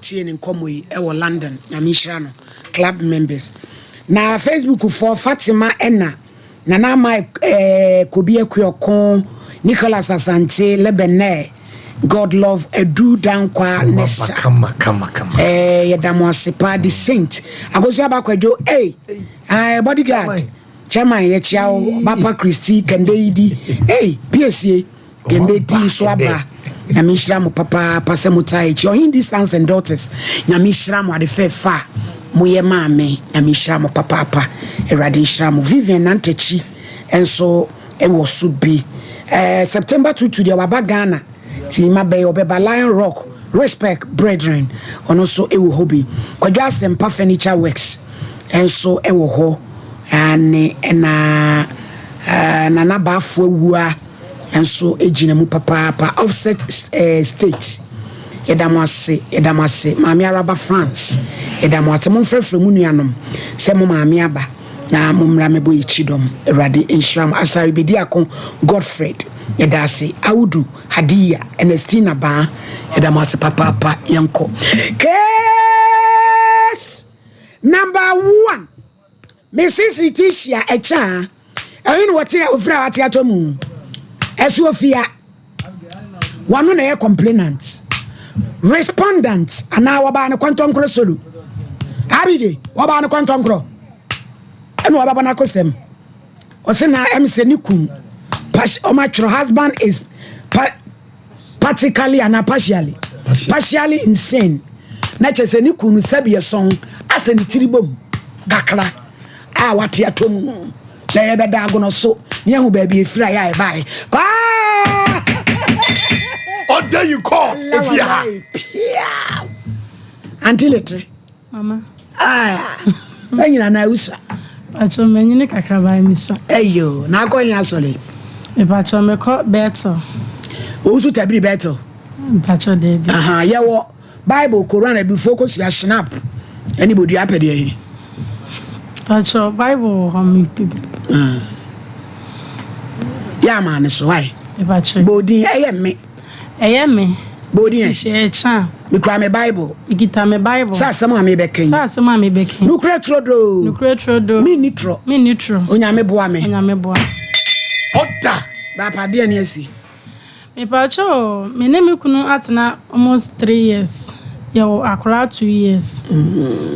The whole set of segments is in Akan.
Tie ne nkɔmmɔ yi ɛwɔ London. Nyame nhyira no. Club members. Na Facebook for Fatima ɛna Nana Mike Kobi Akuoko, Nicholas Asante, Lebene, God Love Edu Dankwa Nessa. Kama kama kama. Yɛda mo ase paa. The Saint Akosua Bakwadwo, hey, bodyguard. Chairman. Chairman, yɛkyia wo. Bapa Christy Kende Yidi, hey, piesie Kende ti nso aba. Nyame nhyira mo papaapa sɛ motaa akyi. Ɔhen sons and daughters, Nyame nhyira mo. Ade fɛɛfa a moyɛ maame, Nyame nhyira mo papaapa. Awurade nhyira mo. Vivian Nantakyi nso ɛwɔ so bi. September 22 deɛ waba Ghana nti ma bɛyɛ ɔbɛba. Lion Rock Respect Brethren, ɔno nso ɛwɔ hɔ bi. Kwadwo Asɛmpa Furniture Works nso ɛwɔ hɔ ane. Ɛna Nana Baafo Awua nso gyina mu papaapa. Offset State, yɛda mo ase, yɛda mo ase. Maame Araba France, yɛda mo ase. Momfrɛfrɛ mu nuanom sɛ mo maame aba na mommra mɛbɔ yɛkyi dɔm. Awurade nhyira mo. Asare Bɛdi Ako Godfred, yɛda ase. Audu Hadiya, Ernestina Baa, yɛda mo ase papaapa. Yɛnkɔ case number one. Mrs Letitia Ɛkya, ɛyi na wɔte ofiri a wate atɔ mu ɛso ofia wɔno na ɛyɛ complainant, respondent anaa wɔbaa ne kɔntɔnkorɔ solo abigye wɔbaa ne kɔntɔnkorɔ ɛna wɔbɛbɔ n'akosɛm. Ɔsɛ na ɛm sɛ ne kun ɔmo atwerɛ husband is practically anaa partially insane, na kyerɛ sɛ ne kun no sɛbi ɛsɔn asɛ ne tiri bom kakra a wate atɔ mu na yɛbɛda agono so ne yɛhu baabi efiri a yɛ a yɛbaeɛ kwaa. Order you call if you ha. Pia Auntie Lete. Mama. Ah, ɛnyina na awusa. Pacho, manyini kakra baa mi so. Ɛyo na akɔ yɛn asɔre. Mepacho, mekɔ Bethel. Owusu Tabiri Bethel? Pacho, Debi. Aha, yɛwɔ Bible, Koran, abifoɔ kɔsua snap ɛne bodua apɛdeɛ yi. Pacho, Bible wɔ hɔ mi pipi. Yɛ ama ne so ae. Mepacho. Bodin ɛyɛ me. Ɛyɛ me. Bodin ɛ. Hyɛ ɛkya. Mekura me Bible. Mekita me Bible. Sɛ asɛm a mebɛka yi. Sɛ asɛm a mebɛka yi. Nokura turo do. Nokura turo do. Menni torɔ. Menni torɔ. Onyame boa me. Onyame boa. Order. Baapadeɛ ne asi. Mepacho, me ne me kunu atena almost 3 years. Yɛwɔ akwaraa 2 years.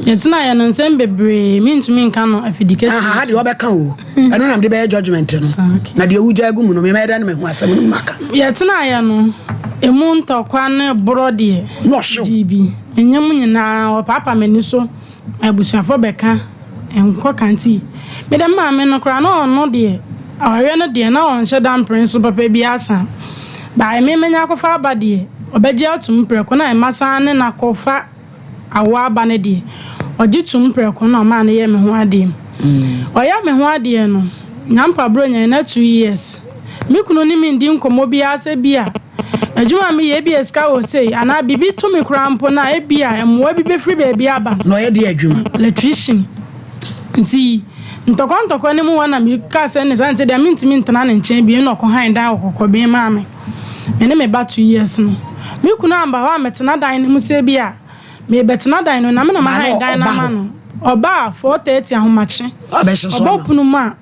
Yɛtena yɛ no nsɛm bebree, mentumi nka no afidi kɛseɛ. Aha, ha deɛ wɔbɛka o, ɛno nam de bɛyɛ judgment no. Ah, okay. Na deɛ wogya agu mu no, memɛyɛ dɛ no mahu asɛm no mu aka. Yɛtena yɛ no, emu ntɔkwa ne borɔ deɛ. Na ɔhyew. Gye bi. Ɛnyɛ mu nyinaa, ɔpaapa m'ani so, abusuafoɔ bɛka, nkɔ kanti. Mede maame no koraa na ɔno deɛ, ɔhwɛ no deɛ na ɔnhyɛ da mpere so papa bi asa. Baa me menya akɔfa aba deɛ, ɔbɛgye atum prɛko na ɛma san ne nakɔfa awo aba no deɛ, ɔgye tum prɛko na ɔmaa no yɛ me ho adeɛ. Ɔyɛ me ho adeɛ no, nyampa buro nya na 2 years. Me kunu ne me ndi nkɔmmɔ biara sɛ bi a adwuma a meyɛ ebi sika wɔ sei anaa biribi to me koraa mpo na ebi a mmoa bi bɛfiri baabi aba. Na ɔyɛ deɛ adwuma? Electrician. Nti ntɔkwa ntɔkwa no mu hɔ na meka sɛ ne saa nti deɛ mentumi ntena ne nkyɛn bio, na ɔkɔ han dan wɔ Kɔkɔbɛn maa me, me ne me ba 2 years no. Me kunu amba hɔ a metena dan no mu sɛ bi a mebɛtena dan no na me na Ba na mahan dan no ɔba ama hɔ? no. Ɔba a 4:30 ahomakye. Ɔbɛhye so ɔbɔ ama. pono mu a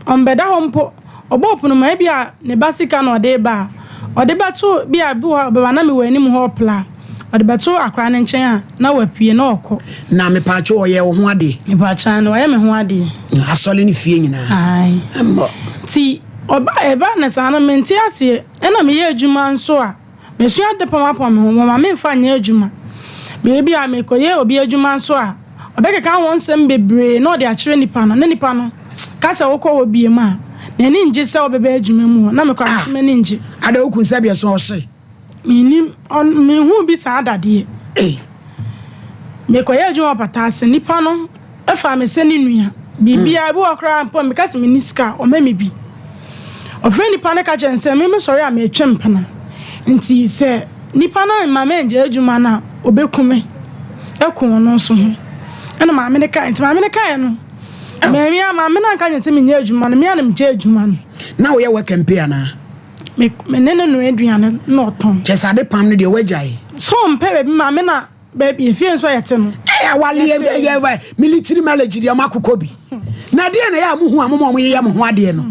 ɔmbɛda hɔ mpo. Ɔbɔ pono mu a ebi a ne ba sika na ɔde ba a ɔde bɛto bi a bi wɔ hɔ a ɔbɛba na mewɔ anim hɔ ɔpla ɔde bɛto akora ne nkyɛn a na wapue na ɔkɔ. Na mepaakyɛ, ɔyɛ wo ho adeɛ? Mepaakyɛn no, ɔyɛ me ho adeɛ. Asɔre ne fie nyinaa? Ae. Mbɔ. Nti ɔba ɛba ne saa no mente aseɛ. Ɛna meyɛ adwuma nso a mesua de pɔmapɔm me ho wɔma memfa nyɛ adwuma. Biribi a mekɔyɛ obi adwuma nso a ɔbɛkeka wɔn nsɛm bebree na ɔde akyerɛ nipa no na nipa no ka sɛ wokɔ wɔ bie mu a n'ani ngye sɛ wobɛbɛ adwuma mu hɔ na mekɔ Ah. ah. M'ani ngye. Ada woku sɛ biɛ so ɔhye? Menim mehu bi saa dadeɛ. Ei. Mekɔyɛ adwuma wɔ pata ase, nipa no ɛfa me sɛ ne nua. Biribiara bi wɔ koraa mpo meka sɛ menni sika a ɔma me bi. Ɔfrɛ nipa no ka kyerɛ no sɛ me mesɔre a metwe mpena nti sɛ nipa no ma mangya adwuma no a ɔbɛku me ɛko ɔno nso ho. Ɛna maame no kae, nti maame no kae no maame a maame no anka nyɛ sɛ menyɛ adwuma no, me a na megya adwuma no. Na woyɛ work and pay anaa? Me ne no noa aduane na ɔtɔn. Kyɛ sɛ ade pam no deɛ woagyae? So ɔmpɛ baabi maame na Baabi efie nso a yɛte no. Ɛyɛ awaleɛ ɛyɛ military marriage deɛ ɔmo akokɔ bi. Na deɛ na ɛyɛ a mo hu a mo ma ɔmo yeyɛ mo ho adeɛ no.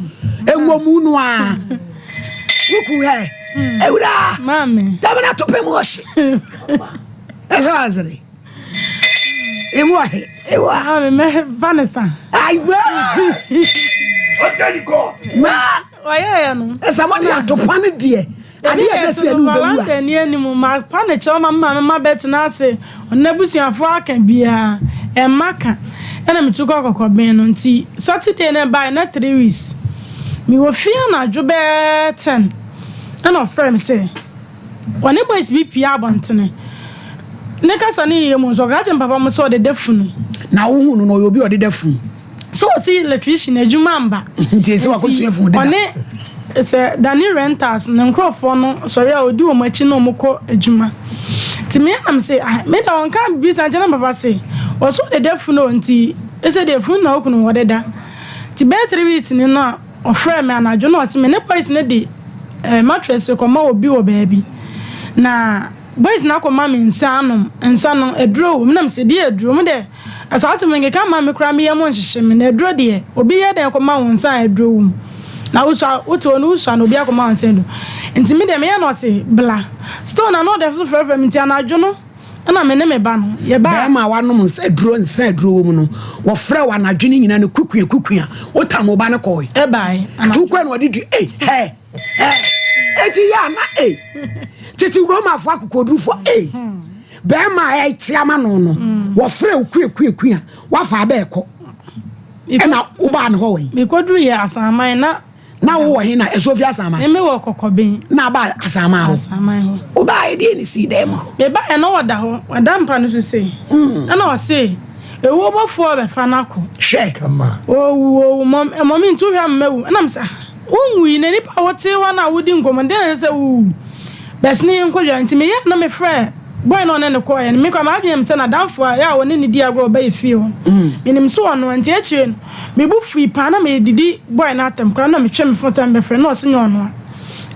Enwomu no a. Wuku hɛ. Ewura. Maame. Dɛm na to pɛ mu ɔhye. Ɛsɛ wasere. Emu ɔhe. Ewa. Maame mɛ fa ne sa. Ayiwa. Ɔda yi kɔ. Ma. Ɔyɛɛ no. Ɛsɛ mo de atopa ne deɛ. Adeɛ a ɛbɛsi ɛne wobɛwu a. Valentine ni anim ma pa ne kyɛw ma maame ma bɛtena ase ɔno abusuafoɔ aka biara ɛmma ka ɛna metu kɔ kɔkɔben no nti Saturday na ɛbaeɛ na 3 weeks mewɔ fie anadwo bɛɛ 10 ɛna ɔfrɛ me sɛ ɔne boys bi pie abɔntene ne kasa ne yie mu nso ɔka kyerɛ me papa mo sɛ ɔdeda funu. Na wohu no na ɔyɛ obi a ɔdeda funu. Sɛ ɔsi electrician adwuma mba. Nti ɛsɛ wakɔsua funu deda. Ɔne sɛ Dani Rentals ne nkurɔfoɔ no sɔre a ɔdi wɔn akyi na wɔn kɔ adwuma. Nti me anam sɛ ah me da ɔnka bibi sa nkyɛn na papa se ɔso ɔdeda funu o, nti ɛsɛ deɛ funu na okunu wɔdeda. Nti bɛyɛ 3 weeks ni no a ɔfrɛ me anadwo na ɔse me ne boys no de mattress kɔma obi wɔ baabi na boys no akɔma me nsa anom nsa no aduro wɔ mu, nam sɛ deɛ aduro mu dɛ saa asɛm nkeka ma me koraa meyɛ mo nhyehyɛ me na aduro deɛ obi yɛ dɛn kɔma wo nsa a aduro wɔ mu na wosua wote hɔ no wosua na obi akɔma wo nsa aduro, nti me deɛ meyɛ no ɔse bla still na na ɔde so frɛfrɛ me. Nti anadwo no ɛna me ne me ba no yɛba. Bɛrima a wanom nsa aduro, nsa aduro wɔ mu no, wɔfrɛ wɔ anadwo no nyinaa no kukua kukua, wotam wo ba no kɔe. Ɛbae. Tu kɔ na ɔde du ei hɛ hɛ eti yɛ ana ei tete Romafoɔ akokodurufoɔ ei bɛrima a ɛte ama no wɔfrɛ wo kua kua kua wafa abɛɛkɔ ɛna wobaa ne hɔ wɔ yi. Mekɔduru yɛ Asaman na. Na wowɔ he na ɛso fi Asaman? Me wɔ Kɔkɔben. Na aba Asaman hɔ? Asaman hɔ. Wobaa ɛdeɛ ne sii dɛm hɔ? Mebaeɛ na wɔda hɔ, wɔda mpa no so sei, ɛna ɔse ewuo bɔfoɔ bɛfa no akɔ. Hwɛ. Owu owu mɔmi nti wohwɛ ama mawu, ɛna mesɛ wonwui na nipa a wote hɔ no a wodi nkɔmmɔ deɛ na ɛsɛ sɛ wowu bɛsene yɛ nkɔdwa. Nti meyɛ na mefrɛ boy na ɔne ne kɔɔɛ no, mekora m'adwene m sɛ n'adamfo a yɛ a ɔne ne di agorɔ ɔbɛyɛ fie hɔ, menim so ɔno. Nti akyire no mebu fui paa na medidi boy no atɛm koraa na metwe me phone sɛ mbɛfrɛ na ɔse nyɛ ɔno a,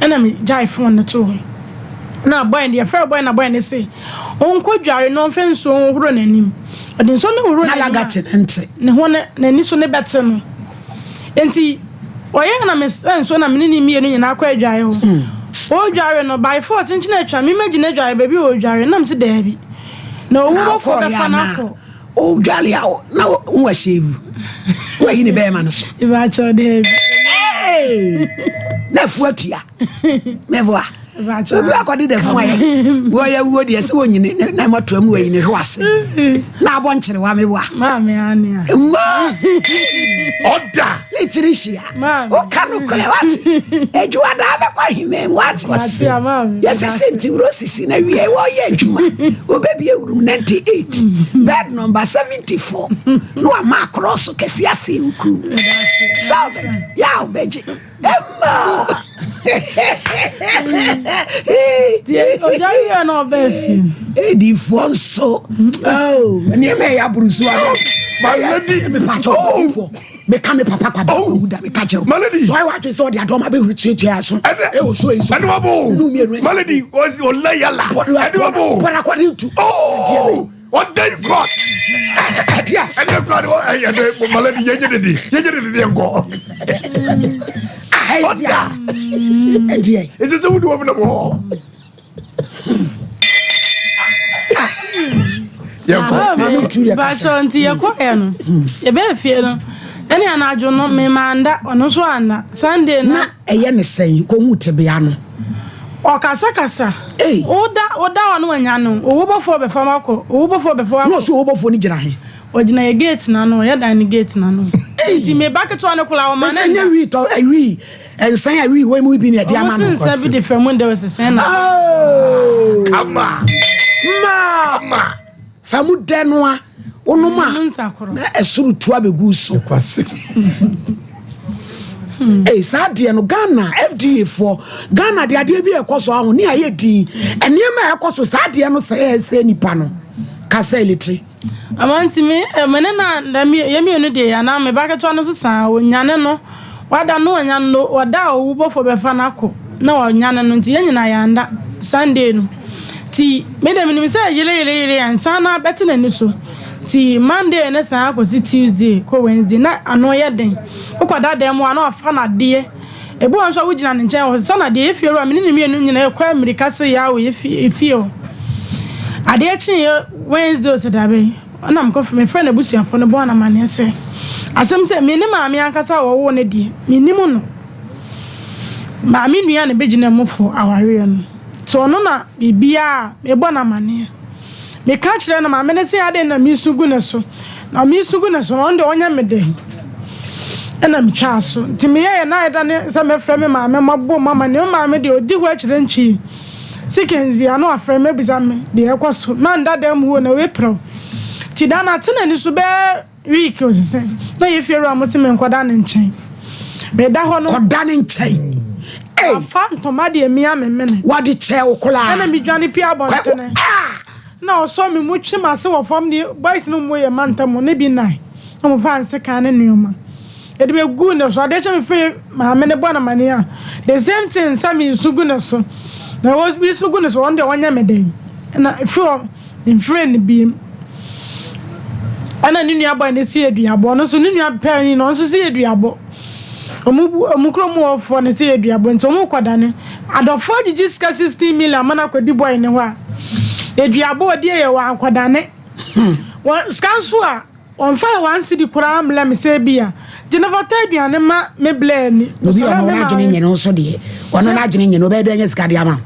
ɛna megyae phone no too hɔ na boy no yɛfrɛ boy na boy no se ɔnkɔ dware na ɔmfa nsuo nhohoro n'anim. Ɔde nsuo no hohoro na n'anim a lagate ne nte. Ne ho ne n'ani so ne bɛte no, nti ɔyɛ na me sɛ nsuo na me ne ne mmienu nyinaa kɔ adware hɔ. Ɔredware no by force nkyɛn atwa me magyina adware baabi a ɔredware nam sɛ daabi na owu na bɔfoɔ wokɔɔyɛ bɛfa no anaa akɔ. Wodwale a na wo ahyɛvu wayi ne bɛrima no so. Ìbàkyɛw daabi. Hey! Na afu atua mɛboa. Ìbàkyɛw. Obi akɔde da fu ayɛ wɔyɛ wuo deɛ sɛ wɔnyini na mɔtoa mu wayi ne hwe ase na abɔ nkyerewa meboa. Maame ania. Mma. Ɔda. Ne tiri hyia. Maame. Woka no korɛ wate adwuma daa bɛkɔ ahemam wate. Mate a maame. Yɛsese nti wuro sisi na wie wɔyɛ adwuma wɔbɛbie wurum 98 bed number 74 na wama akorɔ so kɛse ase nku sɛ wobɛgye yɛ a wobɛgye ɛma. Ɔdware yɛ na ɔbɛɛ fi. Edifoɔ nso oh, nneɛma ɛyɛ aboro so ano. My lady. Mepakyɛ ɔdifoɔ meka me papa kwaba wawu da meka kyerɛ My lady. sɛ ɔyɛ wadwe sɛ ɔde adɔm abɛhuru tuatua so ɛwɔ so yi so. Ɛne wabo. Mene mmienu. My lady ɔlɛ yala. Ɛne wabo. But according to Oh, ɔda yi kɔ. ɛde ase. Ɛne kura de ɛyɛ de my lady yɛnyɛ dede yɛnyɛ dede deɛ nkɔ. Ɛde ɛdeɛ. Ɛsɛ sɛ wodi wɔn na wɔ. Yɛnkɔ. Maame tu yɛ kasa. Bàtò nti yɛkɔɛ no yɛbɛɛ fie no ɛne anadwo no mema anda, ɔno nso anda Sunday na na. Ɛyɛ ne sɛn kɔhu tebea no? Ɔkasakasa. Ei. Woda woda hɔ no wanya no owu bɔfoɔ bɛfa wo akɔ, owu bɔfoɔ bɛfa wo Na akɔ. ɔso ɔwɔbɔfoɔ no gyina he? Ɔgyina yɛ gate n'ano, ɔyɛ dan no gate n'ano. Ei. Nti me ba ketewa no koraa ɔma sɛ ne sɛ nyɛ nda. wii tɔ ɛwii nsan a wii wɔ mu bi na ɛde Ɔmo ama se no. nsa bi de fam de ɔsesɛn na. Oh! Kama. Ma Kama. fa mu dɛ no a wonom a Ɔmo nsa korɔ. Na ɛsoro tu abɛgu so. Kwasi. Ei, saa adeɛ no Ghana FDA foɔ Ghana de adeɛ bi a ɛkɔ so aho ne ayɛ din nneɛma a ɛkɔ so saa adeɛ no sɛ ɛsɛ nipa no kasa elitiri. Ama nti me me ne na na mi yɛ mmienu deɛ anaa me ba ketewa no nso saa onyane no wada no ɔnyane no ɔda a owu bɔfoɔ bɛfa no akɔ na ɔnyane no, nti yɛn nyinaa yɛanda Sunday no. Nti me deɛ menim sɛ yere yere yere ansa na bɛte n'ani so. Nti Monday ne saa kɔsi Tuesday kɔ Wednesday na ano yɛ den. Wokɔda dan mu a na wafa n'adeɛ. Ebi wɔ hɔ nso a wogyina ne nkyɛn ɔsesa n'adeɛ. Yɛ fiewura me ne ne mmienu nyinaa yɛkɔ mmirika se yɛ wɔ yɛ fie hɔ. Adeɛ kyeeɛ Wednesday ɔsɛ dabe ɛna mekɔ mefrɛ n'abusuafoɔ no bɔɔ no amanneɛ sɛ asɛm sɛ me ne maame ankasa a wɔwoo no deɛ mennim no. Maame nua na ɛbɛgyina mu fo awareɛ no. Nti ɔno na biribiara a mebɔ no amanneɛ. Meka kyerɛ no maame no se adɛn na mesu gu ne so. Na mesu gu ne so no ɔno deɛ ɔnyɛ me dɛn. Ɛna metwaa so. Nti meyɛeɛ na ayɛ da ne sɛ mɛfrɛ me maame mabɔ mu amanneɛ. Me maame deɛ ɔdi hɔ akyerɛ ntwii. Seconds biara na wafrɛ me abisa me deɛ ɛkɔ so. Manda dan mu hɔ na wei prɛw. Nti da no ate n'ani so bɛyɛ week osese na yɛ fie wura mo se menkɔda ne nkyɛn. Meda hɔ no. Kɔda ne nkyɛn. Ei. Afa ntoma deɛ mia me mene. Wɔde kyɛɛ wo koraa. Ɛna medwane pie abɔntene. Na ɔsɔ me mu twe m'ase wɔ fam de boys no mu yɛ mantam ne bi nan. Na wɔfa nsekan ne nneɛma. Yɛde bɛguu ne so. Adeɛ kyɛ me firi maame ne bɔ no amaneɛ a the same thing sɛ mesu gu ne so. Na mesu gu ne so ɔno deɛ ɔnyɛ me dɛn. Ɛna ɛfiri hɔ mfrɛ no biem. Ɛna ne nua bɔe no si aduabɔ. Ɔno nso ne nua panyin no ɔno nso si aduabɔ. Ɔmo bu ɔmo kurom wɔfoɔ no si aduabɔ nti ɔmo kɔdane. Adɔfoɔ agyegye sika 16 million ama no akɔdi bɔe ne hɔ a aduabɔ ɔdi yɛ wɔ ankɔdane. Wɔn sika nso a wɔmfa yɛ one cedi koraa mblɛ me sɛ bi a gye na fa tɔ aduane ma me blɛ ani. Obi a ɔno n'adwene nyɛ no nso deɛ ɔno n'adwene nyɛ no ɔbɛyɛ dɛ anya sika de ama wo.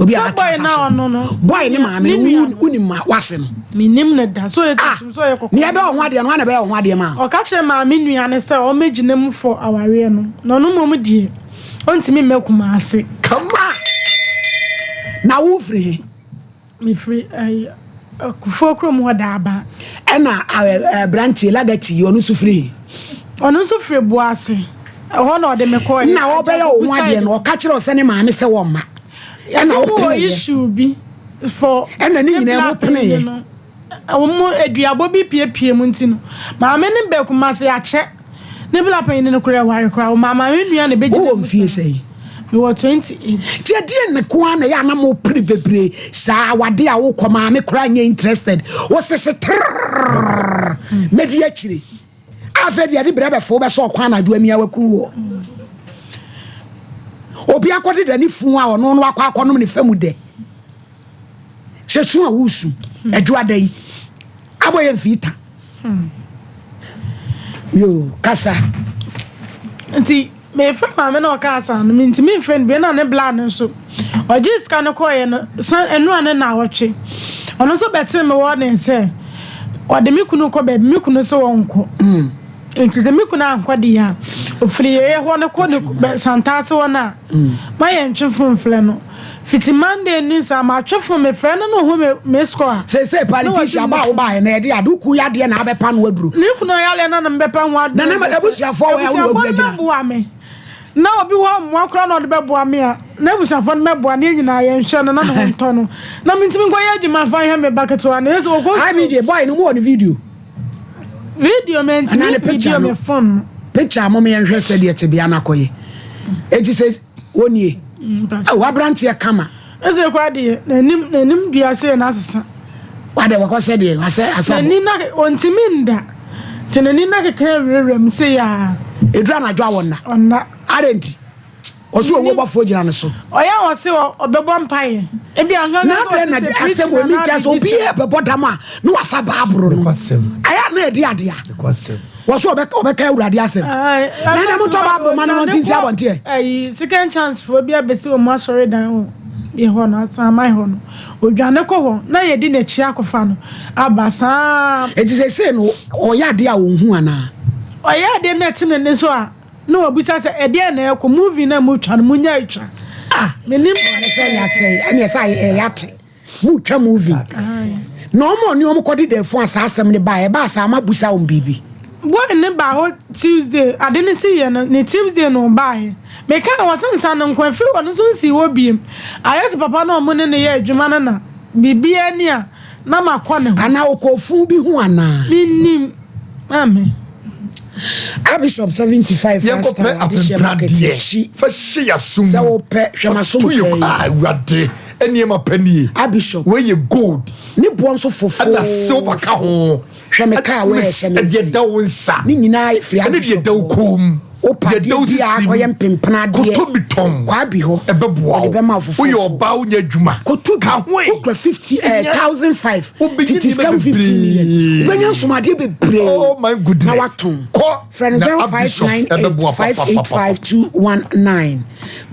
Obi a Sɛ wate boy afa na so. ɔno no. Boy ne maame no Ne nua wo no. wonim ma wase no. Menim ne da. So ɔyɛ Ah! tuntum so ɔyɛ kɔkɔɔ. Nea ɛbɛyɛ wo ho adeɛ no hwan na ɛbɛyɛ wo ho adeɛ ma wo? Ɔka kyerɛ maame nua no sɛ ɔmmɛgyina mu fɔ awareɛ no na ɔno mmom deɛ ɔntumi mma Kumase. Kama. Ah! Na wo firi he? Mefiri ɛyi Kufuor kurom hɔ Daaba. Ɛna aberanteɛ Lagati yi ɔno nso firi he? Ɔno nso firi Boase. Ɛhɔ na ɔde me kɔɛ. Na ɔbɛyɛ wo ho adeɛ no ɔka kyerɛ wo sɛ ne maame sɛ wɔmma. Ɛna Yɛsɛ wo wɔ peneeɛ. issue bi for. Ɛna ne nyinaa mo peneeɛ. No, wɔn aduabɔ bi piepie mu nti no maame ne bɛ Kumase akyɛ. Ne bla panyin no koraa ware koraa wɔn maame nua na ebɛgyina Wowɔ mu mfie saa. sɛn? Mewɔ 28. Nti ɛdeɛ ne ko ara na ɛyɛ a na mopere bebree saa awade a wokɔ maame koraa nyɛ interested wosese trrrr mɛdi akyire afei deɛ de brɛ bɛfo wobɛsɛ ɔkwan anadwo amia waku woɔ obi akɔde da ne fun a ɔno no akɔ akɔnom ne fa mu dɛ sɛ su a wosu adwo ada yi abɔ yɛ mfii ta yo kasa. Nti mefrɛ maame na ɔka asa no mentumi mfrɛ no bio na ne bla no nso ɔgye sika no kɔɔeɛ no san ɛno a ne na awɔtwe ɔno nso bɛtee me wɔ ne sɛ ɔde me kunu kɔ baabi me kunu sɛ ɔnkɔ nti sɛ me kunu ankɔ deɛ a ɔfiri yɛyɛ hɔ no kɔ ne Santaase hɔ no a ma yɛntwe fon frɛ no fiti Monday ni saa matwe fon mefrɛ no na ɔhu me me score a Seesei politician ba a wobaeɛ na ɛde ade woku yadeɛ na abɛpa no aduro. Ne kunu ayaleɛ na na mebɛpa ho aduro. Na na abusuafoɔ wɔ a wone Abusuafoɔ wabura no gyina. bɛboa me. Na obi wɔ mmoa koraa na ɔde bɛboa me a na abusuafoɔ no bɛboa ne yɛn nyinaa yɛnhwɛ no na ne ho ntɔ no. Na mentumi nkɔyɛ adwuma mfa nhwɛ me ba ketewa no. Ɛsɛ ɔkɔ school. IBJ boy no mu wɔ ne video. Video Anaa mentumi ne picture video no. me phone no. Picture mo yɛnhwɛ sɛdeɛ tebea no akɔyɛ. Enti sɛ wɔnie. Ɛwɔ aberanteɛ kama. Ɛsɛ kɔ adeɛ n'anim n'anim dua sɛ n'asesa. Wade wɔkɔ sɛdeɛ asɛ asɛ. N'ani na ɔntumi nda. Nti n'ani na keka awurawura mu sɛ yaa. Ɛduru anadwo a wɔnna. Ɔnna. Adɛn nti? Ɔso owuo bɔfoɔ gyina ne so. Ɔyɛ wɔ se ɔbɛbɔ mpaeɛ. Ebi anka Na adɛn na asɛm wɔ mi ntia sɛ obi yɛ bɛbɔ dam a na wafa baaburo no. Ɛyɛ a na ɛde adeɛ a. Wɔ so ɔbɛka awurade asɛm. Na ɛnɛ motɔ baaburo ma no no nti nsi abɔnteɛ. Ɛyi second chance foɔ bi abɛsi wɔn asɔredan wɔ yɛ hɔ no asaman hɔ no. Odwane kɔ hɔ na yɛdi n'akyi akɔfa no aba saa. Eti sɛ no ɔyɛ adeɛ a ɔnhu anaa? Ɔyɛ adeɛ na ɛte ne so a na wabisa sɛ ɛdeɛ na ɛkɔ movie na mu twa no mu nya atwa. Ah! Menim. Ɛne sɛ ne asɛe ɛne ɛsɛ ɛyɛ ate. Mu twa movie. Na ɔmo ɔne ɔmo kɔde dɛfo a saa asɛm ne ba ɛba saa ma busa wɔn biribi. Boy ne ba hɔ Tuesday ade ne si yɛ no ne Tuesday na ɔbaeɛ. Meka wɔ se nsa no nko afiri hɔ no nso nsi hɔ biem. Ayɛ sɛ papa na ɔmo ne ne yɛ adwuma no na biribiara ni a na makɔ ne ho. Anaa ɔkɔ fun bi ho anaa? Menim. Maame. Archbishop 75 Yɛnkɔpɛ Rasta adehyɛ market apempradeɛ akyi. fa hyɛ yɛasom Sɛ wopɛ hwɛ m'asom to yɛ pɛɛ yi. awurade. Nneɛma pa nie. Abishop. Wei yɛ gold. Ne boɔ nso fofoo. Ɛna silver ka ho. Hwɛ me kaa wei ɛhyɛ me nsa. Ɛdeɛ da wo nsa. Ne nyinaa firi Ɛne deɛ da wo kɔn mu. Wopa adeɛ biara kɔyɛ mpempena adeɛ. Kɔtɔ bi tɔn. Kwaa bi hɔ. Ɛbɛboa wo. Wɔde bɛma wo foforɔ. Woyɛ ɔbaa wonyɛ adwuma. Kɔtɔ bi. Ka ho ɛ. Wokura 50 eh, 1005. Wobɛnya Tete sika mu 15 million. Wobɛnya nsomadeɛ bebree. Oh my goodness. Na watɔn. Kɔ. Frɛ no Na Abishop 0598 585 219.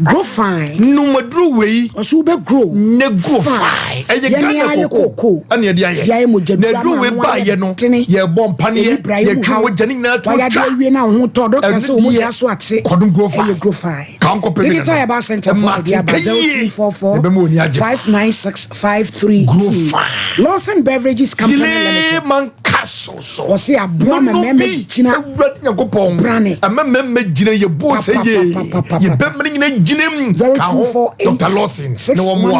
Grow fine. Numaduro wei. Ɔso wobɛ grow. Ne grow fine. Ɛyɛ Ghana koko. Ɛna yɛde ayɛ. De ayɛ mogya dura na ano ayɛ no. Yɛbɔ mpaneɛ. Yɛtwi mogya ne nyinaa to twa. Wayɛ awie na ho tɔ. Dɔkta sɛ wɔn mogya so ate. Kɔdom grow fine. Ɛyɛ grow fine. Kankɔ pɛ bi Digital Herbal Center for Ɛma ɔde aba atenka yie. 0244 Ɛbɛma w'ani agye. 596 532. Grow fine. Lawson Beverages Company Limited. Delay castle so. Ɔse aboa ma Nono mmarima bi, gyina Awurade Nyankopɔn. brane. Ɛma mmarima gyina yɛ bo sɛ yie. Papapapapapa. Yɛ bɛma no nyina gyina mu. Ka ho, 0248 Dr. Lawson na wɔmmoa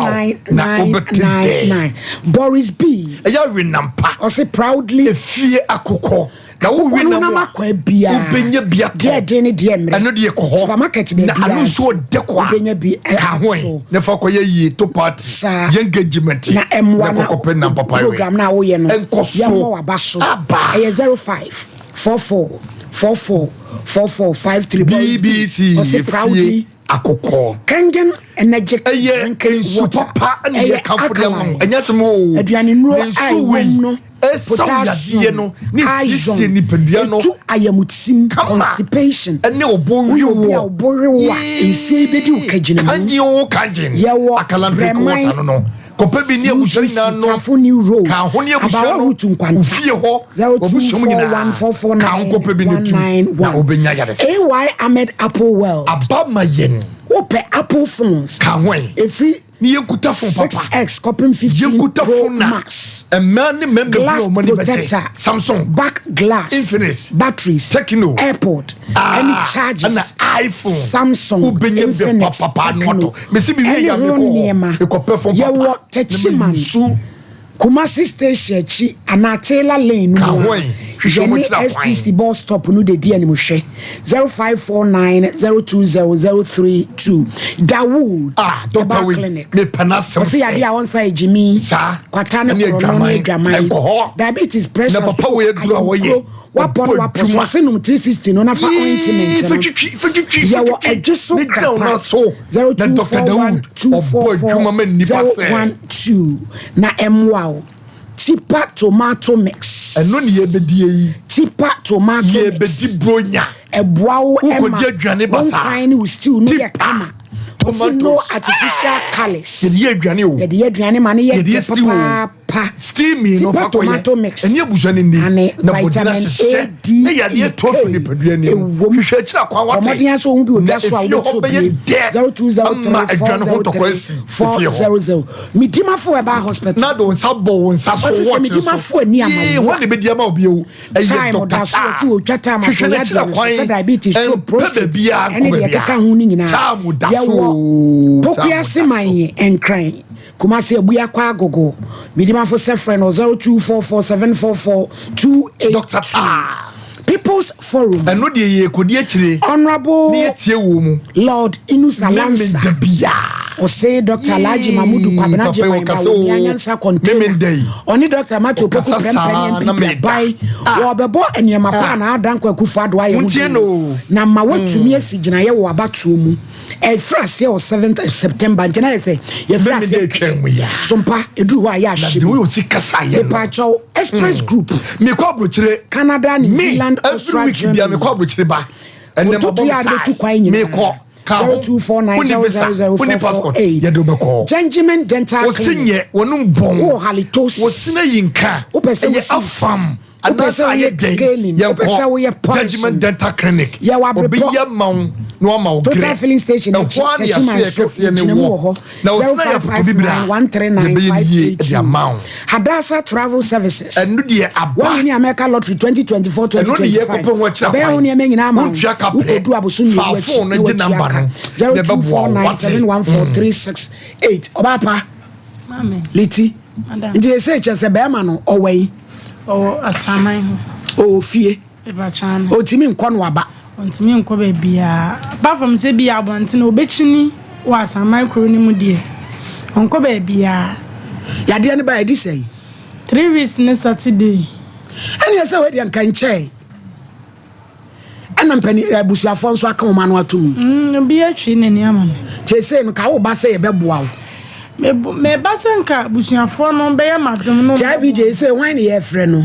wo na wobɛte dɛ. 619999. Boris B. Ɛyɛ awenam pa. Ɔse proudly. Efie akokɔ. Na wo Akokɔ no wenam nam a, akwa biara. wobɛnya bi atɔ. Deɛ ɛden ne deɛ mmerɛ. Ɛno deɛ kɔ hɔ. Supermarket Na baabiara ano nso ɔdɛ kɔ a. Wobɛnya bi Ka ho ɛ. ato. Na fa kɔyɛ yie to party. Saa. Yɛ engagement. Na ɛmmoa na kɔkɔpɛ nam papa we. program na woyɛ no. Ɛnkɔ so. Yɛmmɔ w'aba so. Aba. Ɛyɛ 05 44 44 44 53. Boris B. BBC Ɔse efie proudly. akokɔ. Kangen energetic Ɛyɛ drinking nsu water. papa ɛna Ɛyɛ yɛ kamfo de ama wo. alkaline. Ɛnyɛ asɛm o. Aduane nnuro Na a nsuo ɛwɔ wei, mu no, ɛsaw yadeɛ potassium, no ne siesie iron, nipadua no. etu ayamutim, Kama. constipation. Ɛne ɔbɔ Woyɛ obi a wiwɔ. ɔbɔ wiwɔ a, nsuo yi bɛdi wo kagyina mu. Kangen o kangen. Yɛwɔ Akalan drink Brɛman water no no. Kɔpɛ bi ne abusua UGC nyinaa nom. Tafo New Road, Ka ho ne abusua Abawa no. Route Nkwanta. Ofie hɔ. Wabusua mu nyinaa. Ka ho kɔpɛ bi ne tu. Na 0241449191. wobɛnya yaresa. AY Ahmed Apple World. Aba ma yɛn. Wopɛ Apple phones. Ka ho ɛ. Ɛfiri Ne yɛnkuta phone papa. 6X kɔpem 15 Yɛnkuta Pro phone na. Max. Mmaa ne mmarima bi Glass a wɔn ani bɛgye. protector. Samsung. Back glass. Infinix. Batteries. Tecno. AirPod. Ah, Ɛne charges. ɛna iPhone. Samsung. Wobɛnya bi Infinix. papapa no Tecno. atɔ. Mesi mi wie Ɛne yɛ ho mekɔ hɔ. nneɛma. Mekɔpɛ phone papa. Yɛwɔ Na Techiman. meyi Kumasi station akyi anaa Taylor Lane no Ka mu ho a, ɛ. Hwehwɛ wɔn yɛne kyerɛ kwan. STC bus stop no de di animhwɛ. 0549020032. Dawood Ah, Dr. Herbal Wei, Clinic. mepɛ n'asɛm Ɔsɛ yadeɛ sɛ. a wɔnsa yɛ gyimi. Saa. Kwata ne Ɛne korɔno ne adwaman. adwaman. Ɛnkɔ hɔ. Diabetes pressure. Na papa wei aduru a wɔyɛ. ayamkuro, Wapɔ no Ɔbɔ wapɔ so. adwuma. Ɔsɛ nom 360 no na fa ointment no. Fetwitwi, fetwitwi, Yɛwɔ fetwitwi. ɛgye so Ne gyina wo krapa. nan so. Na Dr. Dawood, ɔbɔ adwuma ma nnipa sɛ. 0241244012 na ɛmmoa wo. Tipa tomato mix. Ɛno ne yɛbɛdie yi. Tipa tomato mix. Yɛbɛdi bronya. Ɛboa wo Wokɔdi ɛma aduane wo basaa. nkwan ne wo stew no yɛ Tipa kama. Ɔsi no tomatoes. artificial colours. Yɛde yɛ aduane o. Yɛde yɛ aduane ma no yɛ Yɛde dɛ yɛ stew o. papaapa. Steaming no Tipa fa kɔyɛ. tomato mix. Ɛne abusua no nni. Ane Na bɔdi no vitamin A, ahyehyɛ. D, Na yadeɛ E, to afiri K. nipadua no mu. Ɛwom. Hwehwɛ akyiri akwan wate. Ɔmmɔden aso ohun bi Na ogya so a efie hɔ wobɛtɔ bɛyɛ bie. dɛ. Ama aduane ho ntɔkwa asi efie hɔ. 0203403400. Midimafo Herbal Hospital. Na de wo nsa bɔ wo nsa so Ɔse sɛ wɔ kyerɛ Midimafo so. ani ama Yee, wo. hwan na ebedi ama obi o? Ɛyɛ Time Dr. ɔda so Taa. ɔte otwa time ato Hwehwɛ yɛ n'akyiri aduane so akwan. sɛ diabetes stroke Ɛmpɛ prostate baabiara nkɔ ɛne deɛ baabiara. ɛkeka ho no nyinaa. Time da so Yɛwɔ o. Time Pokuase da so. man Nkran Kumasi Abuya Kwa Agogo. Midimafo sɛ frɛ no 0244744282. Dr. Taa. People's Forum. Ɛno deɛ yɛkɔdi akyire. Honorable Ne yɛtie wɔ mu. Lord Inusa Meme Lansa. da biara. Ɔse Dr. Alhaji Mahmudu Kwabena Papa yi Gyeman ɔkasa Bawumia o. Nyansa container. Meme da yi. Ɔne Dr. Matthew Opoku Ɔkasa Prempeh saa ne na NPP meda. aban. Ah. Wɔbɛbɔ nneɛma pa na Adan Kwaku Akufo-Addo ayɛ ho Montie dawuro. no. Na ma watumi asi gyinaeɛ wɔ abatoɔ mu. Ɛfiri aseɛ wɔ 7th September nti na yɛ sɛ yɛfiri Meme da aseɛ atwa mu ya. Sompa ɛduru hɔ a yɛ Na ahyɛ deɛ mu. woyɛ osi kasa yɛ no. Mepaakyɛw Express Group. Mekɔ aburokyire. Canada, New Me, Zealand, every Austria, week bia Germany. mekɔ aburokyire ba. Ɛnɛ mabɔ Wototo me yɛ ade tie. bɛtu kwan nyinaa. Mekɔ. Ka ho. Wonni visa, wonni passport. 0249000448. Yɛde wo bɛkɔ. Gentleman Dental Wosi Clinic. nyɛ, wɔnom bɔn. Wowɔ halitosis. Wosi na yi nka. Wopɛ sɛ Ɛyɛ wosi afam. Wopɛ sɛ Anaasɛ ayɛ woyɛ dɛn? scaling. Yɛnkɔ. Wopɛ sɛ woyɛ polishing. Judgment Dental Clinic. Yɛwɔ Obi Abrepɔ. yɛ ma wo na wama wo Total grɛ. filling station Ɛhɔ akyi ara na Techiman yɛaso yɛ so kɛseɛ ne gyina mu wɔ. wɔ hɔ. Na wosi na yɛ akoto bibire a, yɛbɛyɛ yie de ama wo. 0559139582. Hadassah Travel Services. Ɛno deɛ aba. Wɔn ne America Lottery 2024 Ɛno ne yɛ 2025. kɔpɛ ho akyiri Ɔbɛyɛ ho akwan. nneɛma nyinaa ama wo. Wontua ka brɛ. Wokɔdu abosom Fa mmienu akyi phone no na gye watua number ka. no. Na ɛbɛboa wo. Wate? 0249714368. Ɔbaa pa. Maame. Liti. Madam. Nti ɛsɛ kyerɛ sɛ bɛrima no ɔwɔ yi. Ɔwɔ asaman ho. Ɔwɔ fie. Ɛbakyan no. Ɔntumi nkɔ no aba. Ɔntumi nkɔ baabiara. Apart from sɛ bi abɔnten obɛkyini wɔ asaman kuro no mu deɛ. Ɔnkɔ baabiara. Yadeɛ no ba ɛdi sɛn? 3 weeks ne Saturday. Ɛneɛ sɛ wei deɛ nka nkyɛe. Ɛna mpani abusuafoɔ nso aka wɔn ano ato mu. Obi atwi n'ani ama me. Seesei no ka wo ba sɛ yɛbɛboa wo. Meba sɛ nka abusuafoɔ no bɛyɛ m'adom no. Ti IBJ sɛ hwan ne yɛfrɛ no?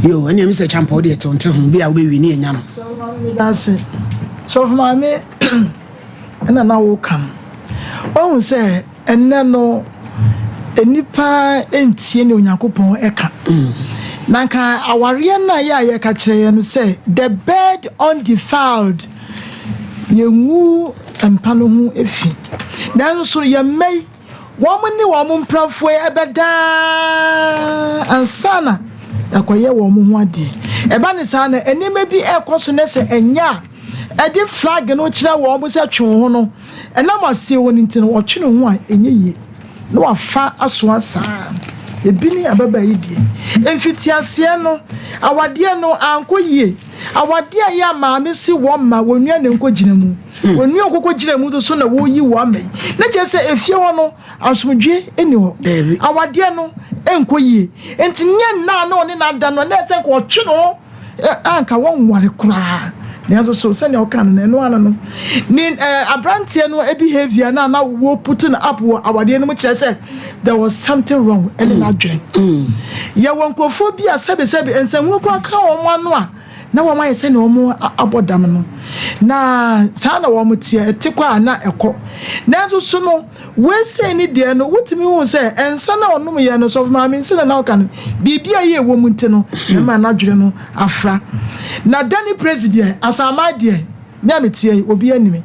Yo, ɛne ɛmi sɛ champa wo deɛ te nte ho bi a wobɛwi ne yɛnya no. Ase. Sɔfo maame ɛna na woka no. Wahu sɛ ɛnnɛ no nnipa ntie ne Onyankopɔn ɛka. Na nka awareɛ no a yɛ a yɛka kyerɛ yɛ no sɛ the bed undefiled, yɛngu mpa no ho efi. Nanso so yɛn mma yi, wɔn ne wɔn mprafoɔ yi ɛbɛdaa ansa na ɛkɔyɛ wɔn ho adeɛ. Ɛba ne saa na nneɛma bi ɛrekɔ so na sɛ ɛnyɛ a ɛde flag no kyerɛ wɔn sɛ twe wo ho no, ɛnam aseɛ wɔ ne nti no wɔtwe ne ho a ɛnyɛ yie na wafa asoa saa. Ebi ne ababaa yi deɛ, mfitiaseɛ no awadeɛ no ankɔ yie. Awadeɛ a yɛ a maame si wɔn ma wɔn nua ne nkɔ gyina mu, wɔn nua nkɔkɔ gyina mu nso so na wɔyi wɔn ama yi na kyerɛ sɛ efie hɔ no asomdwe ɛni hɔ. Daabi. Awadeɛ no nkɔ yie, nti nyɛ nna na ɔne n'ada no na ɛsɛ nka ɔtwe ne ho anka wɔnware koraa. Nanso so sɛnea ɔka no na ɛno ano no ne aberanteɛ no behavior na na wɔ putting up wɔ awadeɛ no mu kyerɛ sɛ there was something wrong. Ɛne n'adwene yɛwɔ nkurɔfoɔ bi a sɛbisɛbi nsɛnhunu koraa ka wɔn ano a na wɔn ayɛ sɛnea wɔn abɔ dam no, na saa na wɔn teɛ ɛte kɔ a na ɛkɔ. Nanso so no weesei ne deɛ no wotumi hu sɛ nsa na ɔnom yɛ no, sɔfo maame nsi na na ɔka no biribi a yɛ ɛwɔ mu nti no ɛma n'adwene no afra. Na Danny Praise deɛ, asaman deɛ, me a metie yi obi anim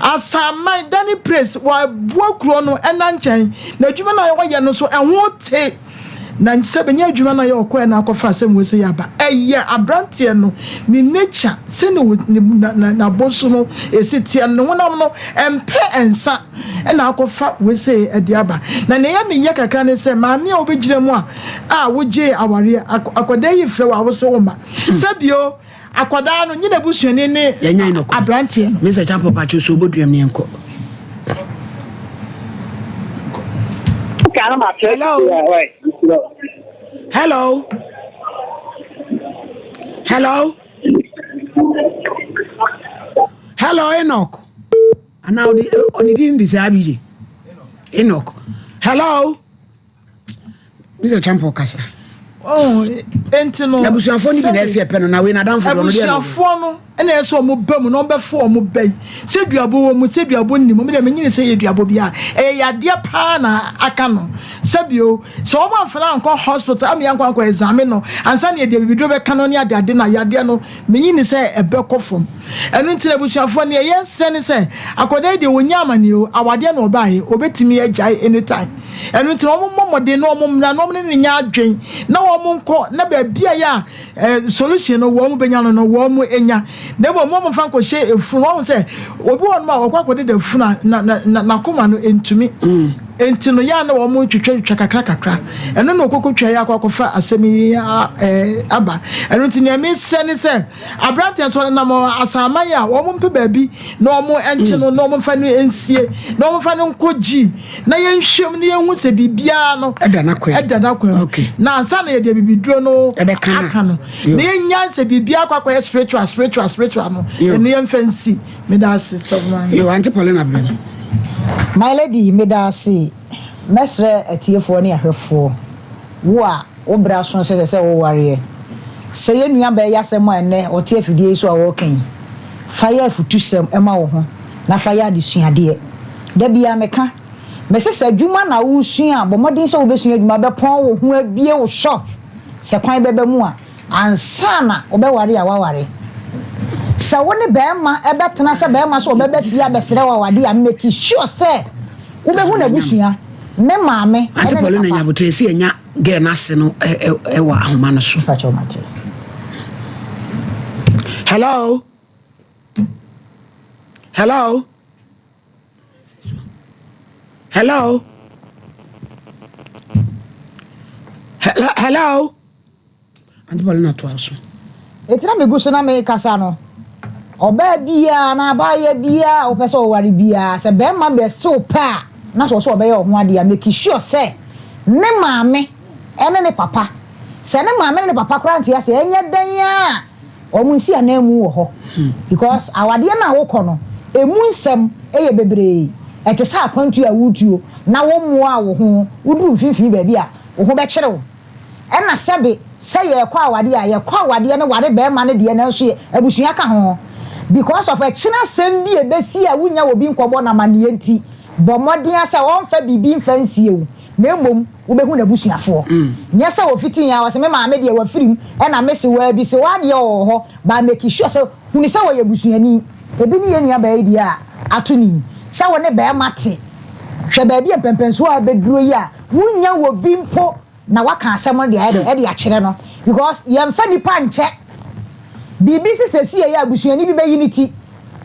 asaman Danny Praise wɔaboa kuro no ɛna nkyɛn na adwuma no a wɔyɛ no nso ɛho te na sɛ bɛnyɛ adwuma no a yɛ ɔkɔɛ na akɔfa asɛm wɔ sɛ yɛ aba. Ɛyɛ aberanteɛ no ne nature sɛne n'abɔso no ɛsi teɛ no, ne honam no ɛmpɛ nsa ɛna akɔfa wɔ sɛ ɛde aba. Na nea ɛyɛ meyɛ kakra ne sɛ maame a wobɛgyina mu a wogye awareɛ akwadaa yi frɛ wɔ a wosɛ wo ma sɛbio akwadaa no nyina busuani ne Yɛnya Enoch. aberanteɛ no. Mr. Champa Pacho so oboduam ne yɛnkɔ. Hello. Hello. Hello. Hello Enoch. Ana odi oni din di sɛ Abije. Enoch. Hello. Mr. Champa kasa. Oh, enti no Abusuafoɔ no bi na ɛsɛ ɛpɛ no na wei n'adamfo deɛ ɔno deɛ no. Abusuafoɔ no ɛna ɛsɛ ɔmo ba mu na ɔmo bɛfo ɔmo ba yi sɛ duabɔ wɔ mu, sɛ duabɔ nnim ɔmo deɛ menyini sɛ yɛ duabɔ bi a ɛyɛ yadeɛ paa na aka no. Sɛbio sɛ ɔmo amfana ankɔ hospital ama yɛnkɔ ankɔ examine no ansa na yɛde abibiduro bɛka no ne ade ade na yadeɛ no menyini sɛ ɛbɛkɔ fam. Ɛno nti na abusuafoɔ no yɛyɛ nsɛ ne sɛ akwadaa yi deɛ wɔnya amane o, awadeɛ na ɔbaeɛ obɛtumi agyae anytime. Ɛno nti na wɔn mmɔ mmɔden na wɔn mmra na wɔn ne ne nya adwen na wɔn nkɔ na baabi a yɛ a solution no wɔn bɛnya no wɔn nya. Na mmom wɔn mfa nkɔhyɛ efunu wɔn sɛ obi wɔ nom a ɔkɔ akɔdeda efunu a na na na n'akoma no ntumi nti no yɛ a na wɔn twitwa twitwa kakra kakra. Ɛno na okoko twa yɛ akɔ akɔfa asɛm yi aba. Ɛno nti nea mesɛ ne sɛ aberanteɛ nso nam asaman a wɔn mpɛ baabi na wɔn nkye no na wɔn mfa no nsie na wɔn mfa no nkɔ gyi na yɛnhwɛ mu na yɛnhu sɛ biribiara no Ɛda n'akwan. Ɛda n'akwan mu. Na ansa na yɛde abibiduro no Ɛbɛka no. aka no na yɛnya sɛ biribiara akɔ akɔyɛ spiritual spiritual spiritual no ɛno yɛmfa nsi. Meda ase, sɔfo maame. Yo, Auntie Paulina Brem. My lady, meda ase. Mɛsrɛ atiefoɔ ne ahwɛfoɔ, wo a wo berɛ aso sɛ wowareɛ, sɛ yɛn nua bɛyɛ asɛm a ɛnnɛ ɔte afidie yi so a wɔreka yi, fa yɛ afutusɛm ɛma wo ho na fa yɛ adesuadeɛ. Da biara meka mɛsɛ sɛ adwuma na wosua a, bɔ mmɔden sɛ wobɛsua adwuma bɛpɔn wo ho abie wo shop sɛ kwan bɛba mu a ansa na wobɛware a waware. Sɛ wo ne bɛrima ɛbɛtena sɛ bɛrima so ɔbɛba fie abɛsrɛ wo awade a, make sure sɛ wobɛhu n'abusua, ne maame Auntie ɛne ne Paulina papa. Nyabotre si enya girl n'ase no ɛwɔ ahoma no so. Pakyɛw, mate. Hello. Hello. Hello. Hello. Hello. Auntie Paulina to aso. Eti na megu so na mekasa no. Ɔbaa biara anaa abaayewa biara a wopɛ sɛ woware biara, sɛ barima bɛse wo pɛ a, na sɛ ɔsɛ ɔbɛyɛ wo ho adeɛ a, make sure sɛ ne maame ne ne papa, sɛ ne maame ne ne papa koraa nte aseɛ a, ɛnyɛ dɛn ara a, wɔn nsi ananmu wɔ hɔ. Because awadeɛ no a wokɔ no, ɛmu nsɛm yɛ bebree. Ɛte sɛ akwantuo a woretuo na wommoaa wo ho, woduru mfimfini baabi a, wo ho bɛkyere wo. Ɛna sɛbe sɛ yɛkɔ awadeɛ a yɛkɔ awadeɛ no ware bɛɛma no deɛ nanso yɛ abusua ka ho because of ɛkyena asɛm bi a ɛbɛsi a wonya obi nkɔbɔ no amaneɛ nti bɔ mmɔden ara sɛ ɔnfa biribi nfa nsie wo na mmom wobɛhu n'abusuafoɔ nyɛ sɛ ɔfiti a ɔse me maame deɛ wafirim ɛna me sewaa bi sewaa deɛ ɔwɔ hɔ but make sure sɛ hunu sɛ ɔyɛ busuani ebi ne yɛn nua baa yi deɛ a ato ni sɛ wo ne bɛɛma te hwɛ baabi a mpɛmpɛnsoɔ a abɛduro yi a wonya wɔ bi mpo na waka asɛm no de ayɛ dɛn ɛde akyerɛ no because yɛnfa nipa nkyɛ biribi si sɛsi yɛ abusuani bi bɛyi ne ti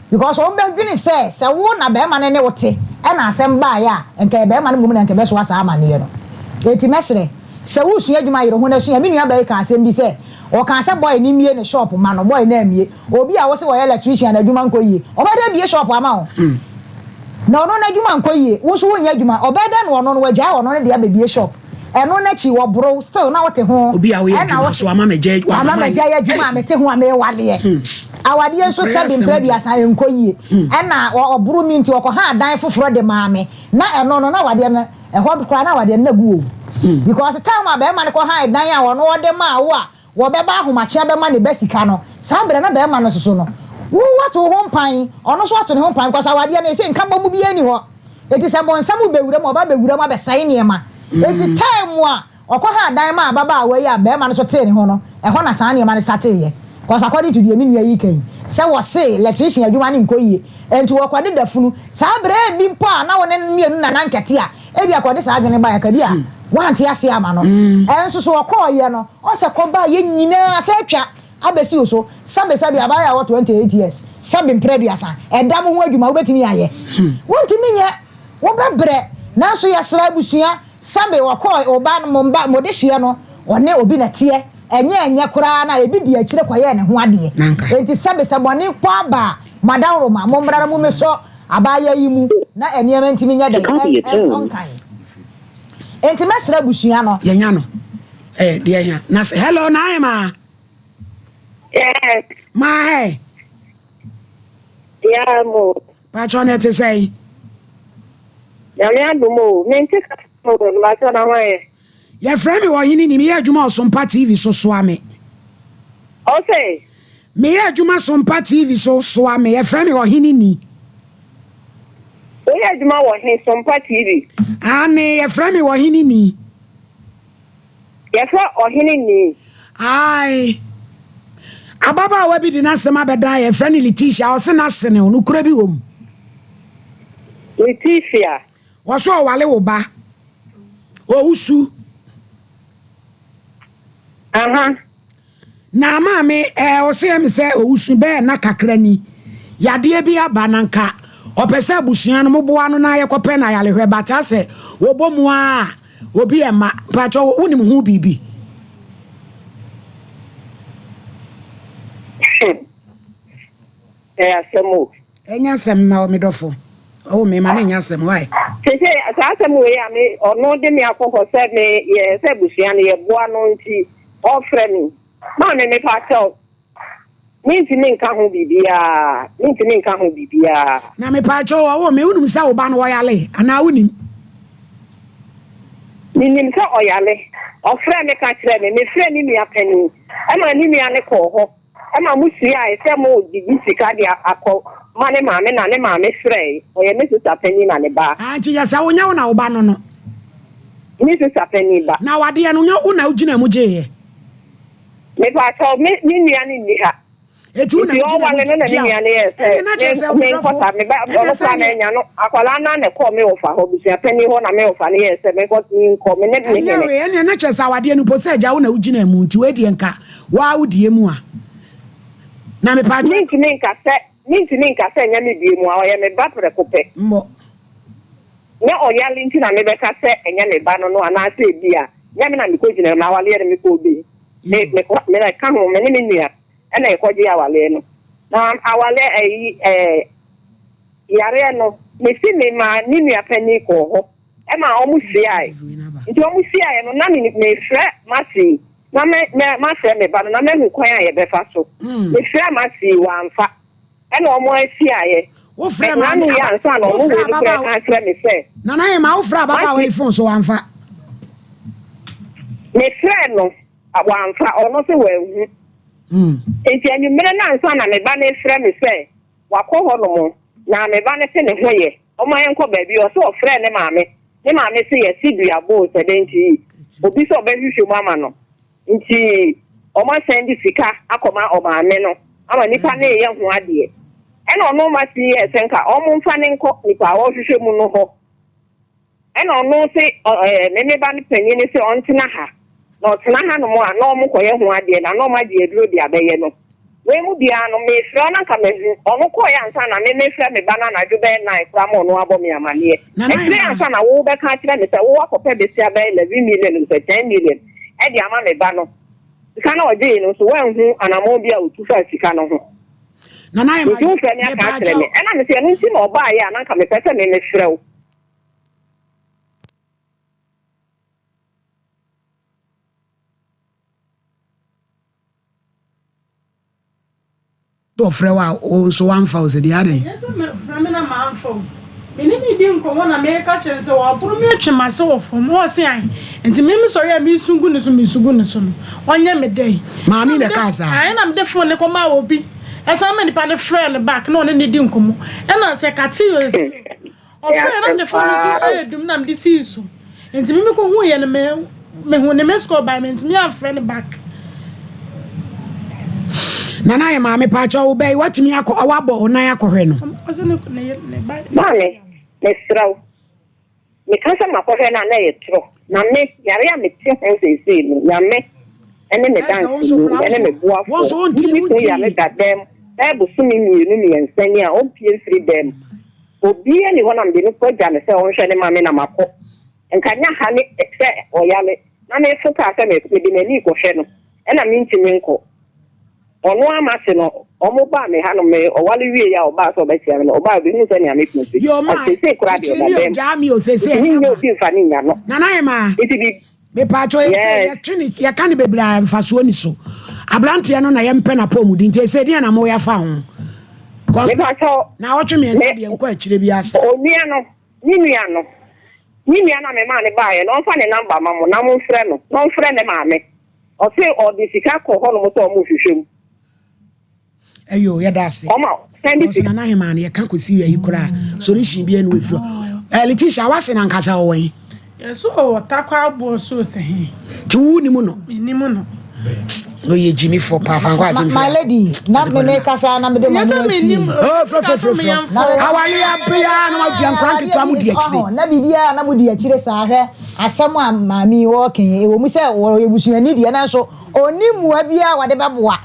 because wɔn bɛdwene sɛ sɛ wo na bɛrima no ne wo te ɛna asɛm baeɛ a nka yɛ bɛrima no mmom na nka ɛbɛsoa saa amaneɛ no eti mɛsrɛ sɛ wosua adwuma yere ho na sua me nua bɛyi ka asɛm bi sɛ ɔka sɛ boy no mmie ne shop ma no boy no ammie obi a wose wɔyɛ electrician na adwuma nkɔ yie ɔbɛdɛ abie shop ama wo Na ɔno n'adwuma nkɔ yie, wo nso wonyɛ adwuma, ɔbɛyɛ dɛn na ɔno no wagyae ɔno ne deɛ abɛbie shop, ɛno n'akyi wɔboro still na wote ho, Obi a woyɛ ɛna adwuma wose so ama magyae wama magyae adwuma a mete ho a mewadeɛ, awadeɛ nso Ɔbrɛ sɛbe asɛm mprɛ deɛ. aduasa ɛnkɔ yie, ɛna ɔboro me nti ɔkɔhaa dan foforɔ de maa me, na ɛno no na awadeɛ no ɛhɔ koraa na awadeɛ no na agu o, because time a bɛrima no kɔhaa dan a ɔno ɔde maa wo a Wɔbɛba ahomakye abɛma ne ba sika no, saa berɛ na barima no soso no. Wo woato wo ho mpan, ɔno nso ato ne ho mpan, because awadeɛ no ɛsei nkabɔmu biara nni hɔ. Enti sɛ bonsam rebɛwura mu a, ɔba bɛwura mu abɛsɛe nneɛma. Enti time a ɔkɔhaa dan maa ababaawa yi a barima no nso tee ne ho no, ɛhɔ na saa nneɛma no starteeɛ. Because according to deɛ me nua yi reka yi, sɛ wɔse electrician adwuma no nkɔ yie, enti wɔkɔdeda funu. Saa berɛ bi mpo a na wo ne no mmienu nana nkɛte a, Ebia kɔ ɔde saa adwene baeɛ ka bi a wante aseɛ ama no. Ɛnso so ɔkɔeɛ no, ɔsɛ kɔ baeɛ nyinaa sɛ atwa abɛsi wo so. Sɛbe sɛbe abaayewa a ɔwɔ 28 years, sɛbe mprɛ aduasa, ɛda mo ho adwuma wobɛtumi ayɛ? Wontumi nyɛ, wobɛbrɛ. Nanso yɛsrɛ abusua, sɛbe ɔkɔɔ wo ba no, mo mba, mo dehyeɛ no, ɔne obi na ɛteɛ. Ɛnyɛ ɛnyɛ koraa no a, ebi di akyire kɔyɛɛ ne ho adeɛ. Enti sɛbe sɛ bɔne kɔ aba a, mo adaworoma, mommra na mommɛsɔ Abaayewa yi mu na nneɛma ntumi nyɛ dɛn ɛnkɔ nkan. Enti mɛsrɛ abusua no. Yɛnya no eh, deɛ hia na sɛ hello Naima. Yes. Maa hɛ. Yeah mo. Patsɔ na ɛte sɛn? Nyame adom o, mente kasa o, mpatsɔ na hwan yɛ? Yɛfrɛ me Ɔhene ni, meyɛ adwuma Ɔsompa TV so soa me. Ɔse. Meyɛ adwuma Sompa TV so soa me, yɛfrɛ me Ɔhene ni. Woyɛ adwuma wɔ he, Sompa TV? Aane, yɛfrɛ me Ɔhene ni. Yɛfrɛ Ɔhene ni? Ae. Ababaawa bi de n'asɛm abɛdan yɛ, yɛfrɛ no Letitia, ɔse n'asene o, nokorɛ bi wɔ mu. Letitia. Wɔse ɔwale wo ba. Owusu. Aha. Na maame ɛɛ ɔse ɛmi sɛ owusu bɛyɛ na kakra ni. Yadeɛ bi aba na nka ɔpɛ sɛ abusua no moboa no na yɛkɔpɛ no ayarehwɛ but asɛ wɔbɔ mu a obi ɛma mpakyɛ wonim ho biribi. Ɛyɛ asɛm o. Ɛnyɛ asɛm ma me dɔfo. Oh, me ma no nyɛ asɛm why? Sese saa asɛm wei a me ɔno de me akɔ hɔ sɛ me yɛ sɛ abusua no yɛboa no nti ɔfrɛ me. Maame me pa kyɛw. Mentumi nka ho biribiara. Mentumi nka ho biribiara. Na me pa kyɛw ɔwɔ me wonim sɛ wo ba no ɔyale anaa wonim? Menim sɛ ɔyale. Ɔfrɛ me ka kyerɛ me. Mefrɛ ne nua panin ɛma ne nua no kɔɔ hɔ. Ɛma mo suae sɛ mo gyigyi sika de akɔ ma ne maame na ne maame frɛe. Ɔyɛ me sista panyin na ne ba. Ah nti yɛ sɛ wo nyɛ wo na wo ba no no. Me sista panyin ba. Na awadeɛ no nyɛ wo na wo gyina mu gyeeɛ. Mepakyɛw me me nua no nni ha. Eti wo na Nti wo gyina ɔwale mu no na me gye a nua no yɛɛ sɛ ɛne na kyerɛ me sɛ me ɔdɔfo nkɔta me ba ɛne ɔno sɛ koraa neɛ. mannya no akwadaa no ara na ɛkɔɔ me wɔfa hɔ abusua panin hɔ na me wɔfa no yɛɛ sɛ menkɔ menkɔ me ne me Ɛnyɛ hene. wei ɛneɛ na kyerɛ sɛ awadeɛ no mpo sɛ agya wo na wo gyina mu nti wei deɛ nka Waa wo deɛ mu a na me paatwɔ. Mentumi nka sɛ mentumi nka sɛ ɛnyɛ me deɛ mu a, ɔyɛ me ba prɛko pɛ. Mmɔ. Nyɛ ɔyare nti na mebɛka sɛ ɛnyɛ me ba no no anaasɛ ebia nyɛ me na mekɔgyina mu awaleɛ no mekɔɔ bi. Me mekɔ me na ɛka ho me ne me nua ɛna yɛkɔgyee awaleɛ no. Na awale ayi ɛɛ yareɛ no, mesi me maa ne nua panin kɔɔ hɔ ɛma wɔn hyiae. Nti wɔn hyiaeɛ no, na me mefrɛ Mercy na me mɛ mafrɛ me ba no na mahu kwan a yɛbɛfa so. Mefrɛɛ Mercy wamfa. Ɛna wɔn ahyiaeɛ. Wofrɛ Ɛ maame n'ano yɛ aba ansa na wɔn wofrɛ wei no koraa ababaawa ka akyerɛ me sɛ Nana Emma wofrɛ ababaawa Mercy yi phone so wamfa. mefrɛɛ no wamfa, ɔno se wanhu. Enti anwummere no ansa na me ba no refrɛ me sɛ wakɔ hɔnom na me ba no se ne ho yɛ, ɔmma yɛnkɔ baabi. Ɔse ɔfrɛɛ ne maame, ne maame se yɛse dua boo sɛ dɛn nti obi sɛ ɔbɛhwehwɛ mu ama no nti wɔasan de sika akɔma ɔmaame no ama nipa no reyɛ ho adeɛ. Ɛna ɔno Masi yɛɛ sɛ nka wɔmfa no nkɔ nipa a ɔrehwehwɛ mu no hɔ. Ɛna ɔno se ɔ ɛɛ me me ba no panyin no se ɔntena ha, na ɔtena hanom a na ɔmo kɔyɛ ho adeɛ na na ɔmo agye aduro de abɛyɛ no. Wei mu biara no mefrɛ wo na nka mahu. Ɔno kɔeɛ ansa na me mefrɛ me ba no anadwo bɛyɛ nine koraa ma ɔno abɔ me amaneɛ. Nana Akyire Emma. ansa na wo bɛka akyerɛ me sɛ wo akɔpɛ besia bɛyɛ 11 million sɛ 10 million de ama me ba no. Sika no a ɔgyee no nso woanhu anamɔn bi a ɔtu faa sika no ho. Nana Emma Nti wofrɛ me aka akyerɛ mepaakyɛw. me. Ɛna mese ɛno nti na ɔbaeɛ a na nka mepɛ sɛ me mefrɛ wo. Ɔfrɛ wo a wo nso woamfa o sɛ deɛ adɛn. Ɛnyɛ sɛ mefrɛ me na mamfa o. Me ne no redi nkɔmmɔ na mereka kyerɛ no sɛ waboro me atwe m'ase wɔ fam. Ɔse ae. Nti me mesɔre a mesu gu ne so mesu gu ne so no, ɔnyɛ me dɛn? Maame Ɛna na mede ɛkaa saa? ae na mede phone no kɔmaa obi. Ɛsan ma nipa no frɛɛ no back na ɔne no di nkɔmmɔ. Ɛna sɛ Kathy o sɛ Ɔfrɛɛ na Ɛyɛ mede asɛm phone no so paa o. ɛyɛ dum na mede sii so. Nti me mekɔ hu yɛ no me me hu ne miss call by mantumi amfrɛ no back. Nana yɛ maame paakyɛw wo bɛyi watumi akɔ wabɔ wo nan akɔhwɛ no. Ɔsɛ ne ne ne ba. Maame, mesrɛ wo, meka sɛ makɔhwɛ no a na ɛyɛ torɔ. Na me, yare a mete ho seesei no, Nyame ne me Ɛsɛ wo nso danseni koraa wo ne nso me wo nso boafoɔ. wonti Me kunu wonti. yare da dɛm bɛyɛ bosome mmienu mmiɛnsa ni a ɔmpue mfiri dɛm. Obiara nni hɔ na mede no kɔgya no sɛ ɔnhwɛ no ma me na makɔ. Nka nyɛ ha ne sɛ ɔyare na mefo kaa sɛ mede m'ani rekɔhwɛ no ɛna mentumi nkɔ. Ɔno ara m'ase no, wɔn baa me ha no me ɔware wieeɛ a ɔbaa sɛ ɔbɛkyea me no, ɔbaa ɔbɛhuu sɛnea me kunu te. Yoo Na maa seesei koraa deɛ kyekyere ɔda mi o dɛm. gyaa mi o seesei Nti ɛnyɛ mennya aba. obi mfa no nnya no. Nana Hemaa. Nti biribi. Mepaakyɛw ese Yes. yɛtwe ne yɛka no bebree a mfasoɔ ni so. Abranteɛ no na yɛmpɛ n'apɔmuden nti ese deɛn na moyɛ afa ho? Cause na Mepaakyɛw naawɔtwe mmiɛnsa me deɛ nkɔ akyire biara saa. onua no ne nua no ne nua no a memaa no baeɛ no ɔmfa ne number ma mo na momfrɛ no na ɔmfrɛ ne maame ɔse ɔde sika kɔ hɔnom sɛ ɔmo hwehwɛ mu. Ɛyoo yɛda ase. Ɔma sɛnde Because sika. Nana Hemaa no yɛka kɔsi ayi koraa solution biara ni wɔ efiri hɔ. Eh, Letitia wase no ankasa ɔwɔ he? Yɛse ɔwɔ Tarkwa aboɔ so sɛ he? Nti wo nim no? Mennim no. Ɔyɛ gyimifo paa fa nkɔ asɛm My firi lady, na me me kasa na me de Nyɛ m'ano sɛ asi. mennim no. Oh, frɛ frɛ frɛ frɛ. Na me Awale abea na wadua nkora nketewa mo di akyire. Na biribiara na mo di akyire saa hwɛ asɛm a maame yi ɔɔka yi ɛwɔ mu sɛ ɔyɛ busuani deɛ nanso ɔnni mmoa biara a wɔde bɛboa.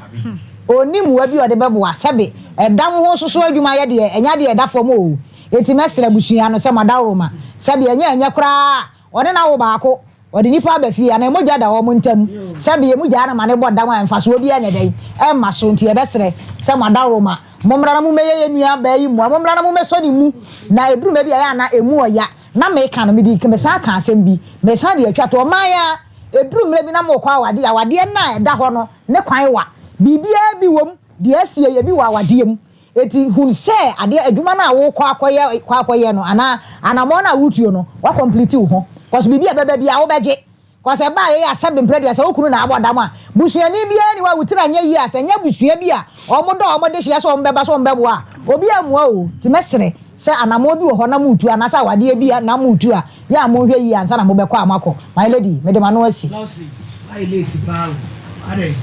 Ɔnni mmoa bi a ɔde bɛboa. Sɛbe, ɛdam ho nso so adwumayɛ deɛ, ɛnyɛ adeɛ a ɛda fam oo. Enti mɛsrɛ abusua no sɛ moadaworoma. Sɛbe, ɛnyɛ ɛnyɛ koraa a, ɔne no awo baako, ɔde nnipa aba fie, anaa mogya da wɔn ntam. Sɛbe, emu gyaa no ma no bɔ dam a, mfasoɔ biara nyɛ dɛn? Ɛmma so. Enti yɛbɛsrɛ sɛ moadaworoma, mommra na mommɛyɛ yɛn nua baa yi mmoa. Mommra na mommɛsɔ ne mu. Na ɛduru mmerɛ bi a, ɛyɛ a na ɛmu ɔya. Na meka no, mede, mesan kaa asɛm bi. Mesan de atwa toɔ. Ɔman a, ɛduru mmerɛ bi na morekɔ awadeɛ a, awadeɛ no a ɛda hɔ no, Ne kwan wa. Biribiara bi wom, deɛ asie yɛ bi wɔ awadeɛ mu. Enti hun sɛ adeɛ, adwuma no a wokɔ akɔyɛ, kɔ akɔyɛ no anaa anamɔn no a wotuo no, wa complete wo ho. Cos biribi a ɛbɛba biara wobɛgye. Cos ɛbaa yei a sɛbe mprɛ aduasa wo kunu na abɔ dam a, busuani biara nni hɔ a wo tiri anyɛ yie a sɛ ɛnyɛ abusua bi a wɔn dɔ wɔn dehyeɛ sɛ wɔn bɛba sɛ wɔn bɛboa a, obi ammua o. Nti mɛsrɛ sɛ anamɔn bi wɔ hɔ na moretu anaasɛ awadeɛ bi a na moretu a, Yɛ a monhwɛ yie ansa na mobɛkɔ a moakɔ. My lady, mede m'ano asi. Lawson, woayɛ late paa o, adɛn?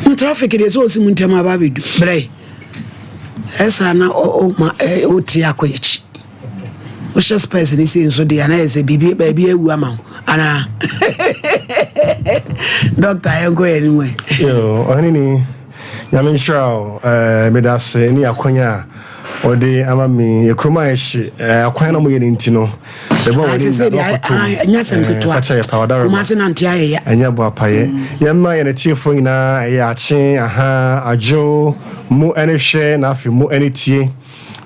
Na traffic deɛ sɛ ɔsi mu ntɛm aba abɛdu berɛ ɛsa na ɔma wote akɔ akyi wohyɛ spɛs ne sei nso deɛ anayɛ sɛ biribi baabi awu ama wo anaa dɔkta yɛnkɔ yɛ anim ɛ. Ɔhene ni Nyame nhyira wo eh, meda ase ne akwanya a Ɔde ama me kurom ayɛ hye akwan na moyɛ no nti no ɛbɔ wɔ ne nyina dɔkɔto ɛnyɛ asɛm ketewa fakyɛ yɛ pa ɔdare Kumase nante ayɛ ya ɛnyɛ bɔ apayɛ yɛmma yɛn atiefoɔ nyinaa ɛyɛ akye aha adwo mo ɛne hwɛ na afei mo ɛne tie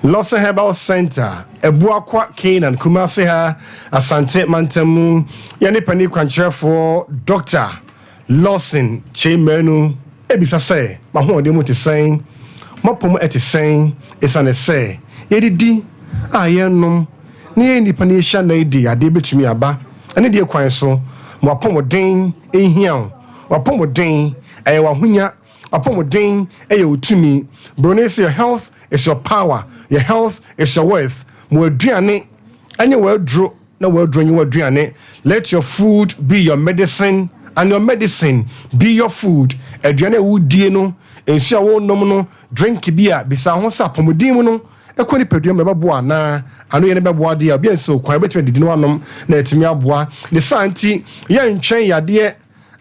Lawson Herbal Center Abuakwa Canaan Kumase ha Asante mantam mu yɛne pani kwankyerɛfoɔ Dr. Lawson Kyei Manu bisa sɛ, M'ahoɔden mu te sɛn? M'apɔw mu te sɛn? Esiane sɛ yedidi a yɛnnom na yɛyɛ nnipa na yehyia nna yi de, ade betumi aba anidie kwan so ma w'apɔmuden nhia wo. W'apɔmuden, ɛyɛ w'ahonya. W'apɔmuden yɛ wo tumi. Buroni se, Your health is your power, your health is your wealth. Ma w'aduane nyɛ w'aduro. Na w'aduro nye w'aduane. Let your food be your medicine and your medicine be your food. Aduane a wodie no, nsuo a wonom no, drink bi a, bisa wo ho sɛ apɔmuden mu no, ɛkɔ nipadua mu ɛbɛboa anaa? Ano yɛ no bɛboa deɛ a, obi ansi wo kwan, wobɛtumi adidi na wanom na atumi aboa. Ne saa nti, yɛntwɛn yadeɛ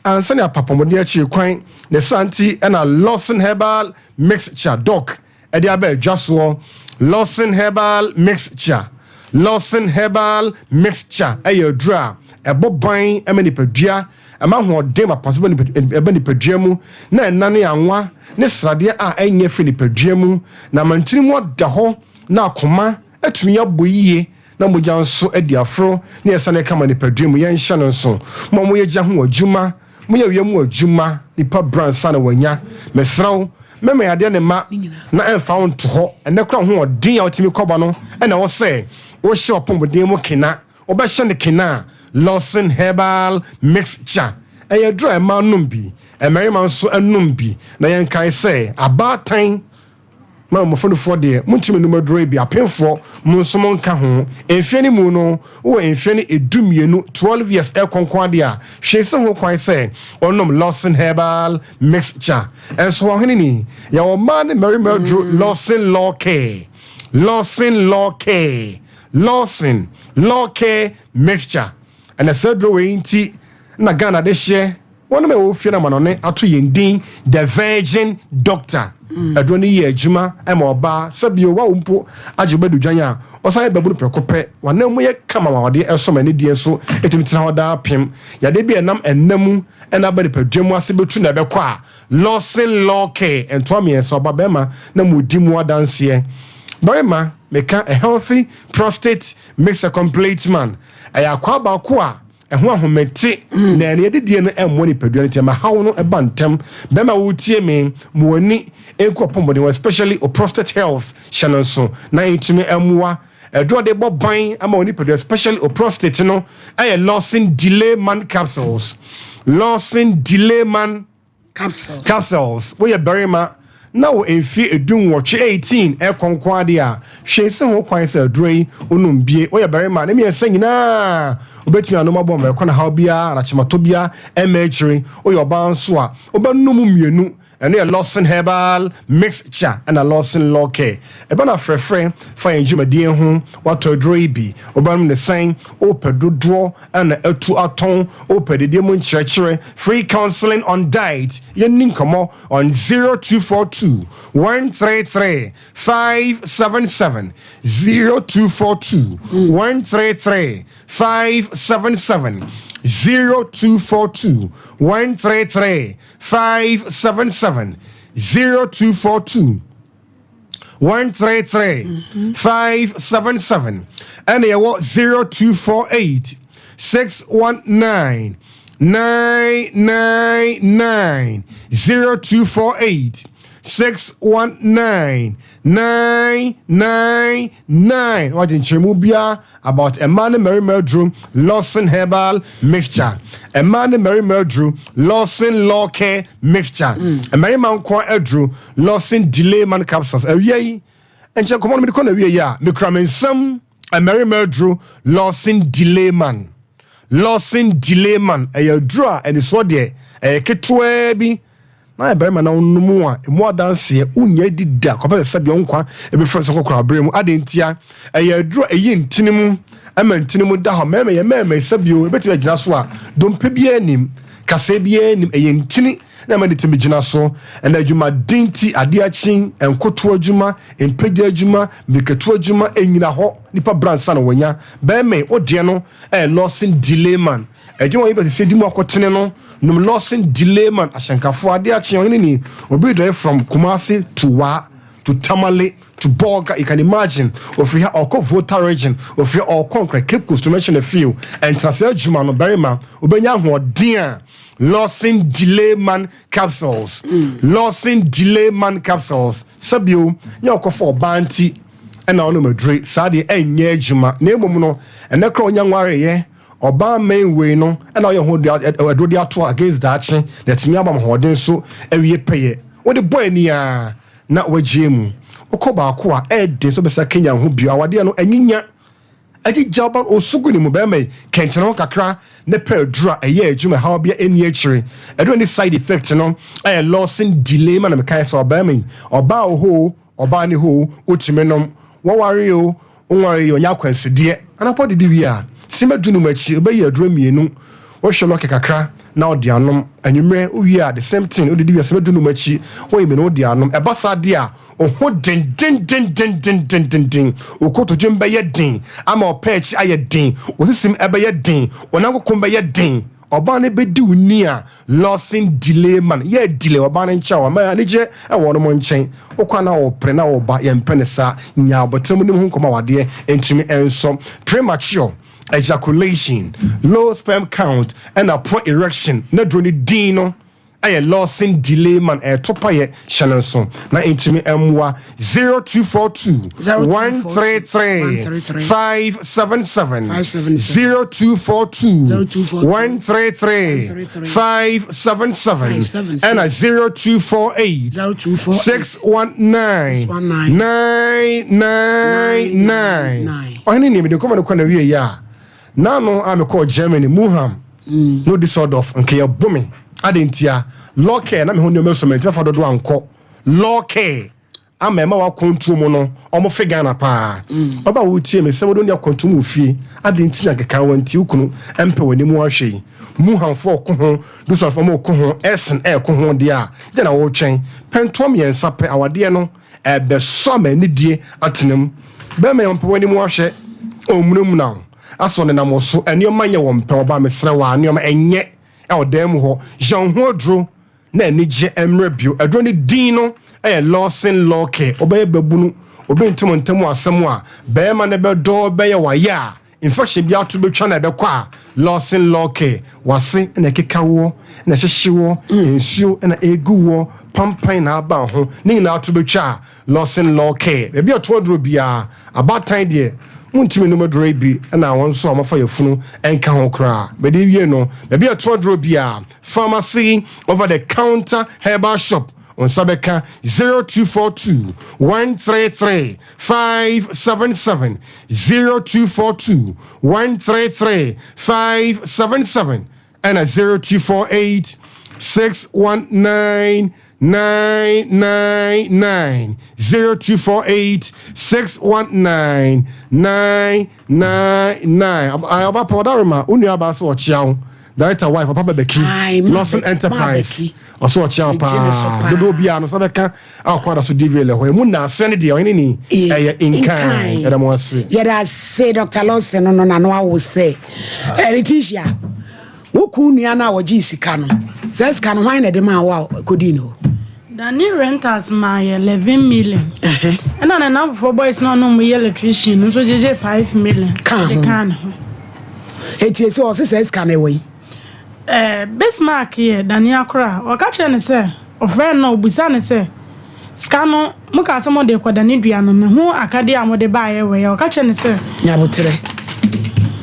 ansa na yɛapa apɔmuden akyiri kwan. Ne saa nti ɛna Lawson Herbal Mixture, Doc, de aba adwa soɔ. Lawson Herbal Mixture Lawson Herbal Mixture yɛ aduro a ɛbɔ ban ma nipadua, ɛma ahoɔden mapa nso ba nipadua mu, na ɛnane anwa ne sradeɛ a ɛnyɛ firi nipadua mu, na ama ntini mu ada hɔ na akoma atumi abɔ yie na mogya nso adi aforo na yɛsane ka ma nipadua mu. Yɛnhyɛ no nso mo a moyɛ gya ho adwuma. Moyɛ wia mu adwuma nipa bra ansa na wanya. Mesrɛ wo mɛma yadeɛ ne mma na ɛmfa wo nto hɔ. Ɛnɛ koraa wo ho ɔden a wotumi kɔba no na ɛwɔ sɛ wohyɛ w'apɔmuden mu kena. Wobɛhyɛ no kena a, Lawson Herbal Mixture. Ɛyɛ aduro a mmaa nom bi, mmarima nso nom bi. Na yɛnkae sɛ abaatan Ma mmofra nufoɔ deɛ, montumi nnom aduro yi bi. Apemfoɔ, mo nso monka ho. Mfeɛ no mu no, wowɔ mfeɛ no ɛdumienu, 12 years, ɛrekɔ nko ara deɛ a, hwee nsi ho kwan sɛ wonom Lawson Herbal Mixture. Nso ɔhene ni, yɛwɔ mmaa ne mmarima aduro Lawson Law Care, Lawson Law Care, Lawson Law Care Mixture. Ɛna saa aduro wei nti na Ghana dehyeɛ Wɔnom a ɛwɔ fie no amanɔne ato yɛn din The Virgin Doctor. Aduro no yɛ adwuma ma ɔbaa sɛ bio wawo mpo agye wo bɛdu dwan a ɔsan yɛ babunu prɛko pɛ. W'anan mu yɛ kama ma wadeɛ ɛsɔ ma anidie nso ɛtumi tena hɔ daa pem. Yadeɛ bi a ɛnam ɛna mu na aba nipadua mu ase bɛtu na ɛbɛkɔ a Lawson Law Care ntoa mmiɛnsa ɔba bɛrima na mudi mu adanseɛ. Barima meka a healthy prostate makes a complete man. Ɛyɛ akwaa baako a Ɛho ahomete na ɛne adidie no mmoa nipadua no nti ɛma haw no ba ntɛm. Bɛrima wotie me, ma w'ani nku w'apɔmuden ho especially wo prostate health hyɛ no nso na ɛntumi mmoa. Aduro a wɔde bɔ ban ama wo nipadua especially wo prostate no ɛyɛ Lawson Delay Man Capsules. Lawson Delay Man Capsules. Capsules, Woyɛ barima na wɔ mfeɛ edunwɔtwe, 18, rekɔ nko ara deɛ a, hwɛ nsi ho kwan sɛ aduro yi wonom bie. Woyɛ barima a, ne mmiɛnsa nyinaa wobɛtumi anom abɔ mmerɛ kwan haw biara anaa kyematɔ biara mma akyire. Woyɛ ɔbaa nso a, wobɛnom mu mmienu. Ɛno yɛ Lawson Herbal Mixture ɛna Lawson Law Care. Ɛba no afrɛfrɛ fa yɛn dwumadie ho, woatɔ aduro yi bi, wobɛnom no sɛn, wopɛ dodoɔ na atu atɔn, wopɛ adidie mu nkyerɛkyerɛ, free counseling on diet, yɛnni nkɔmmɔ on 0242 133 577, 0242 133 577, 0242 133 577, 0242 133 577 ɛna yɛwɔ 0248 619 999 0248 619 999 wagye nkyerɛmu biara about mmaa ne mmarima aduro Lawson Herbal Mixture mmaa ne mmarima aduro Lawson Law Care Mixture mmarima nko aduro Lawson Delay Man Capsules awia yi nkyɛn nkɔmɔ no mede kɔ na awia yi a mekura me nsam mmarima aduro Lawson Delay Man Lawson Delay Man ɛyɛ aduro a anisoɔ deɛ ɛyɛ ketewaa bi Na ayɛ barima na wonom a, emu adanseɛ wonnya di da kɔpɛ sɛ sɛdeɛ wo nkwa bɛfiri nso kɔkora berɛ mu. Adɛn ntia? Ɛyɛ aduro a ɛyi ntini mu, ɛma ntini mu da hɔ. Mmarima yɛ mmarima yi sɛbio ɛbɛtumi agyina so a dompe biara nnim, kaseɛ biara nnim, ɛyɛ ntini na ɛma ne tumi gyina so. Ɛna adwumaden nti, adeɛ akye, nkotoɔ adwuma, mpagya adwuma, mmirikatu adwuma, ɛnyina hɔ. Nipa bra ansa na wanya. Bɛrima yi, wo deɛ no ɛyɛ Lawson Delayman. Adwuma a wɔyɛ bɛsɛ di mu akɔtene no, nom Lawson Delayman ahyɛnkafoɔ. Adeɛ akye, ɔhene ni, obi redrive from Kumasi to Wa to Tamale to Bolga, you can imagine. Ofiri ha ɔkɔ Volta region, ofiri ha ɔkɔ Nkran, Cape Coast to mention a few. Ɛntenase adwuma no, barima, wobɛnya ahoɔden a Lawson Delayman capsules. Lawson Delayman capsules. Sɛbio, nyɛ ɔkɔfa ɔbaa nti ɛna ɔnom adure. Saa deɛ ɛnyɛ adwuma. Na mmom no, ɛnɛ koraa ɔnya nwareyɛ, ɔbaa main wei no ɛna ɔyɛ ho aduro de ato against daakye na ɛtumi aba ma ahoɔden so awie pɛyɛ. Wode bɔ ani a na wagye mu. Wokɔ baako a ɛyɛ den sɛ wobɛsa Kenya ho bio. Awadeɛ no anyinya agyigya ɔba no ɔsu gu ne mu. Bɛrima yi kɛntɛn ho kakra ne pɛ aduro a ɛyɛ adwuma ɛhaw bia ɛnni akyire. Aduro ne side effect no ɛyɛ Lawson Delay ma na mekae sɛ ɔbɛrima yi, ɔbaa wɔ hɔ o, ɔbaa ne hɔ o, wotumi nom. Wɔware o, wonware yi, ɔnyɛ akwansideɛ. Anapɔ didi wie a, simma 15 akyi wobɛyi aduro mmienu, wohwɛ lɔke kakra na ɔde anom. Anwummerɛ wowie a, the same thing, wodidi wie a, simma 15 akyi woyi mmienu wode anom. Ɛba saa deɛ a, oho dendendendendendenden, okotodwem bɛyɛ den ama ɔpɛ akyi ayɛ den, osisim ɛbɛyɛ den, onankoko bɛyɛ den. Ɔbaa no bɛdi wo ni a Lawson Delay man yɛ delay ɔbaa no nkyɛn ɔma anigye ɛwɔ no mo nkyɛn. Wokɔ na wɔpere na wɔba, yɛmpɛ ne saa. Nya abɔtɛm nim ho nkɔmɔ awadeɛ ntumi ɛnsɔ. Premature ejaculation, low sperm count ɛna poor erection na duro ne din no ɛyɛ Lawson Delay man. Ɛɛto payɛ hyɛ no nso na ntumi ɛmmoa. 0242 133 577, 0242 133 577 ɛna 0248 619 999. Ɔhene ni mede nkɔmɔ no kɔ na wie yɛ a nano a mekɔɔ Germany Muham no Düsseldorf nka yɛbo me ade ntia lɔkɛ na meho nneɛma so mantumi afa dodoɔ ankɔ lɔkɛ ama ɛma wakɔntuo mu no ɔmo fe Ghana paa. Ɔba wotie me sɛ wode ne akɔntuo mu wɔ fie ade nti na keka wɔ nti wo kunu ɛmpɛ w'anim ahwɛ yi. Muhamfoɔ ɔko ho, Düsseldorf ɔmo ɔko ho, ɛsen ɛɛko ho deɛ a gye na wɔretwɛn pɛntoɔ mmiɛnsa pɛ. Awadeɛ no ɛbɛsɔ ama anidie atena mu. Bɛrima yɛ ɔmpɛ w'anim ahwɛ, ɔmmunamuna wo asɔ nenam wo so, nneɛma nyɛ wɔn pɛ. Ɔba mesrɛ wɔ a nneɛma ɛnyɛ ɛwɔ dan mu hɔ, yɛ wo ho aduro na anigye mmerɛ bio. Aduro no din no ɛyɛ Lawson Lɔɔke. Wobɛyɛ babunu obi ntem ntam asɛm a bɛrima no bɛdɔ bɛyɛ wayɛ a infection bi ato bɛtwa na ɛbɛkɔ a Lawson Lɔɔke wase na ɛkeka woɔ na ɛhyehye woɔ, nsuo na ɛgu woɔ, pampan na aba ho ne nyinaa to bɛtwa a Lawson Lɔɔke. Baabi a ɛto aduro biara abaatan deɛ montumi nom aduro yi bi ɛna wɔn nso a wɔafa yɛfunu ɛnka ho koraa. Bɛde wie no, baabi a ɛto aduro biara, pharmacy, over the counter, herbal shop, nsa bɛka. 0242 133 577, 0242 133 577 ɛna 0248 619 999, 0248 619 999. Ɔba pɛ ɔdarema wo nua baa sɛ ɔkyea wo director wife papa bɛbɛki Lawson Enterprise ɔsɛ ɔkyea wo paa. Dodoɔ biara no sɛ bɛka a ɔkɔ ada so DVL hɔ ɛmu naasɛ no deɛ ɔhene ni ɛyɛ nkan. Ɛdɛ mo ase. Yɛda ase Dr. Lawson no nano awo sɛ Letitia wo kun nua no a wɔgyee sika no, saa sika no hwan na ɛde maa wo a kɔdii ne hɔ? Dani Rentals maa yɛ 11 million. Ɛna ne namfofoɔ boys na ɔno mo yɛ electrician no nso gyegye 5 million. Ka ho. De kaa ne ho. Eti esi ɔse saa sika no ɛwɔ yi? Bismarck yɛ Dani akora a ɔka kyerɛ ne sɛ ɔfrɛ no na ɔbusa ne sɛ sika no mo ka sɛ mo de kɔ Dani dua no ne ho akadeɛ a mo de baayɛ wɔ yɛ, ɔka kyerɛ ne sɛ. Nyabotrɛ.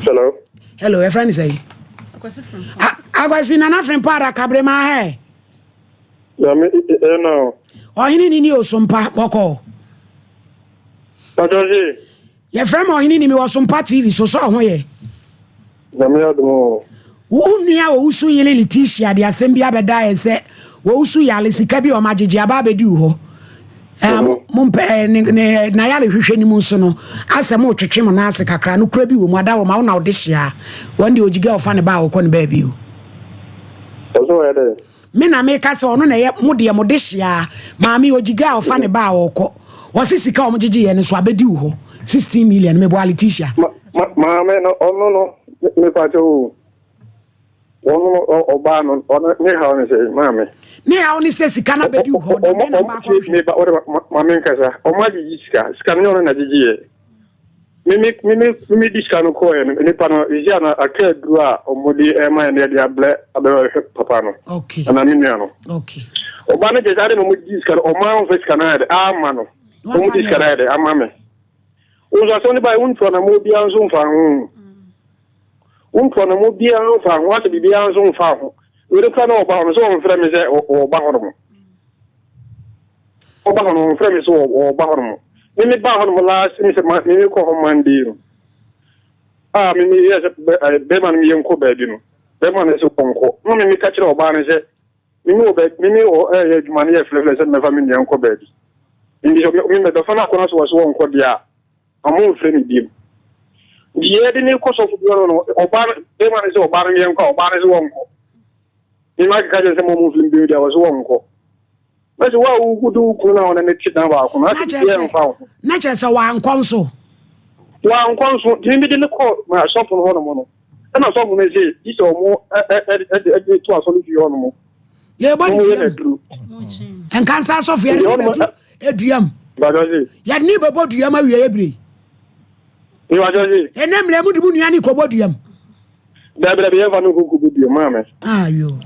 Hello. Hello, ɛfrɛ ne sɛ yi? Akwasi Nana Frimpɔ Adakabre ma hɛ. Nyame ɛna o. Ɔhene ni ni Osompa bɔkɔ. Pàtó ṣe. Yɛfrɛ ma ɔhene ni mi wɔ Sompa TV so sɛ ɔho yɛ. Nyame adom o. Wo nua Owusu yere Letitia de asɛm bi abɛda yɛ sɛ Owusu yale sika bi a ɔma agyegye aba abɛdi wo hɔ. Mompɛ ne ne nayale hwehwɛ ne mu nso no asɛ mo twetwe mo nan ase kakra no kura bi wɔ mu ada wɔ ma wo na wode hyia wɔn deɛ ogyiga ɔfa ne ba a wɔkɔ ne baabi o. Ɔsɛ ɔyɛ dɛ. Me na meka sɛ ɔno na ɛyɛ mo deɛ mo de hyia. Maame ogyiga a ɔfa ne ba a ɔkɔ. Ɔse sika a wɔn gyegye yɛ no so abɛdi wo hɔ. 16 million meboa Letitia. Ma ma maame no ɔno no mepa kyɛw o. Ɔno no ɔbaa no ɔno ne haw ne sɛ maame. Ne haw ne sɛ sika no abɛdi wo hɔ da bɛn na mba akɔhwɛ. Meba ɔde maame nkasa ɔmo agyegye sika sika no nyɛ ɔno na gyegye yɛ. Mimi mimi mimi di sika no kɔɔ yɛ no nipa no ezi ana aka aduru a ɔmo de ɛma yɛ no yɛde ablɛ abɛhwɛ papa no. Okay. Ana me nua no. Okay. Ɔbaa no gyesɛ ade na ɔmo di sika no ɔmo anfa sika no ayɛ de ama no. Ɔmo di sika no ayɛ de ama me. Wo nso asɛm no ba yɛ wontu anamɔ obiara nso mfa ho. Wontu anamɔ biara mfa ho, asɛ biribiara nso mfa ho. Wei no koraa na ɔba hɔ no, sɛ ɔmfrɛ me sɛ ɔba hɔ nom. Ɔba hɔ no, ɔmfrɛ me sɛ ɔba hɔ nom. Me me ba hɔ nom last, me sɛ me me kɔ hɔ Monday no. A me me yɛ sɛ bɛrima no yɛnkɔ baabi no. Bɛrima no sɛ ɔnkɔ. Na me me ka kyerɛ ɔbaa no sɛ me me wɔ baabi, me me wɔ ɛyɛ adwuma no yɛ frɛfrɛ sɛ mɛfa me nua nkɔ baabi. Nti sɛ me mɛbɛfa no akɔ no so wɔ so ɔnkɔ deɛ a, Ɔmo nfrɛ me biom. Nti yɛde no kɔ sɔfo bi hɔ no no, ɔbaa no, bɛrima no sɛ ɔbaa no yɛnkɔ a, ɔbaa no sɛ wɔnkɔ. Me ma keka kyerɛ sɛ mo ɔmo mfrɛ me biom deɛ, ɔsɛ wɔnkɔ. Na sɛ wo a wode wo kunu no a ɔne no te dan baako no, asɛ biribiara mfa wo ho. Na kyerɛ sɛ wankɔ nso. Wankɔ nso, nti me de no kɔ ma sɔfo no hɔ nom no, ɛna sɔfo no se, gye sɛ ɔmo ɛde to asɔre fie hɔ nom. Yɛbɔ ne dua mu. Nkansa asɔfo yɛde ne bɛto eduam. Yɛde ne bɛbɔ duam awie yɛ bere. Ɛnɛ mmerɛ mu de mu nua ne kɔbɔ duam. Dabi dabi yɛnfa no nkɔ nkɔbɔ duam maame. Ayo.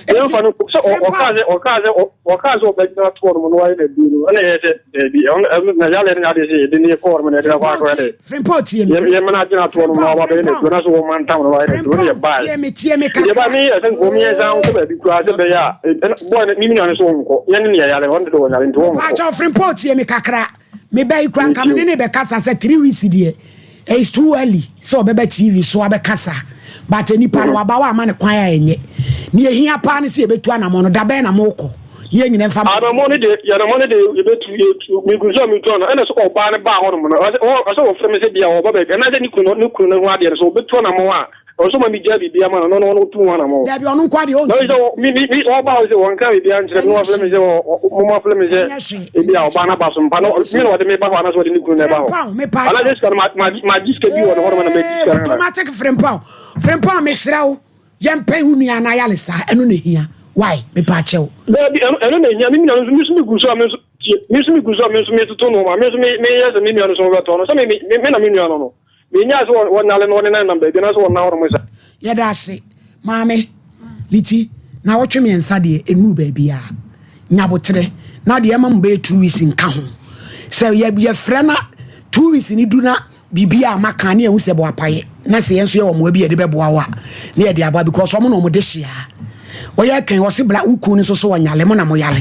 Yɛnfa no sɛ ɔkaa sɛ ɔkaa sɛ ɔkaa sɛ ɔbɛgyina toɔ no mu na wayɛ n'aduro no ɛna yɛ sɛ dabi ɛno na yalɛ no adeɛ sɛ yɛde ne kɔɔ no mu na yɛde akɔ akɔyɛ dɛ. Frimpong tie me. Yɛ mena gyina toɔ no mu na wabɛyɛ n'aduro na so wɔn mantam no wayɛ n'aduro no yɛ baa. Tie me tie me kakra. Yɛ ba mi yɛ sɛ nkɔm yɛn san nkɔ baabi koraa sɛ bɛyɛ a bɔɔ ne mi nua no so wɔn nkɔ yɛn ne ne yɛ yare wɔn de wɔn yare nti wɔn nkɔ. Paakyɛw Frimpong tie me kakra. Me ba yi koraa nka me ne ne bɛkasa sɛ 3 weeks deɛ it's too early sɛ ɔbɛba TV so abɛkasa but nipa no waba wa ama ne kwan a ɛnyɛ ne ehia paa ne sɛ yɛbɛtu anamɔ no da bɛn na mokɔ ne yɛn nyina mfa anamɔ no deɛ anamɔ no deɛ yɛbɛtu yɛtu megu so a metu ano ɛna sɛ ɔbaa no baa hɔ nom no ɔsɛ ɔsɛ wɔfrɛ me sɛ bia ɔba baabi anaasɛ ne kunu ne kunu no ho adeɛ no sɛ ɔbɛtu anamɔ a ɔsɛ ma megya biribi ama no na ɔno ɔtu ho anamɔ. Dabi ɔno nko adeɛ ɔntu. Sɛ mi mi mi ɔba hɔ sɛ wɔn ka biribi ankyerɛ mi na wɔafrɛ mi sɛ mo mo afrɛ mi sɛ ebi a ɔbaa n'aba so mpa no mi na wɔde mi ba hɔ anaasɛ wɔde ne kunu na ɛba hɔ. Anaasɛ sika no ma ma ma gye sika bi wɔ ne hɔ nom na ma gye sika no. Automatic Frimpong Frimpong mesrɛ wo yɛmpɛ wo nua no ayale saa ɛno na ehia why mepa akyɛw. Dabi ɛno ɛno na ehia me nua no nso mi nso mi gu so a mi nso tie mi nso mi gu so a mi nso mi toto nneɛma mi nso mi mi yɛ sɛ mi nua no nso bɛtɔ no sɛ mi mi mi na mi nua no no. Menyaa sɛ wɔnyale no wɔnenam baabi anaasɛ wɔnna hɔ nom sa. Yɛda ase maame Liti naawɔtwe miɛnsa deɛ ɛnuru baabiaa nya aboterɛ na deɛ ɛma mo bɛyɛ 2 weeks nka ho sɛ yɛfrɛ na 2 weeks no du na biribiaa maka ne yɛhu sɛ boapayɛ na sɛ yɛn nso yɛwɔ mmoa bi yɛde bɛboa wo a na yɛde aboa because ɔmo na ɔmo de hyia ɔyɛ kan ɔse bla wo kun no nso so ɔnyale mo na mo yare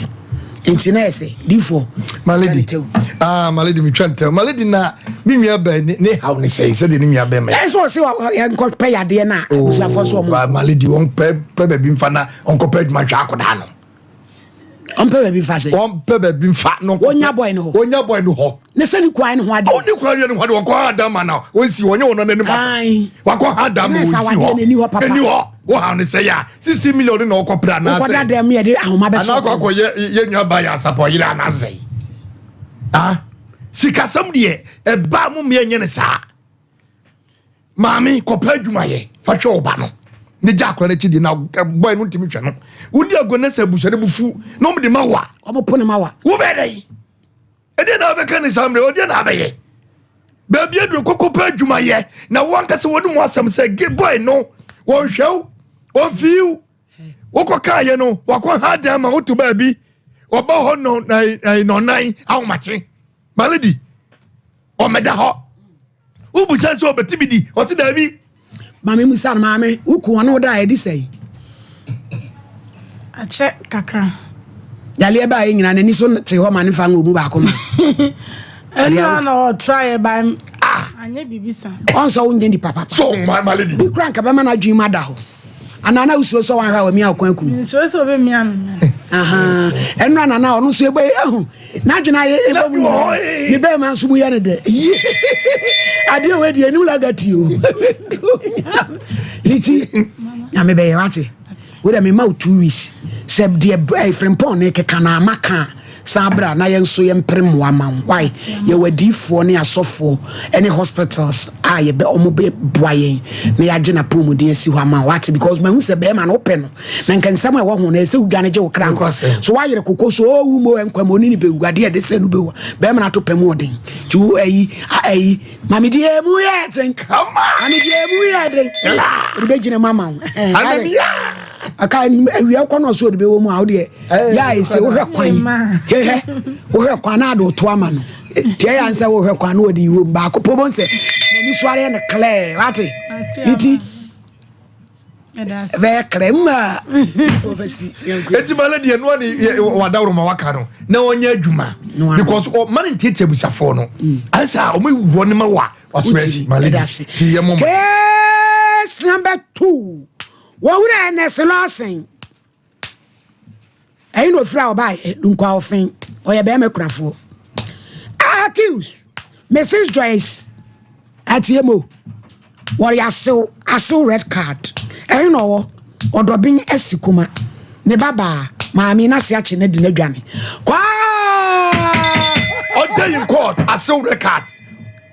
nti na ɛsɛ difoɔ My lady, ah, my lady, metwa ntɛm. My lady na me nua bɛn ne ne haw ne sɛn sɛdeɛ ne nua bɛn ma. Ɛsɛ ɔse nkɔ pɛ yadeɛ no a abusuafoɔ so ɔmo. Oh, my lady, wɔn pɛ pɛ baabi nfa na ɔnkɔ pɛ adwuma hwɛ akɔdaa no. Ɔmpɛ baabi nfa sɛ. Ɔmpɛ baabi nfa no. Onya boy no hɔ. Onya boy no hɔ. Ne sɛ ne kwan ne ho adeɛ. Ɔne kwan ne ho adeɛ wɔnkɔ ha dama na ɔnsi hɔ nyɛ wɔn n'anim asɛm. Wakɔ ha dama ɔnsi hɔ. Ɛni hɔ papa. Ɛni hɔ. Wo ha ne sɛ yɛ a 60 million na ɔkɔ pere anaasɛ. Wokɔda dɛm yɛde ahoma bɛsɔ. Anaa akɔ akɔ yɛ yɛ nua ba yɛ asapɔ yere anaasɛ. Ah sikasɛm deɛ ɛbaa mu mmea nyɛ ne saa. Maame kɔpɛ adwuma yɛ fa hwɛ wo ba no ne gya akora n'akyi deɛ na bɔyɛ no ntumi hwɛ no. Wodi agorɔ na sɛ abusua no bu fu na wɔn de ma wa. Wɔn po ne ma wa. Wo bɛyɛ dɛ ɛdeɛ na wobɛka ne saa mmerɛ ɔdeɛ na abɛyɛ baabi aduro koko pɛ adwuma yɛ na wo ankasa wɔne mu asɛm sɛ ge boy no wɔnhwɛ wo wɔmfii wo wokɔ kaayɛ no wakɔ ha dan ma woto baabi wɔba hɔ nɔnan ahomakye malady ɔmɛda hɔ wobusa sɛ ɔbɛte bi di ɔse daabi Maame musa no maame wo kun ɔne wo da a ɛdi sɛn? Akyɛ kakra. Yareɛ baa yɛ nyinaa n'ani so te hɔ ma ne fa ngo mu baako ma. Ɛnna na ɔtra yɛ ba anyɛ biribi sa. Ɔnsɔ wo nyɛ nipa papa. So ma lady. Bi kura nka bɛma n'adwene mu ada hɔ. Anaa na wosuro sɛ wanhwɛ a wamia ɔkwan akum. Nsuro sɛ ɔbɛmia me mɛ. Ɛnora nana ɔno nso ɛbɔ ehu n'adwene ayɛ ɛbɔ mu nyinaa ne bɛrima nso mu yɛ ne dɛ. Adeɛ wei deɛ anim lagati o. Ne ti nyame bɛyɛ wate. Wo dɛ mema wo 2 weeks. Sɛ deɛ eh, Frimpong ne keka na ama ka a, san bra na yɛn nso yɛmpere mmoa ma wo. Why? Yɛwɔ adiyifoɔ ne asɔfoɔ ne hospitals a yɛbɛ ɔmo bɛ boa yɛn na yɛagye n'apɔmuden asi hɔ ama wo. Wate? Because mahu sɛ bɛrima no wopɛ no na nka nsɛm a ɛwɔ ho no ɛsɛ wodwane gye wo kra nkwa. So woayere koko so ɔwu mo nkwa mu ɔne ne bɛwu adeɛ ɛde sɛ no bɛwu bɛrima no ato pɛ mu ɔden. Nti wo ayi ayi mame deɛ emu yɛ den. Mame deɛ emu yɛ den. Ɔde bɛgyina mu ama wo. Aka awia kɔ na ɔso ɔde bɛwɔ mu a wodeɛ yɛ a ɛsɛ wohwɛ kwan hwehwɛ wohwɛ kwan na ade woto ama no nti ɛyɛ ansɛ wohwɛ kwan na wɔde wɔ mu baako pɛ bɔ sɛ n'ani so areɛ no clear wate ne ti bɛyɛ clear mma fɔfɛsi eti ma lady ɛnoa ne wadaworo ma waka no na ɔnyɛ adwuma because ɔma ne ntiatia abusuafoɔ no ansa ɔmo wɔ ne ma wa waso asi ma lady ti yɛ mo ma case number 2 Wɔwura Ernest Lawson. Ɛyi na ofiri a ɔbaeɛ Dunkwa Ɔfen. Ɔyɛ bɛrima kurafoɔ. Accused Mrs. Joyce Atiemo. Wɔre asew asew red card. Ɛyi na ɔwɔ ɔdɔben asi kuma. Ne babaa maame n'ase akye na di n'adwane. Kwaa! Ɔda in court asew red card.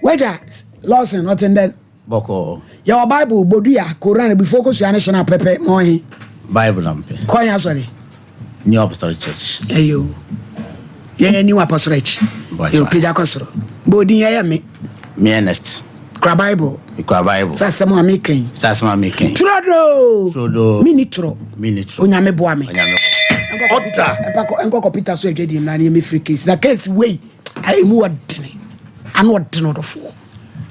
Wagya Lawson ɔte ndɛn? Bɔkɔɔ. Yɛwɔ Bible, bodua, Koran, abifo kosua ne hyena pɛpɛ ma ɔhe? Bible na mepɛ. Kɔ he asɔre? New Apostolic Church. Ɛyɛ o. Yɛyɛ New Apostolic. Yɛ pagya kɔ soro. Bɔ odin yɛyɛ me. Me Ernest. Kura Bible. Kura Bible. Sɛ asɛm a meka yi. Sɛ asɛm a meka yi. Turodoo. Turodoo. Mini toro. Mini toro. Onyame boa me. Onyame boa. Ɔda. Nkɔkɔ Peter so adwa di mmra ne yɛ free case. Na case wei emu ɔdene. Ano ɔdene ɔdɔfoɔ.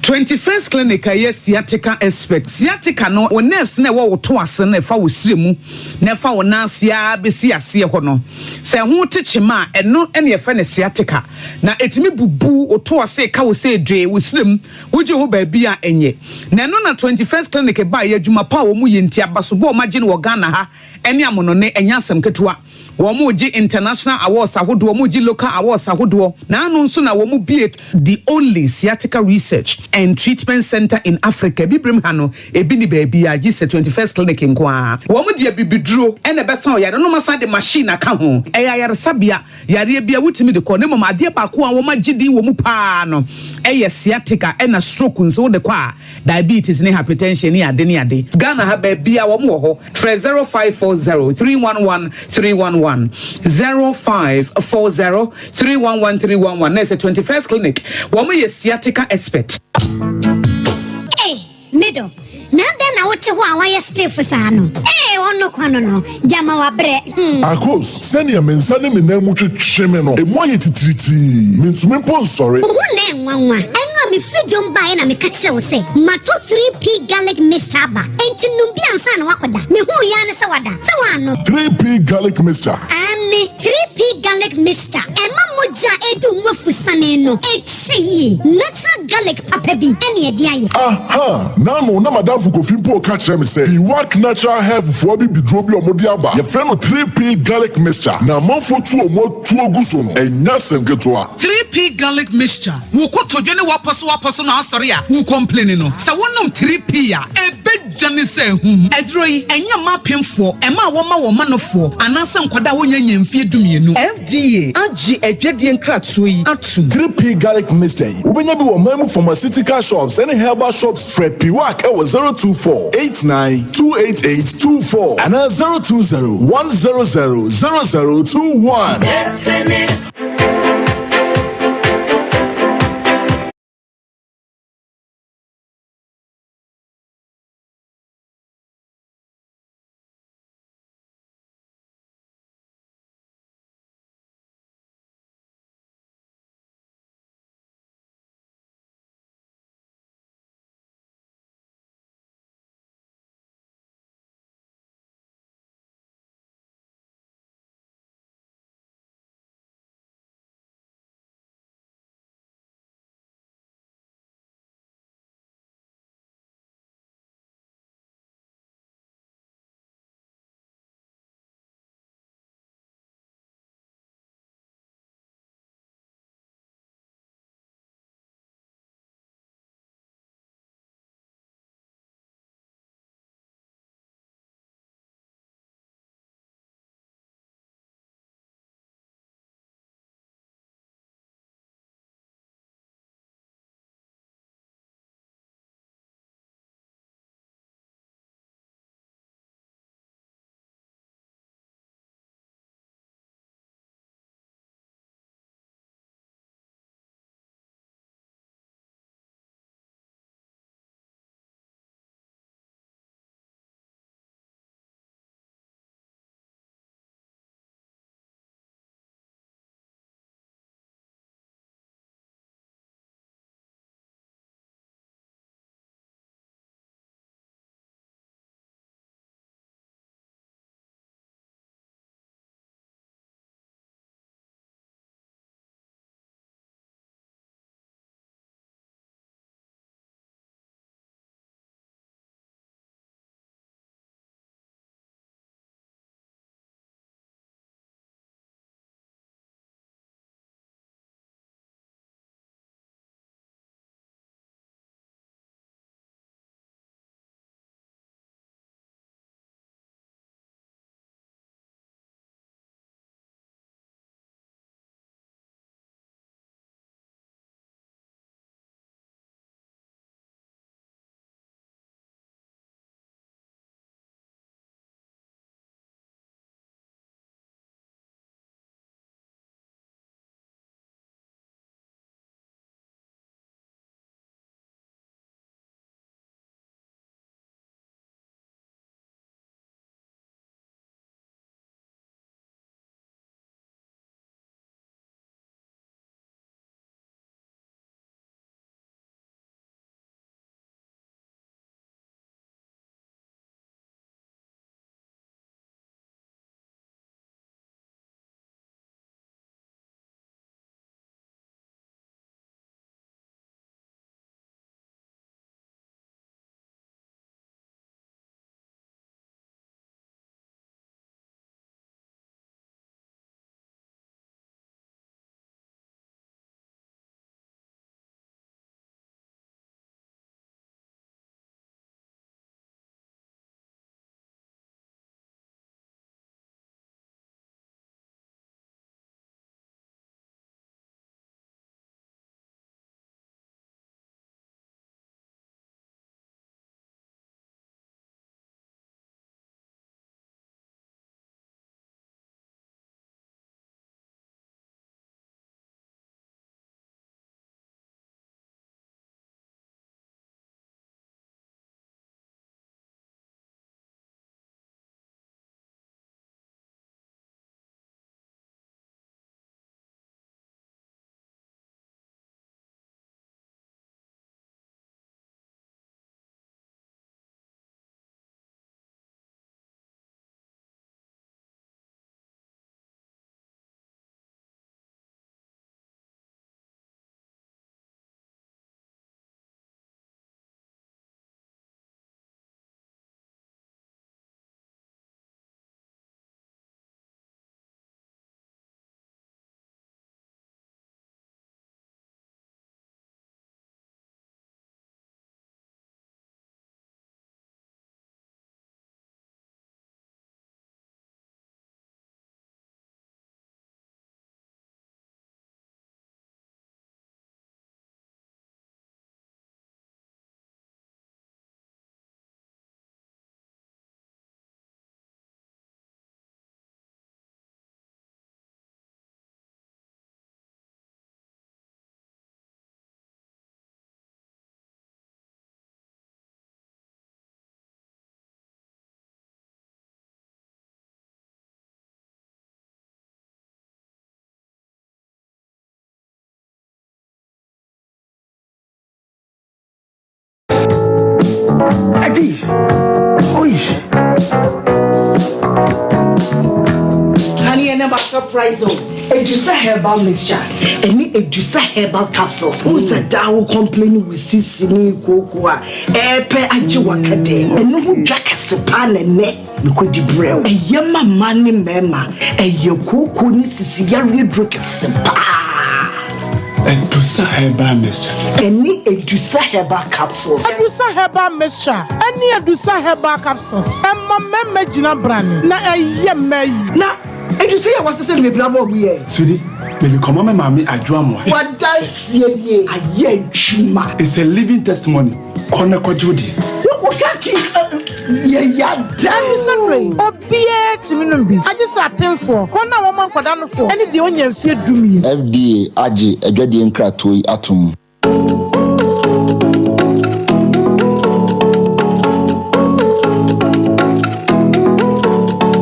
21st Clinic a ɛyɛ sciatica expert. Sciatica no, wo nerves no a ɛwɔ wo to ase no a ɛfa wo srɛ mu na ɛfa wo nan ase ara bɛsi aseɛ hɔ no, sɛ ɛho te kyema a, ɛno na yɛfrɛ no sciatica. Na ɛtumi bubu wo to ase, ɛka wo sɛ dwee, wo srɛ mu, wogye ho baabi a ɛnyɛ. Na ɛno na 21st Clinic baeɛ, adwuma pa a wɔyɛ nti, abasobɔ a wɔagye no wɔ Ghana ha ne amonone, ɛnyɛ asɛm ketewa. Wɔregye international awards ahodoɔ, wɔregye local awards ahodoɔ, na ano nso na wɔbue the only sciatica research and treatment centre in Africa. Abibirem ha no, ebi nni baabiara gye sɛ 21st Clinic nko ara. Wɔde abibiduro na ɛbɛsa ɔyare no na wɔasan de machine aka ho. Ɛyɛ ayaresabea, yareɛ biara wotumi de kɔ, na mmom adeɛ baako a wɔagye din wɔ mu pa ara no yɛ sciatica ɛna stroke nso wode kɔ a, Diabetes ne hypertension ne ade ne ade. Ghana ha baabiaa wɔn wɔ hɔ. Frɛ 0540 311 311, 0540 311 311 na ɛsɛ 21st Clinic. Wɔn yɛ sciatica expert. Ei, me dɔ, na adɛn na wote hɔ a woayɛ stiff saa no? Ei, ɔno kwa no no, gyama wabrɛ, hmm. Akos, sɛnea me nsa ne me nan mu twetwe me no, emu ayɛ titiritii. Mintumi mpo nsɔre. Wo ho nnɛ nwanwa. Ɛno a mefiri dwom baeɛ na meka kyerɛɛ wo sɛ matɔ 3P garlic mixture aba, enti nom bi ansa na woakɔda. Mehuu yi ara ne sɛ woada. Sɛ woannom. 3P garlic mixture. Aane, 3P garlic mixture. Ɛma mogya a ɛredi wo mu afusane no kyɛ yie. Natural garlic papa bi ne ɛde ayɛ. Aha! N'ano na m'adamfo Kofi mpo reka kyerɛ me sɛ Biwak Natural Health foɔ abibiduro bi a wɔde aba, yɛfrɛ no 3P Garlic Mixture, na amanfoɔ tu wɔn atuo gu so no, ɛnyɛ asɛm ketewa. 3P Garlic Mixture, Wo kotodwe ne w'apɔsowapɔso na asɔre a wo complaini no, sɛ wonom 3P a, ɛbɛdwane sɛ ahum. Aduro yi, ɛnyɛ mma apemfoɔ, mmaa a wɔma wɔn manofoɔ, anaasɛ nkwadaa a wɔnnya nnya mfeɛ dumienu. FDA agye adwadie nkratoɔ yi atom. 3P Garlic Mixture yi, wobɛnya bi wɔ ɔman mu pharmaceutical shops ne herbal shops. Frɛ Piwak wɔ 024 89 288 24 anaa 020 100 0021. Destiny. surprise o. Edusa herbal mixture ɛne Edusa herbal capsules. Wohu sɛ daa wo complain wo sisi ne kooko a ɛɛpɛ agye waka dɛ. Ɛno ho dwa kɛse paa na ɛnɛ mekɔdi brɛ wo. Ɛyɛ ma mmaa ne mmarima. Ɛyɛ kooko ne sisi yareɛ duro kɛse paa. Edusa herbal mixture. Ɛne Edusa herbal capsules. Edusa herbal mixture ɛne Edusa herbal capsules ɛma mmarima gyina brane na ɛyɛ mmaa yi. Na Edusa yi a wɔasesa no bebree ama wɔn yɛ. Sweetie, mede kɔma me maame Adwo Amoah. W'adanseɛ nie, ayɛ adwuma. It's a living testimony, kɔ na kɔgye wo deɛ. Wo ka ki yɛ yada. Edusa duro yi, obiara tumi nom bi, agye sɛ apemfoɔ, wɔn a wɔma nkwadaa nofoɔ, ne deɛ ɔnnya mfeɛ dumien. FDA agye adwadie nkratoɔ yi atom.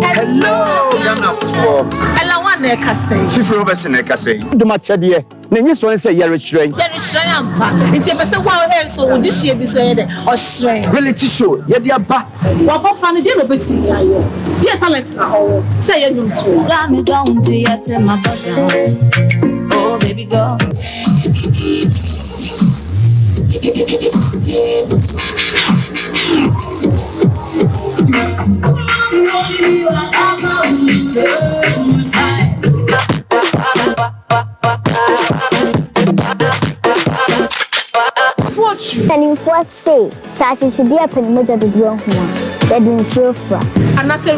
Hello Ghanafoɔ. Ella wan na ɛkasa yi. Fifiri Robertson na ɛkasa yi. Dom akyɛdeɛ, n'ani sɔ ne sɛ yɛrehyerɛn. Yɛrehyerɛn ampa. Nti yɛpɛ sɛ wo a wohwɛ nso wo dehyeɛ bi nso ɛyɛ dɛ, ɔhyerɛn. Reality show yɛde aba. W'abɔfra no deɛ na ɔbɛtumi ayɛ? Deɛ talent na ɔwɔ sɛ ɛyɛ nnwomtoɔ? Got me down to yes in my down. Oh baby girl. Mpanimfoɔ se, sɛ akyekyedeɛ pɛ ne mogya dodoɔ hu a, yɛde nsuo fra. Anaasɛ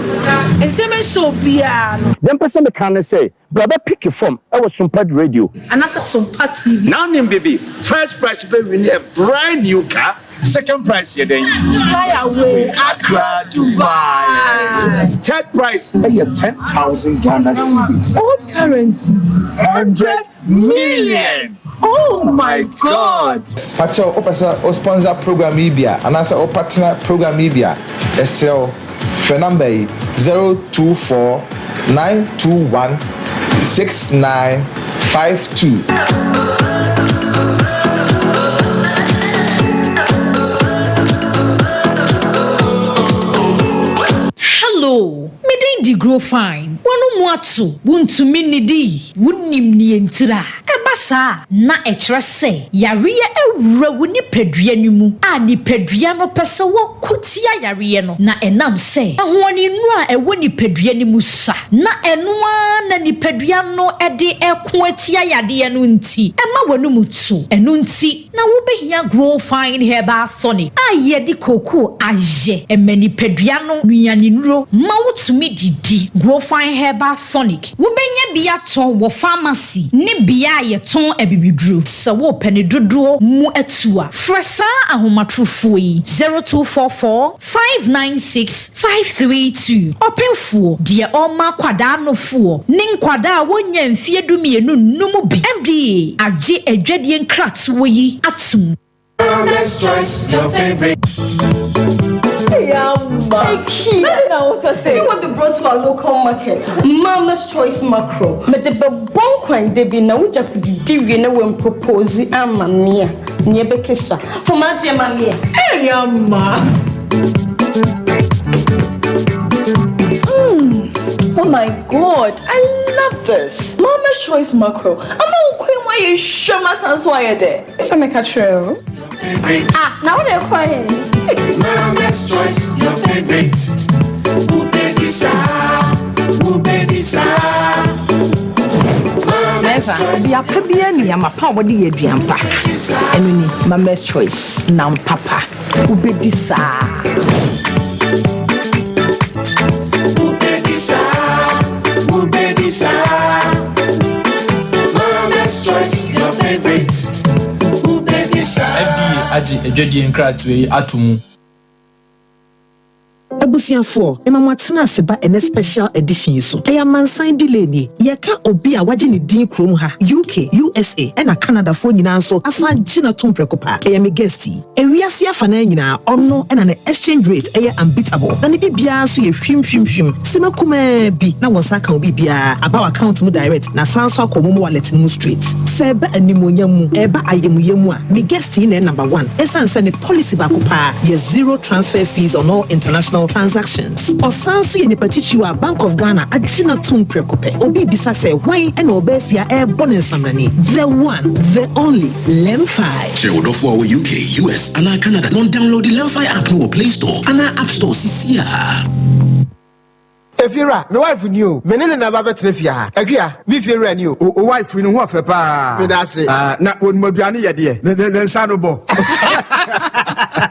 entertainment show biara no. Deɛ mpɛ sɛ meka ne sɛ, bra bɛ pick fam wɔ Sumpad Radio. Anaasɛ Sumpa TV. Now nim bibi, first prize bɛ win a brand new car, second prize yɛ dɛn? Fly away, Accra, Dubai. Third prize ɛyɛ 10,000 Ghana cedis. Old currency. 100 million. Oh my God! Pakyɛw wopɛ sɛ wo sponsor program yi bi a anaasɛ wo partner program yi bi a, yɛsrɛ wo frɛ number yi, 024 921 6952. Hello, me din de Grow Fine. W'ano mu ato, wuntumi nnidi, wunnim nea entira. Ɛba saa a, na ɛkyerɛ sɛ yareɛ awura wo nipadua no mu a nipadua no pɛ sɛ wɔko tia yareɛ no, na ɛnam sɛ ahoɔdennuro a ɛwɔ nipadua no mu sua, na ɛno ara na nipadua no de reko atia yadeɛ no nti, ɛma w'anom tu. Ɛno nti na wobɛhia Grow Fine Herbal Tonic a yɛde kookoo ayɛ. Ɛma nipadua no nnuanennuro ma wotumi didi. Grow Fine Herbal Tonic, wobɛnya bi atɔ wɔ pharmacy ne bea a yɛtɔn abibiduro. Sɛ worepɛ ne dodoɔ mu atu a, frɛ saa ahomatorofoɔ yi, 0244 596 532. Ɔpemfoɔ, deɛ ɔrema akwadaa nofoɔ ne nkwadaa a wɔnnya mfeɛ dumienu nnom bi. FDA agye adwadie nkratoɔ yi atom. Mama's Choice, your favorite. See what they brought to our local market. Mama's Choice Mackerel. Mede bɛbɔ nkwan da bi na wogya fididi wie na wɔmpropose ama me a, nea ɛbɛkesa. Fam agye ma me. Hey, Amma. Mm. Oh my God, I love this. Mama's Choice Mackerel. Ama wo kwan mu ayɛ hwam asan so ayɛ dɛ. Sɛ meka kyerɛ o. Ah, na wo de kɔ he? Mama's Choice, your favorite. Wubedisa, wubedisa. Mɛnsa, ɔbea pa biara nim nneɛma pa a wɔde yɛ aduan pa. Ɛno ni, Mama's Choice, nam papa. Wobedi saa. Wubedisa, wubedisa. Mama's Choice, your favorite. Wubedisa. FDA agye adwadie nkratoɔ yi ato mu. Abusuafoɔ, mema mo atena ase ba ɛnɛ special edition yi so. Ɛyɛ amansan delay nie. Yɛka obi a wagye ne din kurom ha, UK, USA ɛna Canada foɔ nyinaa nso asan agye no atom prɛko pɛ. Ɛyɛ me guest yi. Ewiase afanaa nyinaa, ɔno ɛna ne exchange rate ɛyɛ unbeatable na ne biribiara nso yɛ hwim hwim hwim. Sima kumaa bi na wo nsa aka wo biribiara aba w'account mu direct na asan nso akɔ momo wallet no mu straight. Sɛ ɛba animuonyam mu, ɛba ayamuyɛ mu a, me guest yi na ɛyɛ number one ɛsiane sɛ ne policy baako paa yɛ zero transfer fees on all international transfers. transactions. Ɔsan nso yɛ nipa titiriw a Bank of Ghana agye no atom prɛko pɛ. Obi rebisa sɛ hwan na ɔbaa fie a ɛrebɔ ne nsamrane? The one, the only, Lemfi. Kyerɛ wo dɔfo a ɔwɔ UK, US, anaa Canada na ɔndownloadi Lemfi app no wɔ Play Store anaa App Store sisiaa. Efiewura, me wife ni o, me ne no na ɛba bɛtena fie ha. Akua, me fiewura ni o. O wife no ho ɔfɛ paa. Meda ase. Ah, na wɔnim aduane yɛ deɛ. Ne, ne, ne nsa no bɔ.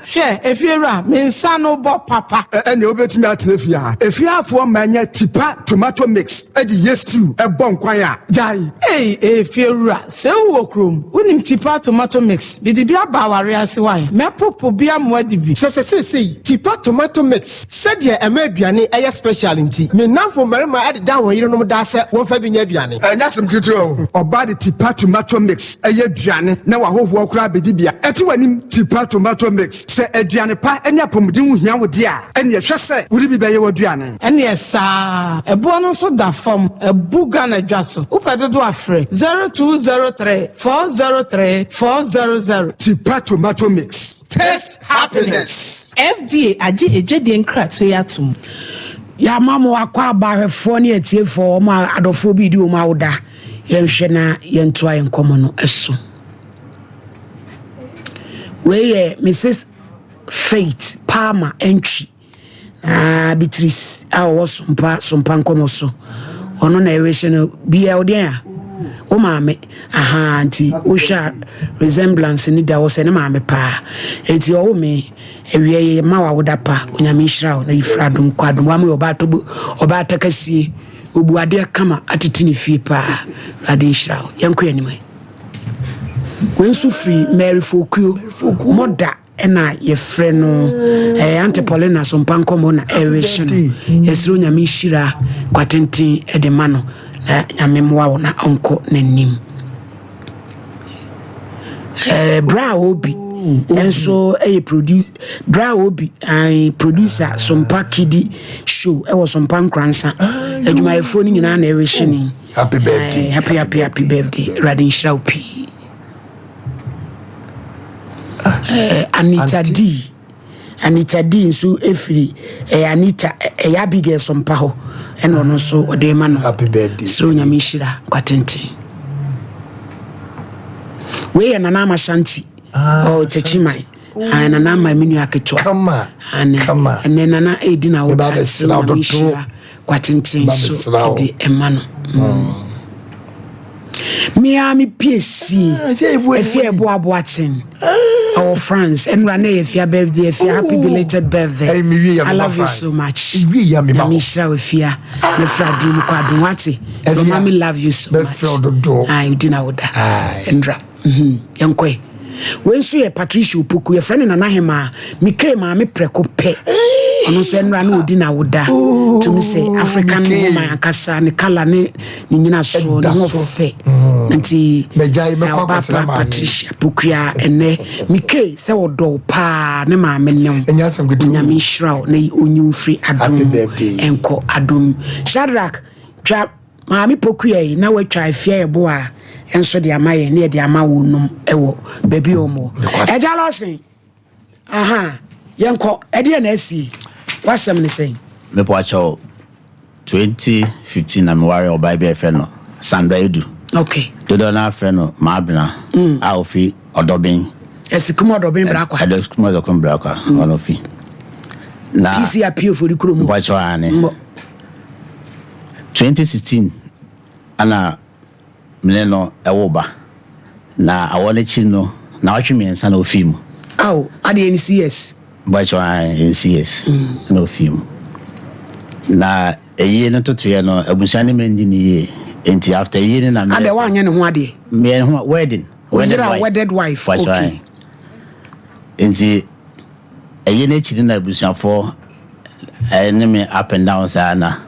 Hwɛ, efiewura, me nsa no bɔ papa. Ɛ, ɛnneɛ wobɛtumi atena fie ha. Efieafoɔ mma nyɛ tipa tomato mix de yɛ stew bɔ nkwan a, gyae. Ei, efiewura, sɛ wowɔ kurom, wonim tipa tomato mix? Mede bi aba aware ase wae. Mɛpopo bi ama woadi bi. Kyerɛ sɛ seesei, tipa tomato mix Sɛdeɛ ɛma aduane yɛ special nti, me nnamfo mmarima deda wɔn yerenom daa sɛ wɔmfa bi nyɛ aduane. Ɛnyɛ asɛm ketewa o. Ɔbaa de Tipa tomato mix yɛ aduane na w'ahohoɔ koraa bɛdi bi a, ɛte w'anim. Tipa tomato mix, sɛ aduane pa ne apɔmuden ho hia wo deɛ a, ɛnneɛ hwɛ sɛ wode bi bɛyɛ w'aduane. Ɛneɛ saa. Ɛboɔ no nso da fam. Abu Ghana dwa so. Wopɛ dodoɔ a frɛ 0203 403 400. Tipa tomato mix. Taste happiness. FDA agye adwadie nkratoɔ yi atom. Yɛama mo akwaaba ahwɛfoɔ ne atiefoɔ, wɔn a adɔfoɔ bi redi wɔn awoda. Yɛnhwɛ na yɛntoa yɛn nkɔmmɔ no so. Wei yɛ Mrs. Faith Palmer Antwi. Na Beatrice a ɔwɔ Sompa Sompa nkɔmɔ so ɔno na ɛrehyɛ no bia ɔdeɛn a wo maame aha nti wohwɛ a resemblance ni da hɔ sɛ ne maame paa nti ɔwo me awia yɛ ma wawoda pa onyame nhyira wo na yifra adom kɔ adom wama yɛ ɔbaa tobo ɔbaa takasie obu adeɛ kama atete ne fie paa awurade nhyira wo yɛnkɔ yɛn anim wei nso firi Mary Fokuo mɔda Ɛna yɛfrɛ no eh, Auntie Paulina Sompa nkɔmmɔ na ɛrehye no. Yɛsrɛ Onyame nhyira kwatenten de ma no na Nyame mmoa wo na ɔnkɔ n'anim. Eh, Bra Obi nso yɛ produce Bra Obi eh, producer Sompa Kidi show ɛwɔ Sompa Nkoransa. Adwumayɛfoɔ no nyinaa na ɛrehye ne. Happy birthday. Eh, happy happy happy birthday. Awurade nhyira wo pii. Eh, Anita D. Anita D nso efiri eh, Anita ɛyɛ eh, Abigail so mpa hɔ ɛna ɔno nso ɔde ma no. Happy birthday. Sɛ onyame nhyira kwatenten. Wei yɛ Nana Ama Shanti. Ah, oh, Techiman. Ah, Nana Ama mi nua ketewa. Kama. Kama. Ɛnɛ Nana edi na ɔda sɛ onyame nhyira kwatenten so ɛde ɛma no. Mm. Me ara me piesie Afia Eboa Boateng ɛwɔ France ɛnura na ɛyɛ Afia birthday Afia happy belated birthday I love you so much Nyame nhyira wo Afia ne fra adum mu kɔ adum wate your mommy love you so much ayi odi na woda ɛnura. Mhm, yɛnkɔ ɛ. Wei nso yɛ Patricia Opoku, yɛfrɛ no Nana Hemaa. Mekee maame prɛko pɛ. Ɔno nso ɛnora na ɔdi n'awoda. Tumi sɛ African woman ankasa, ne kala ne ne nyinasoɔ, ne ho fɛ. Mm. Nti ɔba pa Patricia Pokua ɛnɛ mekee sɛ ɔdɔ wo paa ne maame ne wo. Onyame nhyira wo na ɔnyi wo mfiri adom mu nkɔ adom. Shadrach, twa Maame Pokuya yi na watwa afia ɛbo a nso de ama yɛn ne yɛde ama wɔn nom wɔ baabi a wɔn wɔ. Ɛgya Lawson, aha, yɛnkɔ, ɛdeɛ na asie, wasɛm ne sɛn? Mepo akyɛw, 2015 na meware ɔbaa bi a yɛfrɛ no Sandra Edu. Okay. Dodoɔ no afrɛ no Maabena mm. a ofi Ɔdɔben. Asikum Ɔdɔben Brakwa. Asikum Ɔdɔben Brakwa, mm. ɔno fi. Na PC Apio Fori kurom. Mpakyɛw ane. 2016 ana me ne no woo ba, na awɔ no akyi no, naawɔtwe mmiɛnsa na ofii mu. Ao, adeɛ ne CS? Bɔkyɛ ae, CS na ofii mu. Na ayie no totoeɛ no, abusua no mandi no yie, nti after ayie no na me. Adɛ woanyɛ ne ho adeɛ? Meyɛ ne ho wedding. Wo yere a wedded wife, Bɔkyɛ okay. ae. Nti ayie no akyi no na abusuafoɔ Ɛne me up and down saa na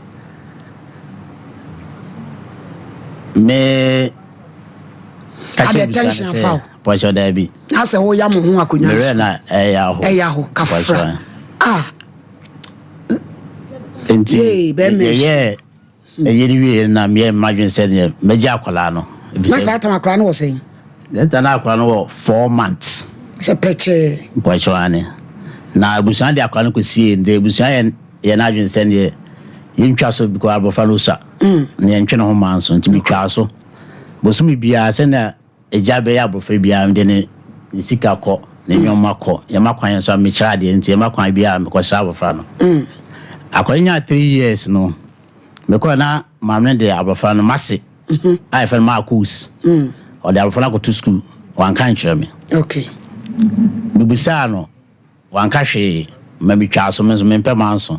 me ka kyerɛ Adɛ tension abusua no afa sɛ wo. pɔkyɛ daabi. Na sɛ woya mo ho akonnwa no Merɛ so. na ɛyɛ aho. Ɛyɛ aho kafra. Pɔkyɛ. Ah. Nti Yee, bɛrima nsu. yɛyɛɛ Ɛyɛ no wieɛ no na meyɛɛ m'adwene sɛ neɛ mɛgye akwadaa no. Na saa tam akwadaa no wɔ sɛn? That na akwadaa no wɔ 4 months. Sɛ pɛkyɛɛ. Mpɔkyɛw ane. Na abusua de akwadaa no kɔsie nti abusua yɛ. yɛ n'adwene sɛ neɛ yɛntwa so because abɔfra no sua na yɛntwe ne ho maa nso nti metwaa so. Bosome biara sɛnea agya bɛyɛ abɔfra biara mede ne ne sika kɔ, ne nneɛma kɔ, yɛma kwan nso a mekyerɛ adeɛ nti yɛma kwan biara mekɔsra abɔfra no. Akwadaa nyaa 3 years no, mekɔɛ na maame no de abɔfra no mase a yɛfrɛ no Marcos. Ɔde abɔfra no akɔto sukuu, wanka nkyerɛ me. Mebisaa no, wanka hwee ma metwaa so. Me nso mempɛ manso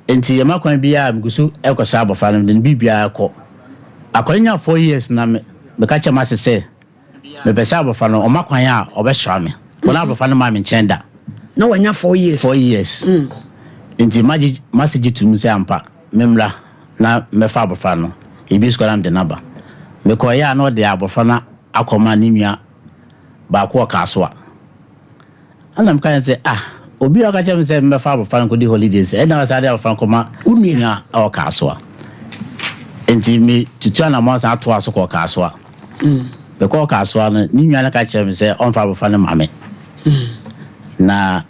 nti yɛma kwan biara megu so ɛkɔsra abɔfra no, mede no biribiara kɔ. Akwadaa nya 4 years na meka kyerɛ mase sɛ mepɛ sɛ abɔfra no ɔma kwan a ɔbɛsra me wɔn. Abɔfra no maa me nkyɛn da. Na wanya 4 years. 4 years nti magye mase gye tum sɛ ampa memmra na mɛfa abɔfra no ebi sukuu na mede n'aba. Mekɔeɛ a na ɔde abɔfra no akɔma ne nua baako wɔ Kasoa. Ɛna meka yɛn sɛ, ah, obi a ɔka kyerɛ me sɛ mmɛfa abɔfra no nkɔdi holidays, ɛna ɔsan de abɔfra no kɔma nua a ɛwɔ Kasoa. Nti me tutu anammɔn san atoa so kɔɔ Kasoa. Mekɔɔ Kasoa no, ne nua no ka kyerɛ me sɛ ɔmfa abɔfra no ma me. Na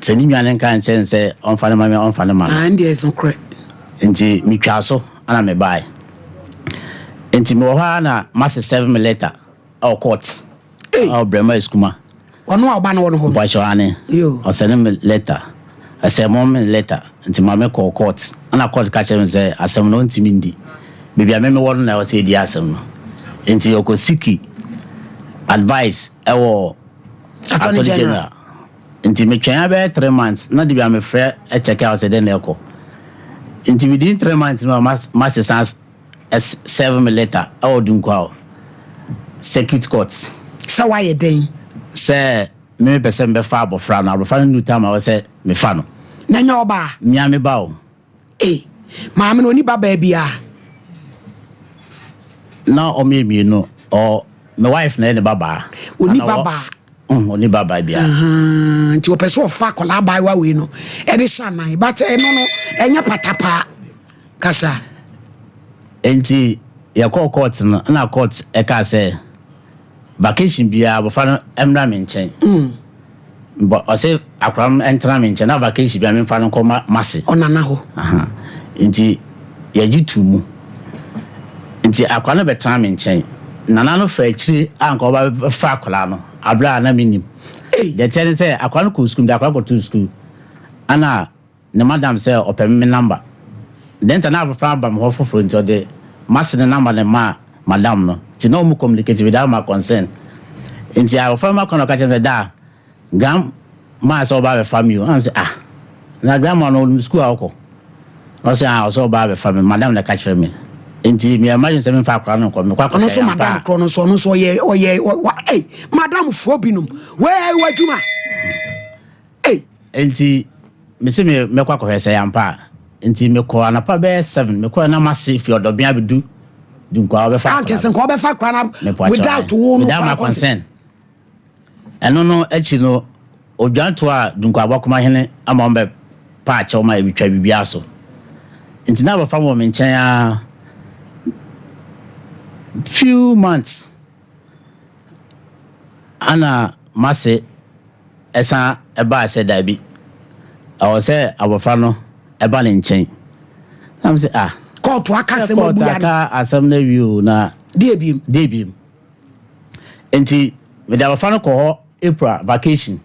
sɛ ne nua no nka nkyerɛ no sɛ ɔmfa no ma me, ɔmfa no ma me. Ah, ɛndeɛ ɛsɛ korɛ. Nti metwaa so ana mebae. Nti mewɔ hɔ a na mase serve me letter ɛwɔ court. Ɛwɔ Brɛma Esukuma. Ɔno a ɔba no wɔ no hɔ no. Mpakyɛw ane. Ɔsɛne me letter. Ɛsɛ mo me letter. Nti ma me kɔɔ court. Ɛna court ka kyerɛ me sɛ asɛm no ɔntumi ndi. Baabi a me mewɔ no na ɛwɔ sɛ ɛdi asɛm no. Nti ɔkɔ seek advice ɛwɔ Attorney General. Nti metwɛn abɛyɛ 3 months na de bi a mefrɛ ɛkyɛkɛ a ɔsɛ dɛn na ɛkɔ. Nti within 3 months no a masesa serve me letter ɛwɔ Dunkwa Circuit Court. Sɛ wayɛ dɛn? Sɛ me mepɛ sɛ mebɛfa abɔfra no, abɔfra no nu time a ɛwɔ sɛ mefa no. Na nyɛ ɔbaa? Mia me ba o. Ee, maame no ɔni ba baa biara? Na ɔmo yɛ mmienu. Ɔ me wife na yɛ ne ba baa. Ɔni ba baa? Ɔni ba baa biara. Nti ɔpɛ sɛ ɔfa akwadaa abaayewa wei no ɛde hyɛ anan, but ɛno no ɛnyɛ patapaa kasa. Nti yɛkɔɔ court no, ɛna court ɛkaa sɛ vacation biara abɔfra no mmra me nkyɛn. Bɔ ɔsɛ akwadaa no ntena me nkyɛn na vacation biara memfa no nkɔ ma mase. Ɔnana hɔ. Nti yɛgye tu mu. Nti akwadaa no bɛtena me nkyɛn. Nana no fa akyire a nka ɔba bɛfa akwadaa no abere a na menim. Deɛ teɛ ne sɛ akwadaa no kɔɔ sukuu, mede akwadaa no kɔtoo sukuu. Ɛna ne madam sɛ ɔpɛ me number. Then ta na abɔfra aba me hɔ foforɔ nti ɔde mase ne number ne maa madam no. Nti na ɔmo communicate without my consent. Nti abɔfra no ma kwan na ɔka kyerɛ me sɛ daa grandma sɛ ɔba abɛfa me o. Ɛna me sɛ, ah, na grandma no ɔnim sukuu a ɔkɔ? Ɔsɛ ah, ɔsɛ ɔba abɛfa me, madam na ɛka kyerɛ me. Nti me imagine sɛ memfa akwadaa no nkɔ, mekɔ akɔhwɛ Ɔno nso yɛn madam ampa. korɔ no nso, ɔno nso ɔyɛ ɔyɛ wa ɛy madam foɔ binom wɛɛ w'adwuma. Ei. Nti mese me mɛkɔ akɔhwɛ sɛ yɛampa a. Nti mekɔ anapa bɛyɛ 7, mekɔɛ na mase fi Ɔdɔbea abɛdu Dunkwa ɔbɛfa Ah, akwadaa nkɛsɛ no. nka ɔbɛfa akwadaa no Mepo akyɛw without wo no without my kora consent. consent. Ɛno no akyi no, odwanto a Dunkwa Abɔkoma hene ama wɔn bɛ pa akyɛw ma ebitwa biribiara so. Nti na abɔfra wɔ me nkyɛn a few months ana mase ɛsan ɛbaa sɛ daabi, ɛwɔ sɛ abɔfra no ɛba ne nkyɛn. Na me sɛ, ah, Kɔɔto aka sɛ asɛm kɔɔto abua no. aka asɛm no awie o na Deɛ biem. Deɛ biem. Nti mede abɔfra no kɔ hɔ April vacation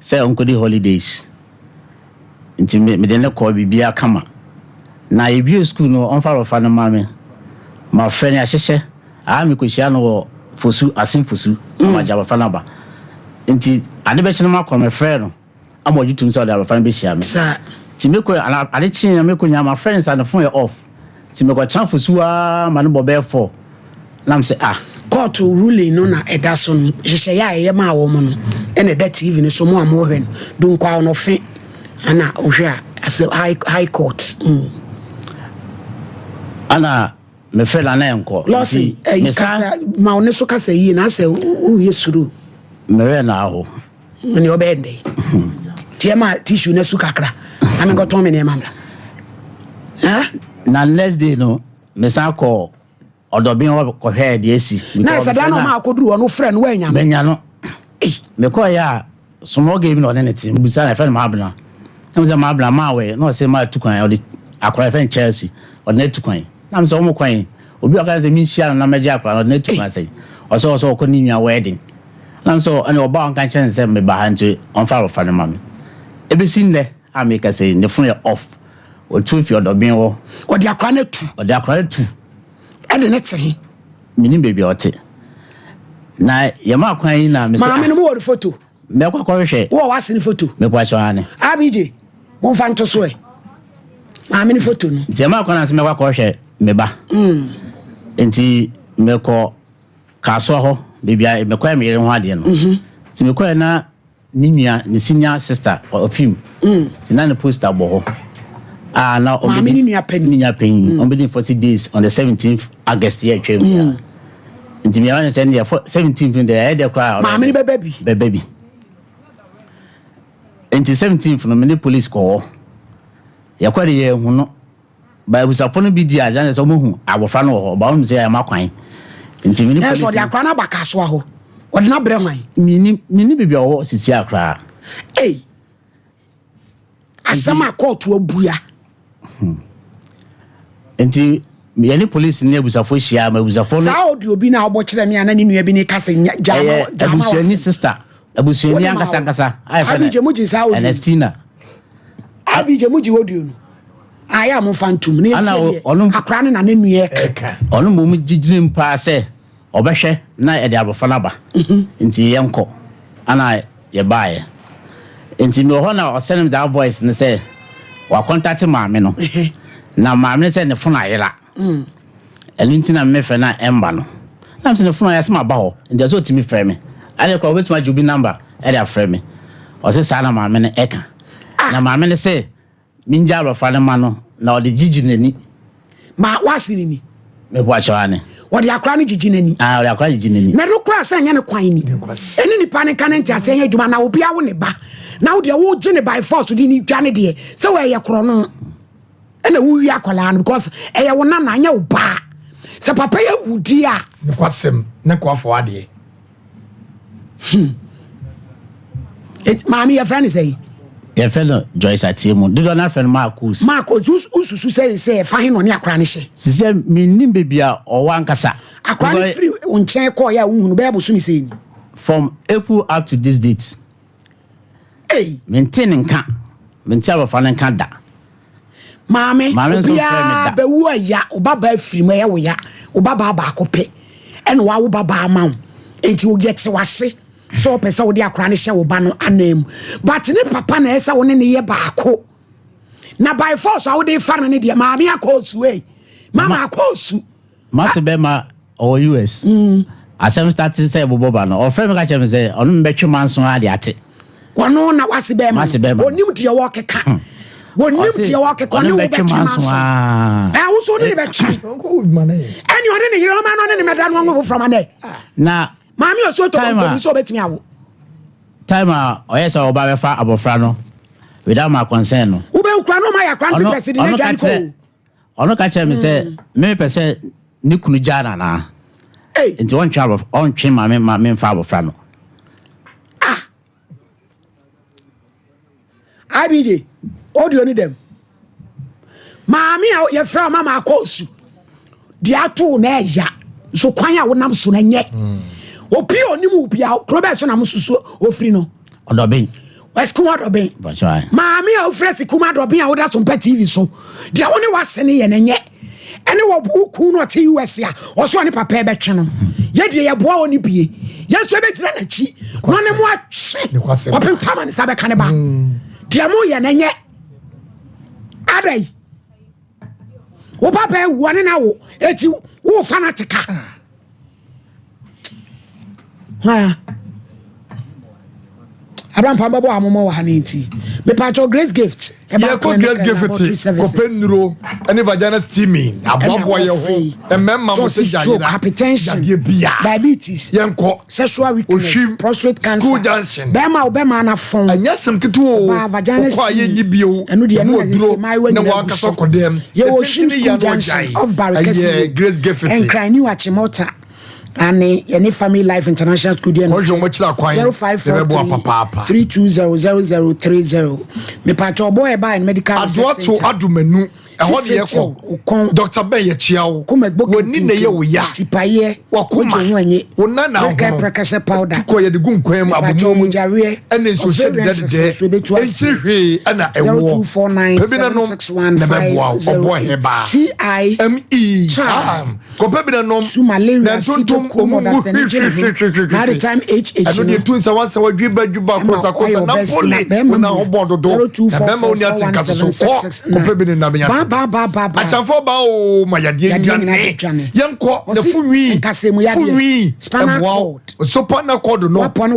sɛ ɔnkɔdi holidays. Nti mede ne kɔ biribiara kama. Na yɛbie school no, ɔmfa abɔfra no ma me. Mafrɛ no ahyehyɛ. Aa, mekɔhyia no wɔ Fosu, Asen Fosu, na magye abɔfra no aba. Nti ade bɛkye no makɔ no, mefrɛ no ama ɔgye tum sɛ ɔde abɔfra no bɛhyia me. Nti mekɔ ana ade kyee na mekɔ nyinaa mafrɛ no sa ne phone yɛ off. Nti mekɔtena Fosu aa ma no bɔ bɛyɛ 4 na mesɛ, ah. Court ruling no na ɛda so no, nhyehyɛeɛ a ɛyɛ maa wɔn no ɛna ɛda TV no so mo a mohwɛ no. Dunkwa no fe ɛna wohwɛ a asɛ high court. Ana mefrɛ no ana ɛnkɔ. Lawson Nti ɛyi mesan kasa ma wo ne so kasa yie na asɛ woyɛ suro. Merɛ na aho. Ne ɔbɛyɛ ndɛ tiɛ ma tissue na su kakra na menkɔtɔn me nneɛma mmra. Na next day no mesan kɔ Ɔdɔben hɔ kɔhwɛɛ deɛ asi. Na ɛsɛ da na ɔma akɔduru hɔ no frɛ no woanya no? Manya no. Mekɔeɛ a small girl bi na ɔne ne te. Mebusa no, yɛfrɛ no Maabena. Na me sɛ maa bla maa wɛ na ɔsɛ maa tu kwan ɔde akora yɛfrɛ no Chelsea ɔde no atu kwan. Na me sɛ wɔn kwan obi a ɔka sɛ menhyia no na mɛgye akora no ɔde no atu kwan sɛn ɔsɛ ɔsɛ ɔkɔ ne nua wedding. Na me sɛ ɛne ɔba a ɔnka nkyerɛ no sɛ meba ha nti ɔmfa abɔfra no ma me. Ɛbɛsi nnɛ a meka sɛ ne phone yɛ off. Ɔtu afi ɔdɔben hɔ. Ɔde akora no atu. Ɔde akora no atu. Ɛde ne te he? Menim baabi a ɔte. Na yɛma kwan yi na mesɛ. Maame no mowɔ ne foto? Mɛkɔ akɔhwehwɛ. Wowɔ w'ase ne foto? Mepɔ akyɛ ane. Abj, momfa nto so ɛ. Maame ne foto no. Nti yɛma kwan na sɛ mɛkɔ akɔhwehwɛ me ba. Mm. Nti mekɔ Kasoa hɔ, baabi a mekɔyɛ me yere ho adeɛ no. Mhm. Nti mekɔɛ na Ne nua, ne senior sister, ɔfi mu. Nti na ne poster bɔ hɔ. A na ɔbɛdi. Maame ne nua panyin. Ne nua panyin. Ɔbɛdi 40 days on the 17th August yɛ atwa mu. Mm. Nti mi ayɛ sɛ ne yɛ 17th no deɛ ɛyɛ dɛ koraa. Maame ne bɛba bi. Bɛba bi. Nti 17th no me ne police kɔ hɔ. Yɛkɔ de yɛ ehu no. Ba abusuafo no bi di adanse sɛ wɔahu abofra no wɔ hɔ, ba wɔn sɛ ɛma kwan. Nti mene polisi. Ɛsɛ ɔde akora no aba kasoa hɔ. Ɔde no abrɛ hwan? Mini mini baabi a ɔwɔ sisi akora. Ei. Asɛm a kɔɔto abua. Hmm. Nti yɛne polisi ne abusuafo hyia ma abusuafo no. Saa audio bi na ɔbɔ kyerɛ me a na ne nua bi ne ka sɛ gyaama gyaama wɔ. Abusuani sister. Abusuani ankasa ankasa. Abigye mu gye saa audio. Ernestina. Abigye mu gye audio no. Ayɛ a momfa ntom na yɛntie deɛ akora no na ne nua ɛka. Ɔno mmom gyegyina mu paa sɛ ɔbɛhwɛ na yɛde abɔfra no aba. Mhm. Nti yɛnkɔ. Ana yɛbaeɛ. Nti mewɔ hɔ na ɔsɛne me that voice no sɛ wakɔntate maame no. Na maame no sɛ ne fon ayera. Mm. Ɛno nti na mefrɛ no a ɛmba no. Na mesɛ ne fon ayera sɛ maba hɔ. Nti ɛsɛ ɔtumi frɛ me. Ɛne koraa wobɛtumi agye obi number ɛde afrɛ me. Ɔse saa na maame no ɛka. Ah. Na maame no sɛ Mingya abɔfra no ma no na ɔde gyigyi n'ani. Ma w'ase no ni. Mebo akyɛw ane. Ɔde akora no gyigyi n'ani. Ah, ɔde akora gyigyi n'ani. Na ɛno koraa sɛ ɛnyɛ ne kwan ni. Ɛne nipa no nka ne nteaseɛ nyɛ adwuma na obi awo ne ba na wo deɛ wogye ne by force de ne dwa ne deɛ sɛ wɔyɛ korɔ no ɛna wowie akwadaa no because ɛyɛ wo nana ɛnyɛ wo baa sɛ papa yɛ wudi a. Ne kwasɛm ne kwafo adeɛ. Hmm. Maame yɛfrɛ no sɛn? Yɛfrɛ no Joyce Atiemu. Dodoɔ no afrɛ no Marcos. Marcos, wosusu sɛ sɛ ɛfa he na ɔne akora no hyɛ? Sisɛ mennim baabi a ɔwɔ ankasa. Akora no firi wo nkyɛn kɔɔeɛ a wohunu bɛyɛ bosome sɛn ni? From April up to this date. Ei! Mente ne nka. Mente abɔfra no nka da. Maame, obiara bɛwu aya, wo babaa firi mu ɛyɛ wo ya, wo babaa baako pɛ ɛna wawo babaa ama wo, enti yɛte wase sɛ ɔpɛ sɛ wode akora no hyɛ wo ba no anan mu, but ne papa na ɛsɛ wo ne ne yɛ baako, na by force a wode fa no ne deɛ maame akɔ osu ei, mama akɔ osu. Mase bɛma ɔwɔ US. Asɛm start sɛ ɛbobɔ ba no, ɔfrɛ me ka kyerɛ me sɛ ɔno mebɛtwe manso ara de ate. Ɔno na wase bɛma no, onim deɛ wɔkeka. Hmm. Onim deɛ wɔkeka, ɔne wo bɛtwe manso. Ɛ wo so ɔne ne bɛtwe. Ɛne ɔne ne yere ɔma no ɔne ne mɛda no ɔnwo foforɔ ma nɛ. Na maame ɔsuo tɔ kɔnkɔn so ɔbɛtumi awo. Time a ɔyɛ sɛ ɔba bɛfa abɔfra no without my concern no. Wobɛwukura no ɔma yɛ akora no pipɛsi de n'adwa ne kɔ o. Ɔno ka kyerɛɛ me sɛ me mepɛ sɛ ne kunu gyaa no anaa. Nti ɔntwe abɔfra ɔntwe ma me ma memfa abɔfra no. Ah! IBJ, audio ni dɛm. Maame a yɛfrɛ wo mama akɔ osu. Deɛ ato na ɛya. So kwan a wonam so na nyɛ. Obi a onim wo bia kuro bɛɛ so na mo susu ofiri no. Ɔdɔben. Ɛsikum adɔben. Maame a wofiri asikum adɔben a woda so mpɛ TV so. Deɛ wo ne wase ne yɛ no nyɛ. Ɛne wɔ wo kun no ɔte US a ɔso ɔne papa ɛbɛtwe no. Yɛ deɛ yɛboa wɔ ne bie. Yɛn nso ɛbɛgyina n'akyi. Na ɔne mo atwe. Kɔpem tama ne sa bɛka ne ba. Deɛ mo yɛ no nyɛ. Adai. Wo papa awu ɔne na wo. Eti wo fa no ate ka. Hwan abrampa bɛbɔ amomɔ wɔ ha no nti mepatwɔ grace gift yɛkɔ grace gift kɔpɛ nnuro ne vagina steaming aboaboa yɛ ho mmarima mo sɛ gyayera hypertension yadeɛ bia diabetes yɛnkɔ sexual weakness ohwim prostate cancer school junction bɛrima wo bɛrima na fɔn ɛnyɛ asɛm ketewa o ɔbaa vagina wokɔ a steaming yɛnyi bio ɛno deɛ ɛmu ɛno na oduro sɛ maayewa na nyinaa gu wankasa so kɔdɛm yɛwɔ ohwim school junction off ɛyɛ barikasi grace gift nkran new achimota. Ane yɛne Family Life International School deɛ no. Kɔhwɛ wɔn akyiri akwan. 0543 3200030. Mepatwa ɔbɔ ɛbaa medical research center. Adoato Adomanu. Ɛhɔ ne yɛkɔ. Dr. Ben yɛkyia wo. W'ani na ɛyɛ wo ya. Tipaeɛ. Wakoma. Wo nan na ahono. Prekɛsɛ powder. Tukɔ yɛde gu nkwan mu abomu mu. Ɛne nsuo hyɛ dedɛdedɛ. Ɛnsiri hwee ɛna ɛwoɔ. Pɛ bi na nom na ɛbɛboa wo. Ɔboɔ hɛbaa. T.I. M.E. Sam. Kɔpɛ bi na nom. Na ntontom ɔmu ngu hwehwehwehwehwehwɛ. Ɛno deɛ tu nsawansawa dwiba dwiba kosa kosa na pole wo na ho bɔn dodo na bɛrima wo ni ate nka so so kɔ kɔpɛ bi ne nam nya akyɛnfo ba o ma yadeɛ nwane yɛnkɔ na funwi funwi ɛboa wo sopa na kɔdo no yɛnkɔ ne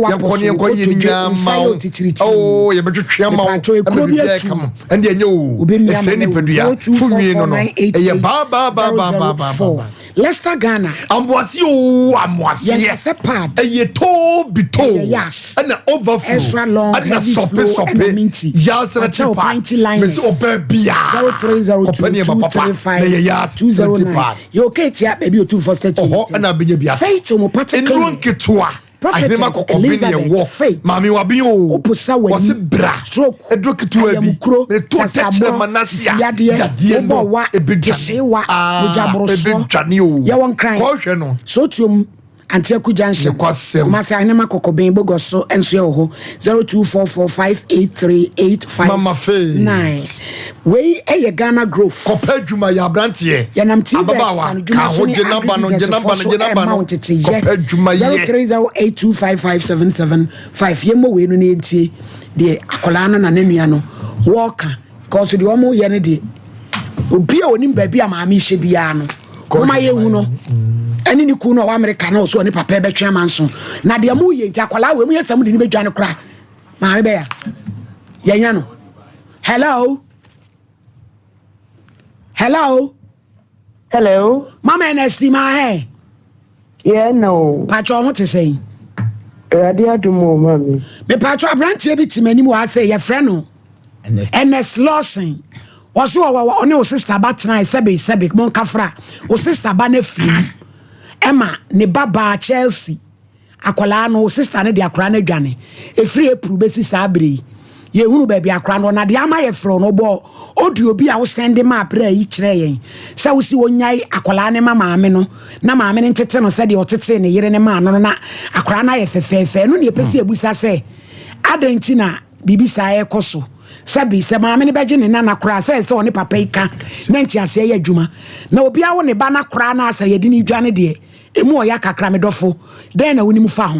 yɛnkɔ yɛ ne nyinaa ma wo oo yɛbɛtwetwe ama wo ɛma biribi ayɛ kama ɛnde ɛnyɛ o ɛsɛ nipadua funwi no no ɛyɛ baa baa baa baa baa baa Leicester Ghana. Amoaseɛ oo amoaseɛ. Yɛn kasa pad. Ɛyɛ too bi too. Ɛyɛ yas. Ɛna overflow. Extra long ɛna heavy sɔpe flow sɔpe. ɛna minty. Yas na Wakyɛw ti pad. panty liners. Mesi ɔbaa biara. 0302 Kɔpɛ nneɛma papa. 235 Na ɛyɛ yas na ti 209. pad. Yɛ okay tia baabi otu fɔ statue. Ɔhɔ ɛna abɛnya bi ase. Faith Homeopathic Nnuro Clinic. nketewa. Prophetess Ahenema kɔkɔbe ne Elizabeth ɛwɔ. Faith. Maame waben o. Woposa w'ani. Wɔse bra. Stroke. Aduro ketewa bi. Ayamukuro. Meto Sasaborɔ. tɛkyerɛma n'ase a. Sisiyadeɛ. Yadeɛ no. Wobɔ wa. Ebedwane. Gyehyewa. Ah, Mogyaborosoɔ. ebedwane o. Yɛwɔ Nkran. Kɔhwɛ no. Sotuom. Antiaku Junction. Nokwasɛm. Kumasi Ahenema Kɔkɔben Bogos so nso yɛ wɔ hɔ. 0244583859. Mama Faith. Wei yɛ Ghana Growth. Kɔpɛ adwuma yɛ aberanteɛ. Yɛnam TVET Ababaawa, ano ka dwuma ho so ne gye namba no, gye namba agribusiness no, so gye namba ɛma no. wo nteteyɛ. Kɔpɛ adwuma yɛ. 0308255775 yɛmmɔ wei no na yɛntie deɛ akwadaa no na ne nua no wɔɔka kɔɔso deɛ wɔn yɛ no deɛ obi a onim baabi a maame hyɛ biara no wɔn ayɛ hu no ɛne ne kunu no a ɔwɔ Amerika na ɔso ɔne papa bɛtwe ama nso na deɛ mo yɛ nti akwadaa wei mo yɛ sɛ mo de ne bɛdwa no koraa maame bɛya yɛnya no hello hello hello mama nsd ma hɛ yeah no patro ho te sɛn Awurade adom o mami me patro aberanteɛ bi te m'anim wɔ ha sɛ yɛfrɛ no Ernest Lawson ɔso ɔwɔ ɔne wo sister ba tenae sɛbe sɛbe monkafra wo sister ba no afiri mu ɛma ne ba baa Chelsea Akwadaa no, wo sista no de akwadaa no adwane. Ɛfiri April bɛsi saa berɛ yi, yɛhunu baabi akwadaa no wɔ. Na deɛ ama yɛfrɛ wo no, wobɔɔ audio bi a wosɛnde maa berɛ yi kyerɛɛ yɛn sɛ wosi wɔnyae akwadaa no ma maame no na maame no ntete no sɛdeɛ ɔtetee ne yere no maa no no na akwadaa no ayɛ fɛfɛɛfɛ. Ɛno na yɛpɛ sɛ yɛbusa sɛ, adɛn nti na biribi saa ɛrekɔ so? Sɛbi, sɛ maame no bɛgye ne nana koraa sɛ ɛsɛ ɔne papa yi ka na nteaseɛ yɛ adwuma. Na obiara wo ne ba no koraa na asɛ yɛde no dwane deɛ, Emu ɔya kakra me dɔfo, dɛn na wonim fa ho?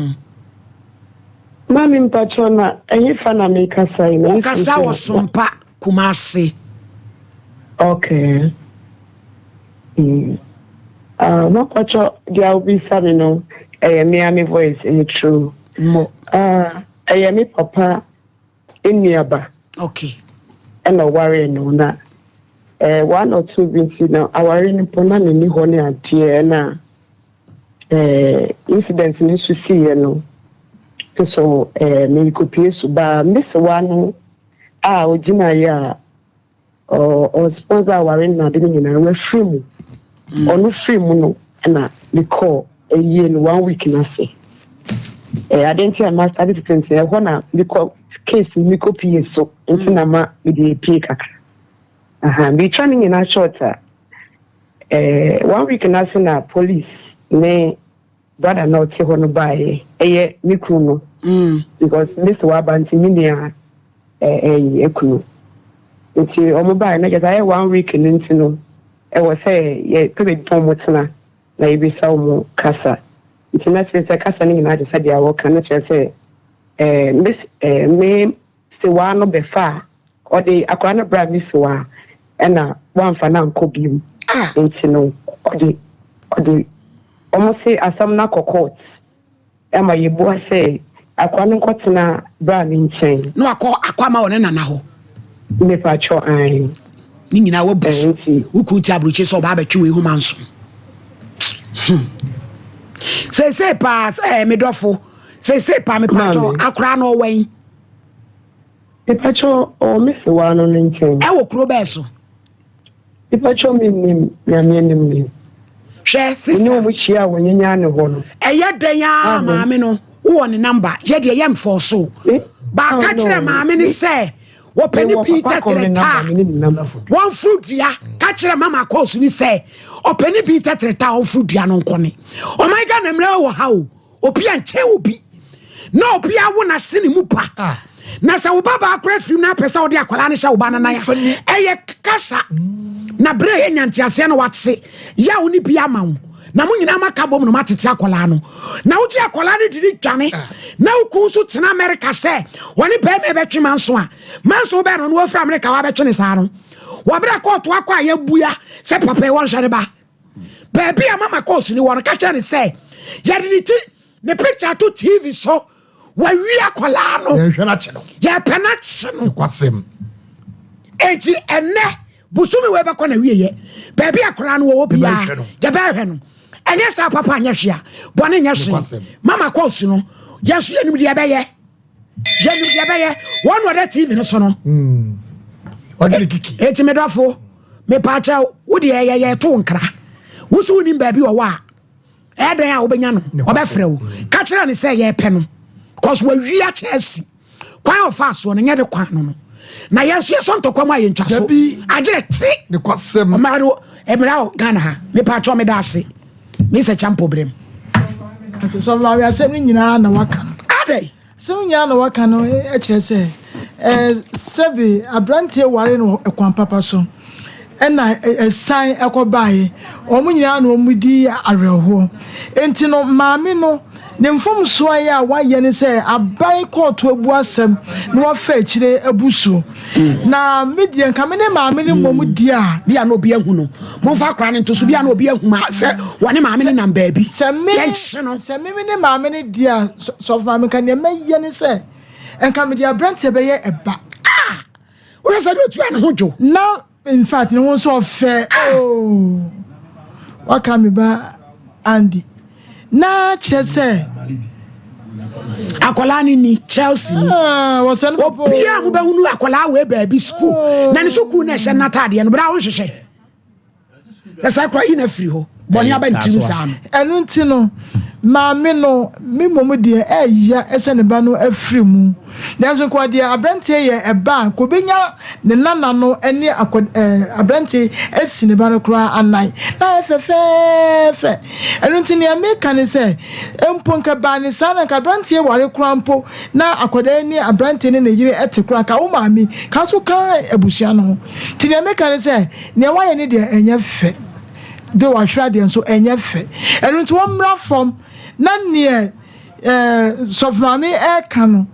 Maame mpakyɛw na ɛhefa na mekasa yi? Wokasa wɔ Sompa, Kumasi. Okay. Mm. Uh, mampakyɛw deɛ wobisa me no ɛyɛ me a me voice ɛyɛ true. Mo. Uh, ɛyɛ me papa nuaba. Okay. Ɛna ɔwaree no na eh, one or two bi nti na aware no mpo na menni hɔ ne adeɛ ɛna eh, incident no nso siiɛ no nso eh, merekɔpie so baa mesewa no a ɔgyinaeɛ a Ɔ sponsor aware no na ade no nyinaa wafiri mu. Ɔno firi mu no na mekɔɔ ayie no one week no ase. Eh, ade nti a ma start tete nti ɛhɔ na mekɔ case no mekɔ pie so nti na ma mede epie kakra. Aha, metwa ne nyinaa short a, eh, one week no ase na police ne Brother na ɔte hɔ no baeɛ ɛyɛ me kunu no because me se waba nti me nua ɛyi ekunu nti wɔn baeɛ na kyerɛ sɛ ayɛ one week no nti no ɛwɔ sɛ yɛ pɛ baabi pa wɔn tena na yɛbisa wɔn kasa nti na kyerɛ sɛ kasa no nyinaa te sɛ deɛ wɔka no kyerɛ sɛ ɛɛ me ɛɛ me sewaa no bɛfa a ɔde akwadaa no bra me sewaa ɛna wamfa no ankɔ bio nti no ɔde ɔde Wɔn se asɛm no akɔ court ma yɛbua sɛ akoa no nkɔtena bra no nkyɛn. Na wakɔ akɔ ama wɔ ne nana hɔ. Mepakyɛw ae. Ne nyinaa wabu so. Wo kunu te aburokyi sɛ ɔbaa bɛtwe wei ho manso. Hmm. Seesei paa ɛɛ eh, me dɔfo. Seesei paa mepakyɛw akora no ɔwɛn. Mepakyɛw ɔwɔ me sewaa no ne nkyɛn. Ɛwɔ kuro bɛɛ so. Mepakyɛw mennim Nyame anim ni. Hwɛ sister. Me ne wɔn hyia a wɔnyenyaa ne hɔ no. Ɛyɛ dɛn ara maame no wowɔ ne number yɛ deɛ yɛ mfɔɔso. Baaka kyerɛ maame no sɛ wɔpɛ ne pii tɛtrɛ taa wɔmforo dua ka kyerɛ mama kɔɔso ni sɛ ɔpɛ ne pii tɛtrɛ taa ɔmforo dua no nkɔne. Ɔman Ghana mmerɛ wɔ ha o. Obi ankyɛn obi na obi awo n'ase ne mu ba. Ah. Na sɛ wo ba baa kora firim na apɛ sɛ wode akwadaa no hyɛ wo ba no nan a, ɛyɛ kasa. Na berɛ a yɛnya nteaseɛ na wate yaw no bi ama wo na mo nyinaa maka bom no matete akwadaa no. Na wogye akwadaa no de ne dwane ah. na wo kun nso tena Amerika sɛ wɔne bɛrima ɛbɛtwe manso a manso bɛn no no wɔfiri Amerika wɔabɛtwe ne saa no. Wɔberɛ kɔɔto akɔ a yɛabua sɛ papa yi wɔnhwɛ ne ba. Baabi a mama kɔɔso ni wɔ no, ka kyerɛ ne sɛ yɛde ne ti ne picture to TV so. Wawi akwadaa no. Yɛhwɛ n'akyi no. Yɛpɛ n'akyi no. Kwasɛm. Eti ɛnɛ bosomi wei bɛkɔ na wie yɛ. Baabi akwadaa no wɔ biara yɛbɛhwɛ no. Ɛnyɛ saa papa nyɛ hwee a bɔne nyɛ hwee. Mama kɔɔso no yɛn nso yɛnim deɛ ɛbɛyɛ. Yɛnim deɛ ɛbɛyɛ. Wɔn na ɔda TV no so no. Hmm. Ɔde ne kiki. Eti medɔfo. Mepaakyɛw, wo deɛ ɛyɛ yɛ to nkra. Wo so wonim baabi ɔwɔ a, ɛyɛ dɛn a wobɛnya no? Ɔbɛfrɛ wo. Ka kyerɛ no sɛ yɛpɛ no. Cause wawi akyɛ asi. Kwan a ɔfaa soɔ no nyɛ de kwan no no. Na yɛn nso yɛsɔ ntɔkwa mu a yɛntwa so. Agyere te. Ɔmara no mmara wɔ Ghana ha. Mepaakyɛw meda ase. Mr. Champo Brem. Sɔfo Maame asɛm no nyinaa na waka no. Adɛn? Asɛm nyinaa na waka no kyerɛ sɛ sɛbe aberanteɛ ware no kwan papa so ɛna ɛsan ɛkɔbaeɛ. Wɔn nyinaa na wɔn di awerɛhoɔ. Enti no maame no ne mfomsoɔ a wayɛ ne sɛ aban kɔɔto abu asɛm na wafa akyire abu so. Na me deɛ nka me ne maame no mmom di a. Bi a na obi ahu no. Momfa akora no nto so. Bi a na obi ahu ma sɛ wɔne maame no nam baabi. Sɛ me Yɛnkye no. Sɛ me ne maame no di a, sɔfo maame nka nea mɛyɛ ne sɛ nka mede aberanteɛ bɛyɛ ɛba. Ah! Woyɛ sɛ deɛ otua ne ho dwo. Na in fact ne ho nso ɔfɛ. Ah! Oh! Waka me ba Andy. Na kyerɛ sɛ. Akwadaa no ni Chelsea ni. Ah, Obiara mo bɛhunu akwadaa wei baabi sukuu oh. na ne sukuu na ɛhyɛ n'ataadeɛ no bere a wɔnhwehwɛ. Sɛ saa kora yi na firi hɔ bɔne aba ne tirim saa no. Ɛno nti no maame no me mmom deɛ ɛya sɛ ne ba no afiri mu. Nanso nka ɔde aberanteɛ yɛ ɛba a, nka ɔbɛnya ne nana no ne akɔ ɛɛ aberanteɛ asi ne ba no koraa anan. Na ayɛ fɛfɛɛfɛ. Ɛno nti nea meka ne sɛ, mpo nka ɛbaa ne saa na nka aberanteɛ ware koraa mpo na akwadaa yi ne aberanteɛ ne ne yere te koraa nka wo maame ka nso ka abusua no ho. Nti nea meka ne sɛ, nea wayɛ no deɛ ɛnyɛ fɛ. De wahwere adeɛ nso ɛnyɛ fɛ. Ɛno nti wɔmmra fam na neɛ Eh, sɔfo maame ɛka no,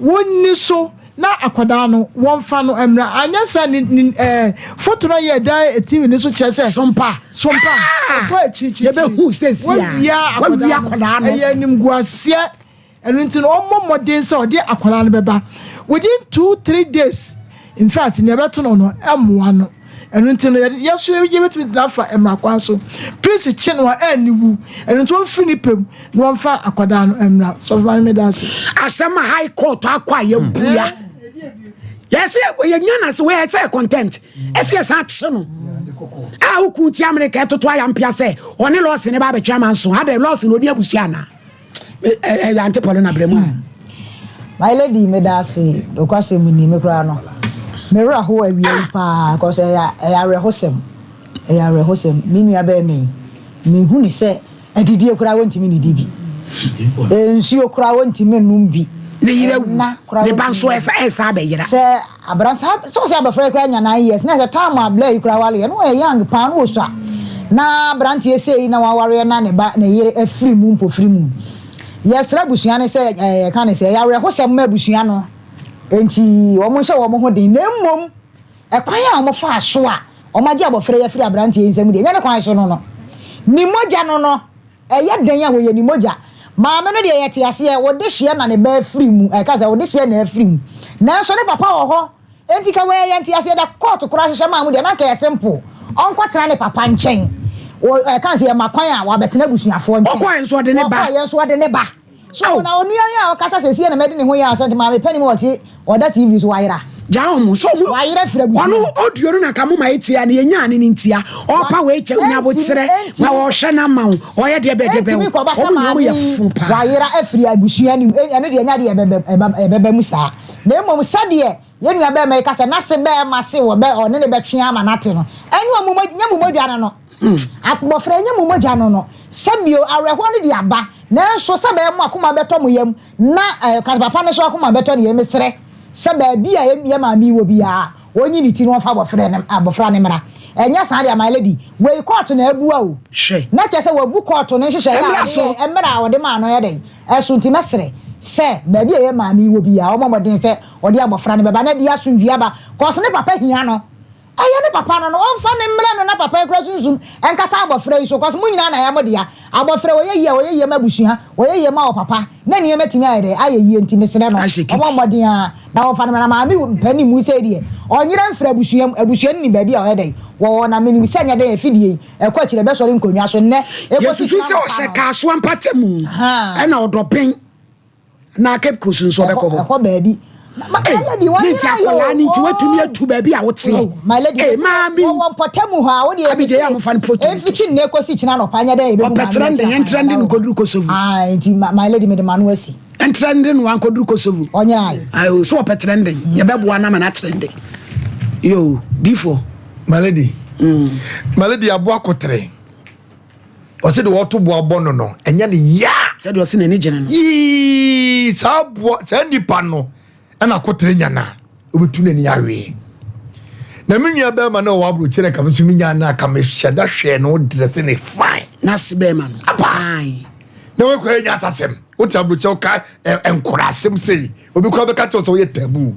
wonni so na akwadaa no wɔmfa no mmra. Anyɛ saa ne ne eh, foto no yɛ da TV no so kyerɛ sɛ. Sompa. Sompa. Ah! Ɛkɔ akyirikyirikyiri. Yɛbɛhu sɛsi a. Wawia Wawia akwadaa no. Ɛyɛ animguaseɛ. Ɛno nti no ɔmmɔ mmɔden sɛ ɔde akwadaa no bɛba within 2-3 days. In fact, nea ɛbɛto no no mmoa no. Ɛno nti no, yɛn nso yɛbɛtumi de no afa mmara kwan so. Prince kye no a, ɛnni wu. Ɛno nti wɔmfiri ne pɛ mu na wɔmfa akwadaa no mmra. Sɔfo Maame, meda ase. Asɛm a high court akɔ a yɛbua. Yɛsɛ yɛnya na sɛ wɔyɛ sɛ contempt. Ɛsɛ yɛsan akye no. A woku ti Amerika ɛtoto ayampea sɛ ɔne lɔɔse ne ba abɛtwe ama nso. Adɛ lɔɔse na ɔni abusua anaa? Ɛyɛ ante pɔlɔ na brɛ mu. My lady meda ase nokwasɛm ni me koraa no me werɛ how awia yi paa cause ɛyɛ ɛyɛ awerɛhosɛm ɛyɛ awerɛhosɛm me nua bɛɛma yi me hu ne sɛ adidie koraa wɔntumi nidi bi nsuo koraa wɔntumi nnom bi Ne yere awu ɛna koraa ne ba wɔntumi nso nnom ɛsa ɛsa abɛyera. sɛ Abrante sɛ ɔsɛ abɔfra yi koraa nya 9 years na sɛ time a bla yi koraa wareɛ no ɔyɛ young paa na ɔsua na abranteɛ sei na wawareɛ na ne ba ne yere afiri mu mpofiri mu yɛsrɛ abusua no sɛ ɛɛ yɛka ne sɛ ɛyɛ awerɛhosɛm ma abusua no enti wɔn nhyɛ wɔn ho den na mmom ɛkwan a wɔn faa so a wɔn agye abɔfra yi afiri abranteɛ yi nsam deɛ ɛnyɛ ne kwan so no no ne mogya no no Ɛyɛ dɛn a wɔyɛ ne mogya? Maame no deɛ yɛte aseɛ, wo dehyeɛ na ne ba afiri mu, ɛka sɛ wo dehyeɛ na afiri mu. Nanso ne papa wɔ hɔ, enti ka wei yɛ nteaseɛ da kɔɔto koraa hyehyɛ maa mu deɛ na anka ɛyɛ simple, ɔnkɔtena ne papa nkyɛn. Wɔ ɛka sɛ yɛma kwan a wabɛtena abusuafoɔ nkyɛn. Ɔkɔɛ nso ɔde ne ba. Ɔkɔeɛ nso ɔde ne ba. So Oh. na onua yi a ɔkasa sesie na madi ne ho yaw sɛ nti maame panin mu ɔte ɔda TV so wayera. Gyaa ɔmo so ɔmo. Wayerɛ firi abusua. Ɔno audio no na ka mo ma etia no yɛnyaa ne ne ntia. Ɔpa wei kyɛw nya aboterɛ ma ɔhwɛ no ama wo ɔyɛ deɛ bɛ deɛ bɛ Ɛntumi kɔba sɛ ɔmo nyinaa ɔmo maame yɛ yi fo paa. wayera afiri abusua no mu. Ɛno deɛ ɛnyɛ adeɛ ɛbɛba ɛbɛba mu saa. Na mmom sɛdeɛ yɛn nua barima yi ka sɛ n'ase barima se wɔbɛ ɔne no bɛtwe ama no ate no, ɛnyɛ ɔmo mo nyɛ mo mogya no no. Abɔfra ɛnyɛ mo mogya no no. Sɛbio awerɛhoɔ no de aba nanso sɛ ɛbɛyɛ mo akoma bɛtɔ mo yam na ɛɛ papa no nso akoma bɛtɔ ne yam mesrɛ sɛ baabi a yɛn maame yi wɔ biara ɔnyi ne ti na ɔmfa abɔfra no abɔfra no mmra. Ɛnyɛ saa deɛ my lady, wei kɔɔto na abua o. Hwɛ. Na kyerɛ sɛ wabu kɔɔto no nhyehyɛeɛ a Ɛmmra ɔde so. yɛɛ mmra a ɔde maa no yɛ dɛn ɛso nti mɛsrɛ sɛ baabi a yɛn maame yi wɔ biara ɔmmɔ mmɔden sɛ ɔde abɔfra no bɛba na ɛde asomdwie aba cause ne papa hia no. Ɛyɛ ne papa no no, ɔmfa no mmrɛ no na papa yi kura sunsum nkata abɔfra yi so cause mo nyinaa na ɛyɛ mo dea. Abɔfra ɔyɛ yie a, ɔyɛ yie ma abusua, ɔyɛ yie ma ɔpapa na nneɛma atumi ayɛ dɛn ayɛ yie nti mesrɛ no ɔmmɔ mmɔden ara na ɔmfa no mmra. Na maame panin sei deɛ ɔnyera mfiri abusua mu, abusua no nim baabi a ɔyɛ dɛn wɔwɔ na menim sɛ nyɛ dɛn afidie yi ɛkɔ akyire ɛbɛsɔre nkonnwa so nnɛ ɛkɔsi Yɛsusu kyena sɛ anɔpa ɔhyɛ no. Kasoa mpatamu ɛna Ɔdɔben na Cape Coast nso ɔbɛkɔ hɔ. Ɛhɔ baabi. Ne nti akwadaa ne nti watumi atu baabi a woteɛ. My lady, Ee maami. Wɔwɔ mpɔtamu hɔ a wodeɛ. Abigye yɛ amofa no proto. Mfiti nnɛ kɔsi kyena anɔpa nyɛ dɛ yɛbɛhu Ɔpɛ trende yɛn trende no nkɔduru Kosovo. Ah, nti my lady mede m'ano asi. Ntrende no ankɔduru Kosovo. Ɔnyɛ ayi. Ayo so ɔpɛ trende yɛbɛboa no ama no atrende. Yo difo. My lady. My lady aboa kotere. Ɔsɛ de wɔto boa bɔ no no ɛnyɛ ne ya. Sɛdeɛ ɔse n'ani gyene no. Yii saa boa saa nipa no ɛna akotere nya na obetu n'ani awe. Na me nua bɛrima na ɔwɔ aburokyire na kame so me nya na kame hyɛ da hwɛ no dress ne fine. N'ase bɛrima no. Apa. Na wɔkɔ yɛ nya asasɛm. Wote aburokyire woka nkora asɛm sei obi kora bɛka kyerɛ sɛ woyɛ taboo.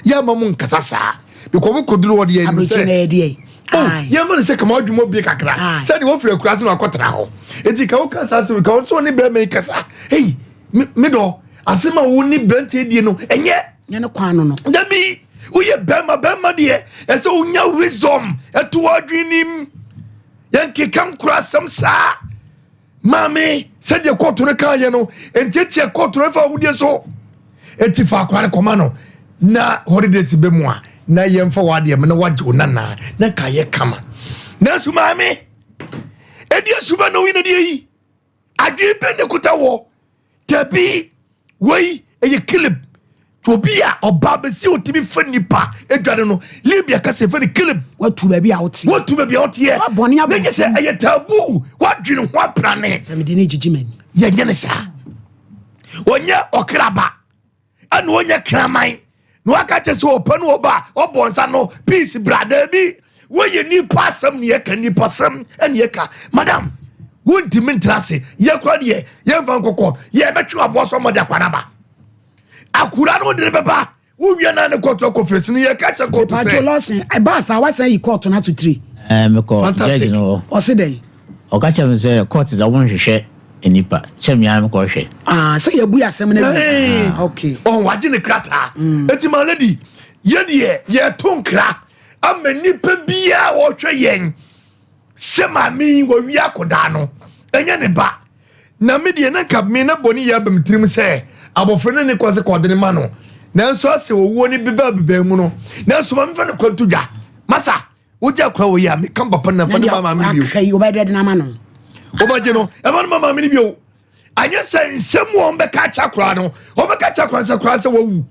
Yɛ ama mo nkasa saa. Because mo kɔduru hɔ deɛ ɛnim sɛ. Aburokyire na ɛyɛ deɛ. Oh, yɛn fa ne sɛ kama adwuma bie kakra sɛdeɛ wɔfiri akura se na wakɔtena hɔ eti ka woka saa asɛm ka wɔn nso ne bɛrima yi kasa ei me dɔ asɛm a wo ne bɛrima die no ɛnyɛ nyɛ ne kwan no no dabi woyɛ bɛrima bɛrima deɛ ɛsɛ wonya wisdom ɛto w'adwene nim yɛnkeka nkora asɛm saa Maame, sɛdeɛ kɔɔto no kaeɛ no, ntiatia kɔɔto no ɛfa ahodie so. Eti fa akora no kɔma no na holidays bɛ mu a na yɛmfa w'adeɛ ma na wagye wo nana na nka yɛ kama. Nanso maame, ɛdeɛ suba na woyi na deɛ yi, adwene bɛn na ɛkuta wɔ? Dabi, wei ɛyɛ Caleb. Obi a ɔbaa bɛsi otumi fa nipa adwane no, Libya kasa ɛfɛ no Caleb. Watu baabi a woteɛ. Watu baabi a woteɛ. Wabɔne abɔ. Na nyɛ sɛ ɛyɛ taboo, wadwene ho aprane. Sɛ mede ne gyigyi m'ani. Yɛnyɛ ne saa. Ɔnyɛ ɔkraba. Ɛna ɔnyɛ kraman na waka kyɛ sɛ ɔpɛ no ɔba a ɔbɔ nsa no peace bra daabi woyɛ nipa asɛm ne yɛka nipa asɛm ɛne yɛka madam wontumi ntra ase yɛkora deɛ yɛmfa nkɔkɔ yɛbɛtwe aboa so ɔmɔde akwa no aba akura no wode ne bɛba wowie na ne kɔto akɔ fesi no yɛka kyɛ kɔto sɛ Pacho Lawson ɛbaa saa wasan yi kɔɔto no ato tiri Ɛɛ mekɔ judge no hɔ. Ɔse dɛn? Ɔka kyerɛ me sɛ court deɛ ɔmo nhwehwɛ nnipa kyɛ me ara mekɔ hwɛ. Ah sɛ yɛbu asɛm no awie. Ah okay. Ɔn wagye ne krataa. Eti my lady yɛ deɛ yɛto nkra ama nipa biara ɔhwɛ yɛn sɛ maame yi wɔwi akɔdaa no ɛnyɛ ne ba na me deɛ na nka me na bɔne yɛ aba me tirim sɛ abɔfra no ne kɔ sɛ kɔde ne ma no nanso asɛ owuo ne beba beba mu no nanso maame fa no kwanto dwa masa Wogye akora wɔ yi a meka papa na fa ne ma maame bio. Aka yi wobɛyɛ dɛ de no ama no. Wobɛgye no ɛma no ma maame no bio. Anyɛ sɛ nsɛm wɔn bɛka akyɛ akora no wɔbɛka akyɛ akora sɛ akora sɛ wawu.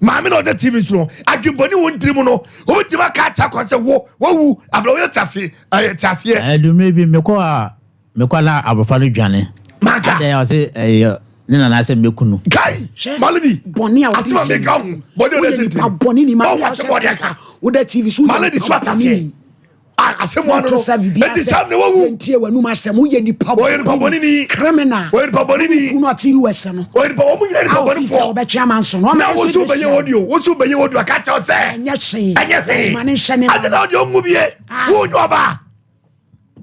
Maame na ɔda TV so no adwembɔne wɔn tiri mu no wɔbɛtumi aka akyɛ akora sɛ wo wawu abira wɔyɛ te ase te aseɛ. Ɛdumire bi mekɔ a Mekɔ na abɔfra no dwane. Maka. Adɛn a ɔse ɛyɛ ne nana sɛ mɛku no. Kai! Malady! Bɔne a Asɛm a meka ho. Bɔne a woyɛ ɔda nipa bɔne ni ma Ɔwɔ asɛm a ɔde aka. woda TV so woyɛ Malady nipa so bɔne ataseɛ. ni. Asɛm wa no no. Eti Sam na wawu. Ntie w'anum asɛm woyɛ nipa Ɔyɛ nipa bɔne ni. Criminal. Ɔyɛ nipa bɔne ni. Kunu ɔte US no. Ɔyɛ nipa wɔn nyinaa nipa bɔne foɔ. Ɔbɛtwe ama nso no. Na wosu bɛyɛ audio. Wosu bɛyɛ audio aka kyɛw sɛ. Ɛnyɛ hwee. Ɛnyɛ hwee. Ma ne nhyɛ ne ma. Adi na ɔde ɔngu bie. Wo nyɛ ɔbaa.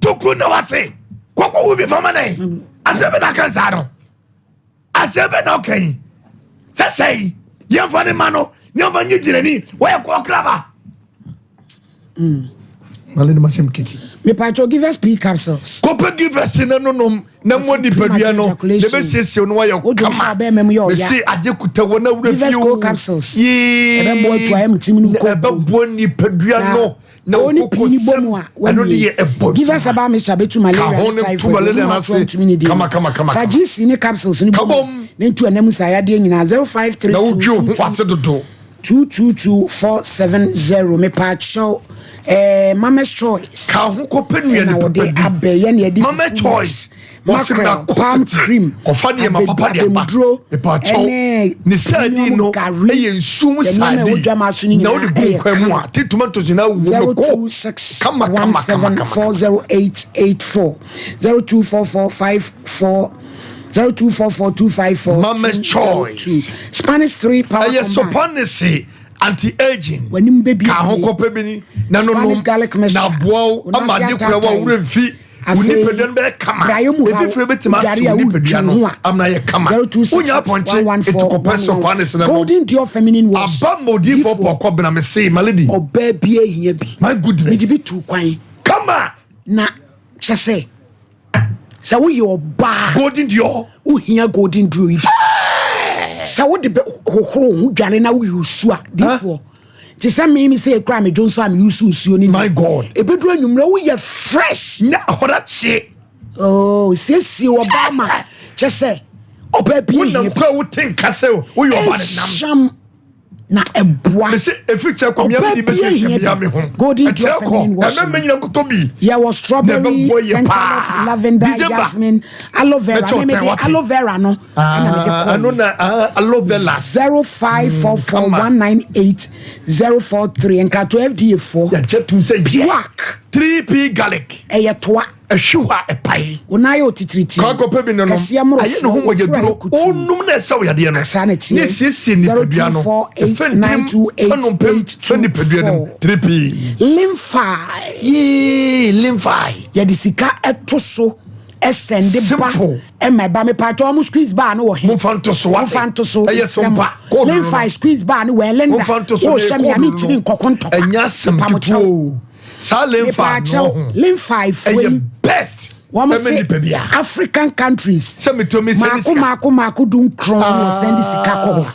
Tokuro na wase kɔkɔ wo bi fama nɛ asɛm bɛ na aka nsaa no asɛm bɛ na ɔka yi sɛ sɛi yɛmfa ne ma no yɛmfa nye gyinani wɔyɛ kɔɔ kraba mm. Male de masɛm kiki. Mepatwo give us pii capsules. Kɔpɛ give us ne nonom na mmɔ nipadua no na ɛbɛsiesie no wayɛ kama. Mese ade kuta wɔ na wura fie o. capsules. Yee. Ɛbɛboa tu ayɛ mtim no koko. Ɛbɛboa nipadua no na wokoko sɛm ɛno de yɛ ɛbɔ Give us about mixture bɛtu malaria ne typhoid. Malaria no ase kama kama kama. Fa GC ne capsules no bom ne ntu ɛnam saa yadeɛ nyinaa 0532 Na wodwe wo ho ase dodo. 222470 mepaakyɛw eh, Mama's Choice. Ka ho kɔpɛ nnuane ɛna papa wɔde bi. abɛ yɛ na yɛde Mama's fufu Choice. mix, Wɔse mackerel na palm kɔtete. cream Kɔfa nneɛma papa de aba. abemuduro Mepaakyɛw. ɛne Ne sardine premium no gari ɛyɛ nsuo mu yɛ nneɛma a ɛwɔ sardine. dwama so no Na wode nyinaa gu ɛyɛ nkwan mu kama a te tomatoes nyinaa wɔ mu ko. Kama kama kama kama. 02617408884 024454 0244254202 Mama's Choice. Spanish 3 power Ɛyɛ combine sopanese anti-aging. W'anim bɛbie Ka ho kɔpɛ bi ni na no Spanish nom garlic mixture. na aboa wo Wo ama nase ade kura wo a ataatae. wura mfi. Wo Afei, nipadua no bɛyɛ kama. brayɛ mu haw, Efifire bɛtumi wodware ate a wo nipadua wotwi no ho a, amena yɛ kama. Wonya apɔnkye 026114 eti kɔpɛ sopanese na nom. Golden Dior feminine wash. Aba ma odiyifoɔ Difoɔ. pɔkɔ bena me se my lady. Ɔbaa bi ahia bi. My goodness. Mede bi tu kwan. Kama. Na kyɛ sɛ sɛ woyɛ ɔbaa. Golden Dior. Wohia Golden Dior yi bi. Sɛ wode bɛ hohoro ho dware na woyi osu a difoɔ. Te sɛ me me sɛ ekura me dwo nso a me yusu nsuo ne My God. Ebeduru anwummerɛ woyɛ fresh. Nya ahɔra kye. Oh, siesie ɔbaa ma kyɛ sɛ ɔbaa bi Wonam ehia. kura wote nka sɛ woyɛ ɔbaa ne nam. Ɛhyam na ɛboa. Mese efiri kyɛ kɔ mia Ɔbaa mi bi bɛsiesie ehia mia bi. mi ho. Golden Ɛkyerɛ Dior kɔ feminine wash. ɛmɛ mɛ nyina kotɔ bi. Yɛwɔ Na strawberry, ɛbɛboa yɛ cantaloupe, paa. lavender, December. jasmine, aloe vera. Mɛkyɛ Me mede ɔtɛn wate. aloe vera no ɛna mede Ah, kɔɔ. ɛno na ah, aloe vera. 0544 198 043 nkrato FDA foɔ. Yɛkyɛ tum sɛ yɛ. Piwak. 3P garlic. Ɛyɛ toa. Ɛhwe hɔ a ɛpae. Wo nan yɛ otitiritii. Kɔ akɔpɛ bi no nom. Kɛseɛ mmorosoɔ. Ayɛ ne ho Wofura mogya duro. yɛ kutuu. Onum na ɛsɛ wo yadeɛ no. Saa na ɛteɛ. Ne esiesie nipadua no. Ɛfɛ ntirim, fɛ nnompem, fɛ nipadua no mu. 3P. Limfi. Yee, Limfi. Yɛde sika ɛto so ɛsɛnde ba Simple. ɛma ɛba mepaatwa ɔmo squeeze bar no wɔ he. Momfa nto so wate. Momfa nto so. Ɛyɛ mesrɛ mo. sompa. Kɔɔdo no no. Limfi squeeze bar no wɔ Linda. Momfa nto so na Wohyɛ ɛyɛ me a kɔɔdo no mentumi no. nkɔko ntɔkwa. Ɛnyɛ asɛm Mepa mo ketewa kyɛw. o. Saa Limfi Mepa no kyɛw. ho. Limfi foɔ yi. Ɛyɛ best. Wɔn Ɛmɛ se nipa bia. African countries. Sɛ metɔ mi sɛ Maako sika. maako maako du nkron na wɔsɛn de sika kɔ hɔ.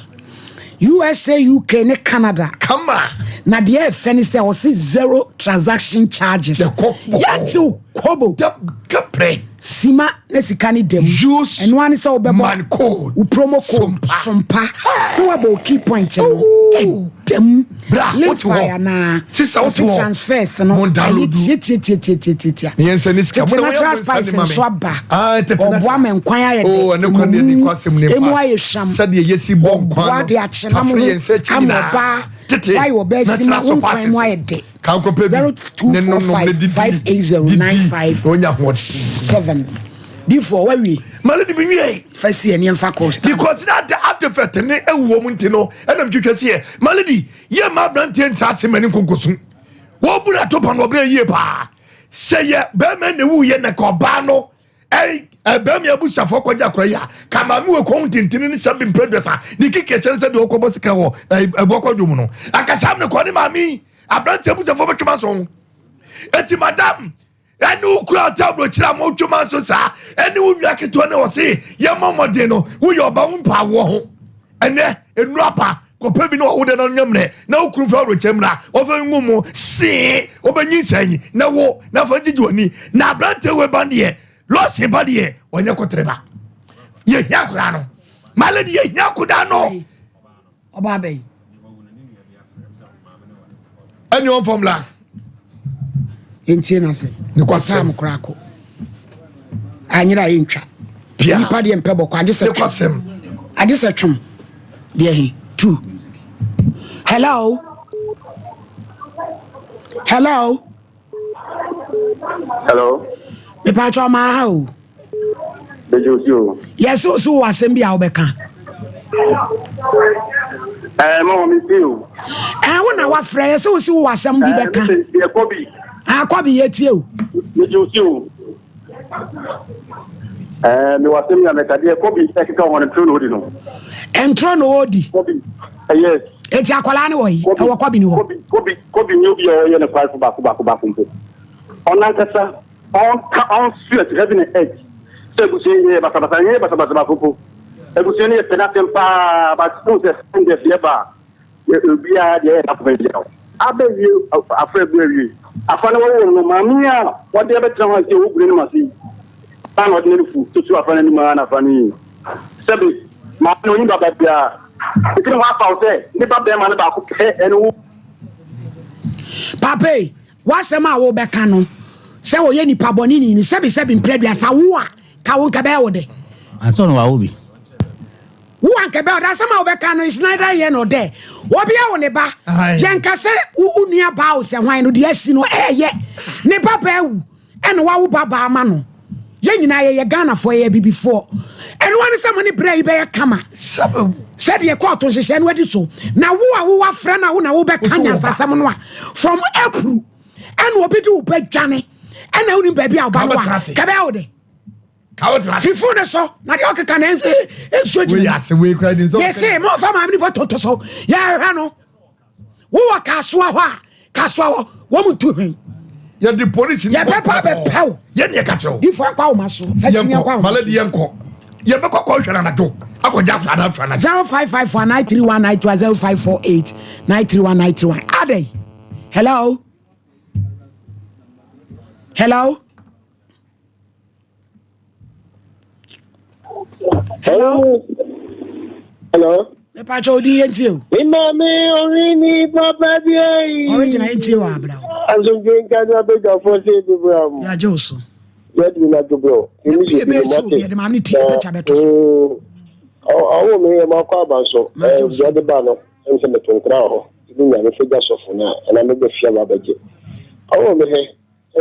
USA, UK ne Canada. Kama. Na deɛ ɛfɛ ne sɛ ɔsi zero transaction charges. Yɛnti kobo. Kaprɛ. Sima ne sika ne dɛm. Use Ɛno ani sɛ wobɛbɔ man code. wo promo code sompa na wabɔ wo key point no ɛdɛm. Bra, wote Limfi hɔ. anaa Sisa, wote ɔsi hɔ. transfers no Mo ɛyɛ download. tiatiatiatiatiatia. Ne yɛn nsa ne sika. Tete Mo na wɔyɛ natural mo nsa spice ne ma me. nso aba. Ah, tete Ɔboa natural. ma nkwan ayɛ dɛ. Oh, ɛne kwan deɛ ne kɔ asɛm ne Emu pa. ayɛ hwam. Sɛdeɛ yɛsi bɔ nkwan Ɔboa no. de akyenam Tafere ho yɛn nsa akyi ama nyinaa. ɔbaa. Tete Wayɛ ɔbaa si ma natural wo nkwan mu surpasses. ayɛ dɛ. Ka nkɔpɛ bi. Zero two Ne four nom nom ne five didi. five eight zero Didi. nine five Na onya ahoɔden. seven. Difoɔ wawie. Male de bi nwie. Fa si ɛni ɛnfa kɔ. Because na ade artifact ne ewu wɔn nti no ɛna mtwitwa si yɛ. Male di yɛ ma aberanteɛ ntra ase ma ne nkonkosu. Wɔbu na to pa no ɔbrɛ yie paa. Sɛ yɛ bɛrima na ewu yɛ na ka ɔbaa no ɛy ɛbɛrima yɛ abusuafoɔ kɔgye akora yi a ka maame wɔ kɔn tentene ne sɛbi mprɛduasa ne kiki ɛkyɛ ne sɛ deɛ ɔkɔbɔ sika wɔ ɛy ɛbɔ kɔdwo mu no. Akasa ne kɔ ne maame yi aberanteɛ abusuafoɔ bɛtwe ma so. Eti madam ɛne wo kura ɔte aburokyerɛ a motwe ma nso saa ɛne wo nua ketewa ne ɔse yɛmmɔ mmɔden no woyɛ ɔba wo mpa awoɔ ho ɛnɛ nnuru apa kɔpɛ bi ne ɔwo dɛ no nyɛ mmerɛ na wo kunu firi aburokyerɛ mmra ɔfa ngu mu see wobɛnyi nsɛnyi na wo na fa gyigyi w'ani na aberanteɛ wei ba deɛ lɔse ba deɛ ɔnyɛ kotere ba yɛhia koraa no my lady yɛhia kodaa no Ɔbaa bɛn? Ɛne ɔmfam la. Yɛntie n'asɛm. Ne kwasɛm. Ɔtaa koraa kɔ. Anyera a yɛntwa. Pia. Nipa deɛ mpɛ bɔkɔ agye sɛ Ne kwasɛm. Agye sɛ twom. Deɛ he? Tu. Hello. Hello. Hello. Mepatwa ɔmaa ha o. Bɛgye osi o. Yɛsɛ o so wɔ asɛm bi a wobɛka. Ɛɛ mama mi si o. Ɛɛ wo na wafrɛ yɛsɛ o si wɔ asɛm bi bɛka. Ɛɛ yɛ kɔbi. Ah kɔbi yɛ tie o. Bɛgye osi o. Ɛɛ mi wɔ asɛm bi a mɛka deɛ kɔbi ɛkeka wɔn ntoro na odi no. Ntoro na odi. Kɔbi yes. Eti akwadaa ne wɔ yi ɛwɔ kɔbi ni hɔ. Kɔbi kɔbi kɔbi ni obi a ɔyɛ ne kwan so baako baako baako mpo. Ɔno ankasa ɔnka ɔnswear to heaven and earth sɛ abusua yi yɛyɛ basabasa, yɛnyɛ basabasa baako mpo. Abusua no yɛpɛ n'asɛm paa but wohu sɛ Sunday yɛba a yɛ obiara deɛ ɛyɛ n'akoma biara. Abɛwie afra bu awie. Afra no wɔwoo no no maame yi a wɔde abɛtena hɔ a sɛ wɔgu n'anim ase yi a na ɔde n'anufu toto afra no anim ara na afra no yi. Sɛbe maame no ɔnyi baba biara. Nti na wafa wo sɛ ne ba bɛrima no baako pɛ ɛne wo. Papa yi, w'asɛm a wobɛka no sɛ ɔyɛ nipa bɔne ni no sɛbesɛbe mprɛ aduasa wo a ka wo nka bɛyɛ wo dɛ. Ansa na wawo bi. Wo a nka bɛyɛ wo dɛ asɛm a wobɛka no is neither here nor there. Obi awo ne ba yɛnka sɛ wo nua baa wo sɛ hwan no deɛ asi no ɛyɛ ne ba baa awu. ɛna wawo ba baa ma no yɛn nyinaa yɛyɛ Ghanafoɔ yɛyɛ abibifoɔ ɛno ara ne sɛ mo ne berɛ yi bɛyɛ kama sɛdeɛ kɔɔto nhyehyɛ no adi so na wo a wowɔ afrɛ no a wo na wobɛka nyansasɛm no a from April ɛna obi de wo bɛdwane ɛna wonim baabi a woba no a kɛbɛyɛ wo de fifo ne so na deɛ ɔkeka na nsuo gyina mese momfa maame no foto to so yɛhwɛ no wowɔ kasoa hɔ a kasoa hɔ wɔn mu ntu hwɛn. yɛde polisi ni yɛbɛba abɛpɛw yɛn yɛ kakyɛw ifo akɔ awoma so fɛsini akɔ awoma so maladi yɛn kɔ yɛbɛkɔ kɔ hwɛ anadwo akɔgya saa na afra na. 0554 931 921 0548 931 931 adai hello hello. Hello. Hello. Mepa kyɛ odi yɛ ntie o. Me maame ɔhene ni papa bi ayi. Original yɛ ntie wɔ abira o. Asomdwe nka ne abadwafoɔ sɛ ebibira mu. Yɛagye wo so. Yɛde mi na dwobrɔ. Ne pie bɛyɛ ti obi yɛde maame ne tie picture bɛto so. Ɔwɔ me yɛ makɔ aba nso. Deɛ de ba no ɛm sɛ meto nkra wɔ hɔ. Ebi nyame fɛ gya sɔfo no a ɛna mebɛ fia ba bɛgye. Ɔwɔ me hɛ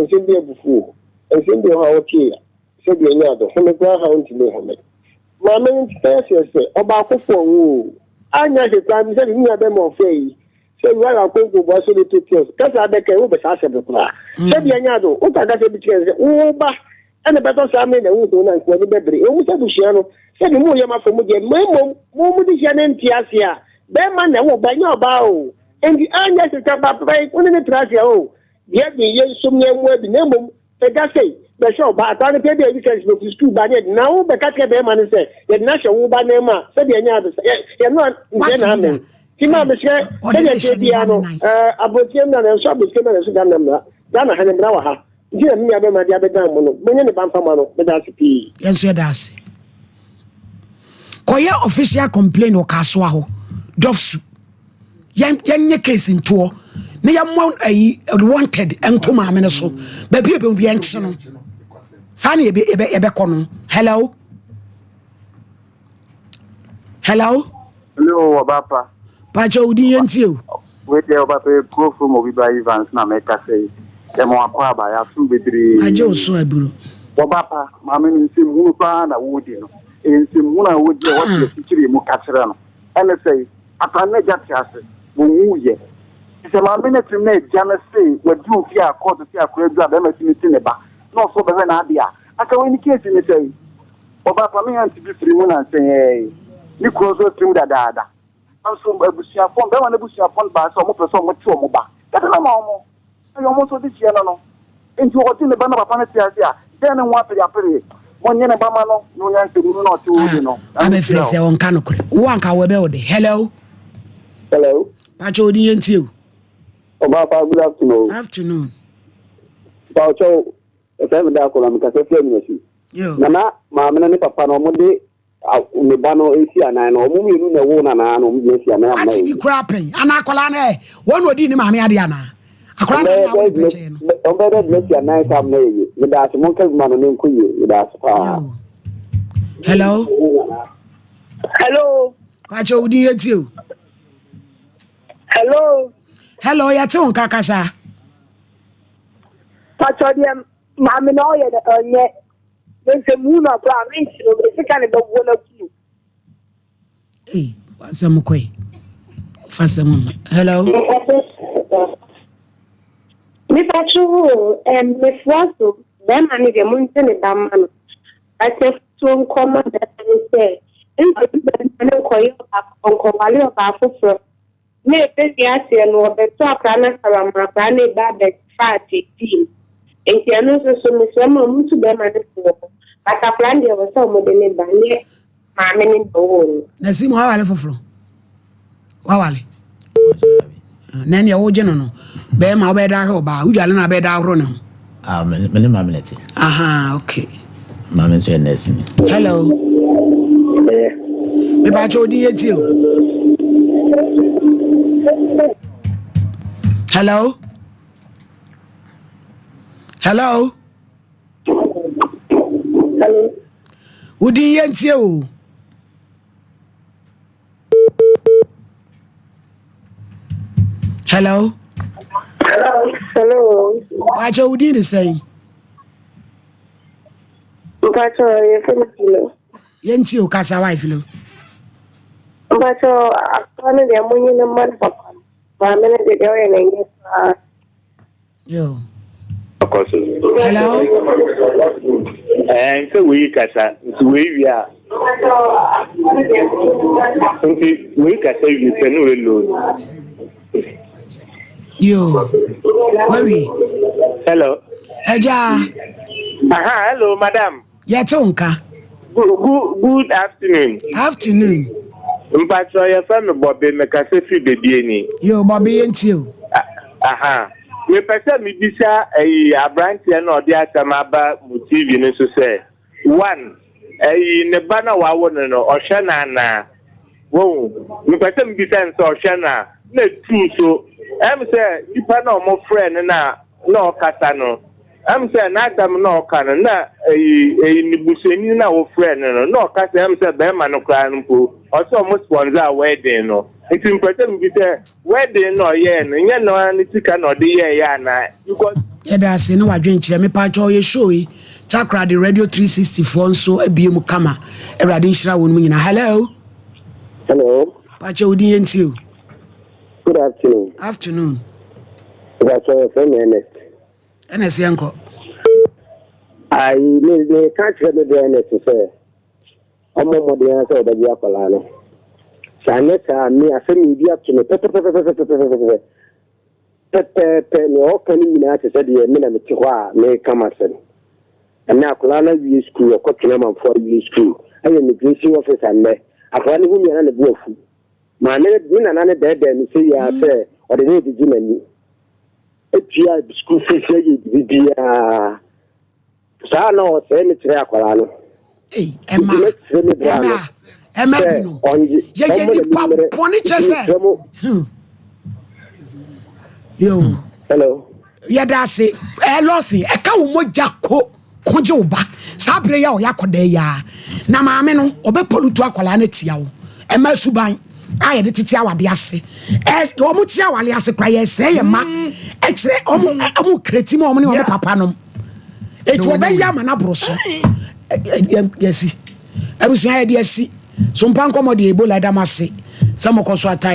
nsɛm bi abufuo. Nsɛm bi wɔ hɔ a wotee a Sɛdeɛ ɛnyɛ ade, home koraa ha wontumi nhome. Maame no nte aseɛ sɛ, ɔbaakofoɔ nwo o. Anyɛ hwee koraa bisa ne nua bɛma ɔfrɛ yi sɛ Wura Akonko boa sɛ ɔbɛtɔ kiosk. Kasa abɛka yi, wobɛ saa asɛm no koraa. Sɛdeɛ ɛnyɛ ade o, woka kasa bi kyerɛ no sɛ wo ba na ɛbɛtɔ saa mmere na wohu no a, nka w'ani bɛbere. Ɛwɔ mu sɛ abusua no, sɛdeɛ moreyɛ mo afa mu deɛ, na mmom mo mo de hyia no nte aseɛ a, bɛrima na ɛwo ba, ɛnyɛ ɔbaa o. Enti anyɛ hwee koraa ba papa yi, wo ne no tra ase a o, deɛ den yɛnsom yɛn mmoa bi, na mmom Agya sei, bɛhwɛ wo ba, akwadaa no pɛ bi a weekends no ofiri sukuu ba ne yɛde na wo bɛka kyerɛ bɛrima no sɛ yɛde no ahyɛ wo ba nan mu a sɛdeɛ ɛnyɛ ade sɛ yɛno a nkyɛ na amen nti maa mesrɛ sɛdeɛ ɛteɛ biara no aburokyire mmra na nso aburokyire mmra na nso Ghana mmra Ghana ha ne mmra wɔ ha nti na me nua bɛrima de abɛdan mo no monyɛ ne ba mfa ma no meda ase pii. Yɛn nso yɛda ase. Kɔyɛ official complain wɔ Kasoa hɔ, Dɔfsu. Yɛnyɛ case ntoɔ na yɛmmɔ ayi wanted nto maame no so baabi a ɛbɛhu bi yɛnkye no saa na yɛbɛkɔ no hello hello hello ɔbapa pakyɛ wo din yɛntie o wei deɛ ɔbapa yɛ kuro from obi ba Evans na mɛka sɛ yi yɛma wakɔ aba yɛasom bebree agye wo so aburo ɔbapa maame no nsɛm hunu paa na wodi no ɛyɛ nsɛm hunu a wodi a wɔte asikyire mu ka kyerɛ no ɛne sɛ Papa no agya te ase, wɔnwuiɛ. Nti sɛ maame no tirim na agya no se waduru mfeɛ a kɔɔto se akora aduru a bɛrima tumi te ne ba na ɔso ɔbɛhwɛ n'adeɛ a, anka wei ne case ne sɛn? Ɔbaa pa me aunt bi firi mu nansa yi ara yi, ne kunu nso afiri mu dadaada. Nanso abusuafoɔ, bɛrima no abusuafoɔ no baa sɛ wɔpɛ sɛ wɔte wɔn ba. Yɛde no ama wɔn. Ɛyɛ wɔn nso dehyeɛ no no. Enti ɔgye ne ba na papa no te ase a, dɛn ne ho apereapereɛ? Monnye ne ba ma no na ɔnya nsɛmhunu na ɔte wo de no. Ah, Nyame abɛfrɛ nhyira sɛ wo. ɔnka nokorɛ. Wo anka wo ɛbɛ wo de. Hello. Hello. Pakyɛ odin yɛn tie o. Ɔbaapa good afternoon. Afternoon. Pakyɛ ɛfɛ mi da akɔla mi kasa fira mi na si. Nana maame no ne papa no wɔn de ne ba no esi anan no wɔn mmienu na ɛwoo no anaa na wɔn de no asi anan ama Ate bi koraa pɛn anaa akwadaa no ɛ wɔn na ɔdii ne maame adeɛ anaa akwadaa no ne awo ne pɛkyɛɛ no. Wɔn bɛyɛ dɛ de no asi anan saa na yɛ yie meda ase mo nka adwuma no ne nkɔ yie meda ase paa. Hello. Hello. Pakyɛ wo din yɛ tie o. Hello. Hello yɛte wo nka kasa. Pakyɛ deɛ maame na ɔyɛ no ɔnyɛ. Me sɛ muhu no koraa a menhye no, mede sika na ɛbɛwɔ no aku no. Ei, wasɛm kɔe. Fa sɛm ma. Hello. Mepacho o, ɛm mefoa so, bɛrima no deɛ monte ne ba mma no, but afutuo nkɔ ma bɛrima no sɛ nkɔdi bɛrima no nkɔyɛ ɔbaa ɔnkɔwale ɔbaa foforɔ na ɛbɛwie aseɛ no ɔbɛto akwadaa no asawa ma akwadaa no reba abɛfa ateetee mu. Nti ɛno nso so mesrɛ mo ɔmo ntu bɛrima no fo wɔ hɔ. But akwadaa no deɛ ɛwɔ sɛ ɔmo de ne ba nyɛ maame no na ɔwoo no. Na si mu wawale foforɔ wawale na ɛneɛ wogye no no bɛrima wobɛyɛ da ahwɛ ɔbaa wodwale no abɛyɛ da ahoro ne ho. Ah, me ne maame na te. Aha, okay. Maame nso yɛ nurse ni. Hello. Mepa kyɛ odin yɛ tie o. Hello. Hello. Hello. Wodin yɛ ntie o. Hello. Hello. Hello. Pakyɛ wo din de sɛn? Mpakyɛ yɛfrɛ me Filo. Yɛntie o kasa wa Filo. Mpakyɛ akora no deɛ monyi no mma no papa. Maame no deɛ deɛ ɔyɛ no ɛnyɛ paa. Yo. Ɔkɔ so. Hello. Ɛɛ sɛ wei kasa nti wei wie a. Nti wei kasa wie pɛ ne wei load. Yo. Wawie. Hello. Ɛgya. Aha hello madam. Yɛte wo nka. Good, good, good afternoon. Afternoon. Mpatsɔ yɛfrɛ me Bɔbe mekasa firi Bebieni. Yo Bɔbe yɛntie o. Aha. Mepɛ sɛ mebisa ɛyi aberanteɛ no a ɔde asɛm aba mo TV no so sɛ, one, ɛyi ne ba no a wawo no no ɔhwɛ no anaa? Wohu? Mepɛ sɛ mebisa no sɛ ɔhwɛ no a, na two so, ɛm sɛ nipa no a wɔfrɛ no no a na ɔkasa no, Ɛm sɛ n'asɛm na ɔka no na ɛyi ɛyi ne busuani no a wofrɛ no no na ɔka sɛ ɛm sɛ bɛrima no koraa no mpo ɔsɛ ɔmo sponsor wedding no nti mpɛ sɛ mebi sɛ wedding no ɔyɛɛ no nyɛ no ara ne sika na ɔde yɛɛyɛ anaa because. Yɛda ase ne wadwenkyerɛ. Mepaakyɛw yɛ show yi Takoradi radio 360 foɔ nso abue mu kama. Awurade nhyira wɔn mu nyinaa. Hello. Hello. Paakyɛw wo din yɛntie o. Good afternoon. Afternoon. Mepaakyɛw yɛfrɛ me Ernest. Ɛna ɛsɛ yɛnkɔ. Ayi me me ka kyerɛ me brɛ Ernest sɛ ɔmmɔ mmɔden ara sɛ ɔbɛgye akwadaa no. Sɛ anyɛ saa a me asɛm yi bi ato me pɛpɛpɛpɛpɛpɛpɛpɛ pɛpɛɛpɛ nea ɔka no nyinaa te sɛ deɛ me na mete hɔ a meka m'asɛm. Ɛnɛ akwadaa no awie sukuu ɔkɔ twene amanfoɔ awie sukuu ɛyɛ immigration officer nnɛ akwadaa no hu me a na ne bo afu. Maame no ne nana no dɛɛdɛɛ me sei ara sɛ ɔde no regyegye n'ani. Tua school fees yɛ biribiara. Saa na ɔsɛe me kyerɛ akwadaa no. Ei, ɛma, ɛma, ɛma binom. Yɛyɛ nipa bɔne kyɛ sɛ. Hmm. Yo. Hello. Yɛda ase. Ɛ lɔsi, ɛka wo mogya ko. Ko gye wo ba. Saa berɛ yi a ɔyɛ akwadaa yi ara na maame no ɔbɛpɔlutu akwadaa no atia wo. Ɛma suban a yɛde tete awade ase. Ɛ wɔn te awale ase koraa yɛsɛe yɛn mma. Ɛkyerɛ wɔn wɔn kreti ma wɔn ne wɔn papa nom. Eti ɔbɛyɛ ama no aboro so. Yɛsi abusua yɛde asi. So mpa nkɔmɔ deɛ Ebola ɛda mo ase sɛ mokɔ so atae.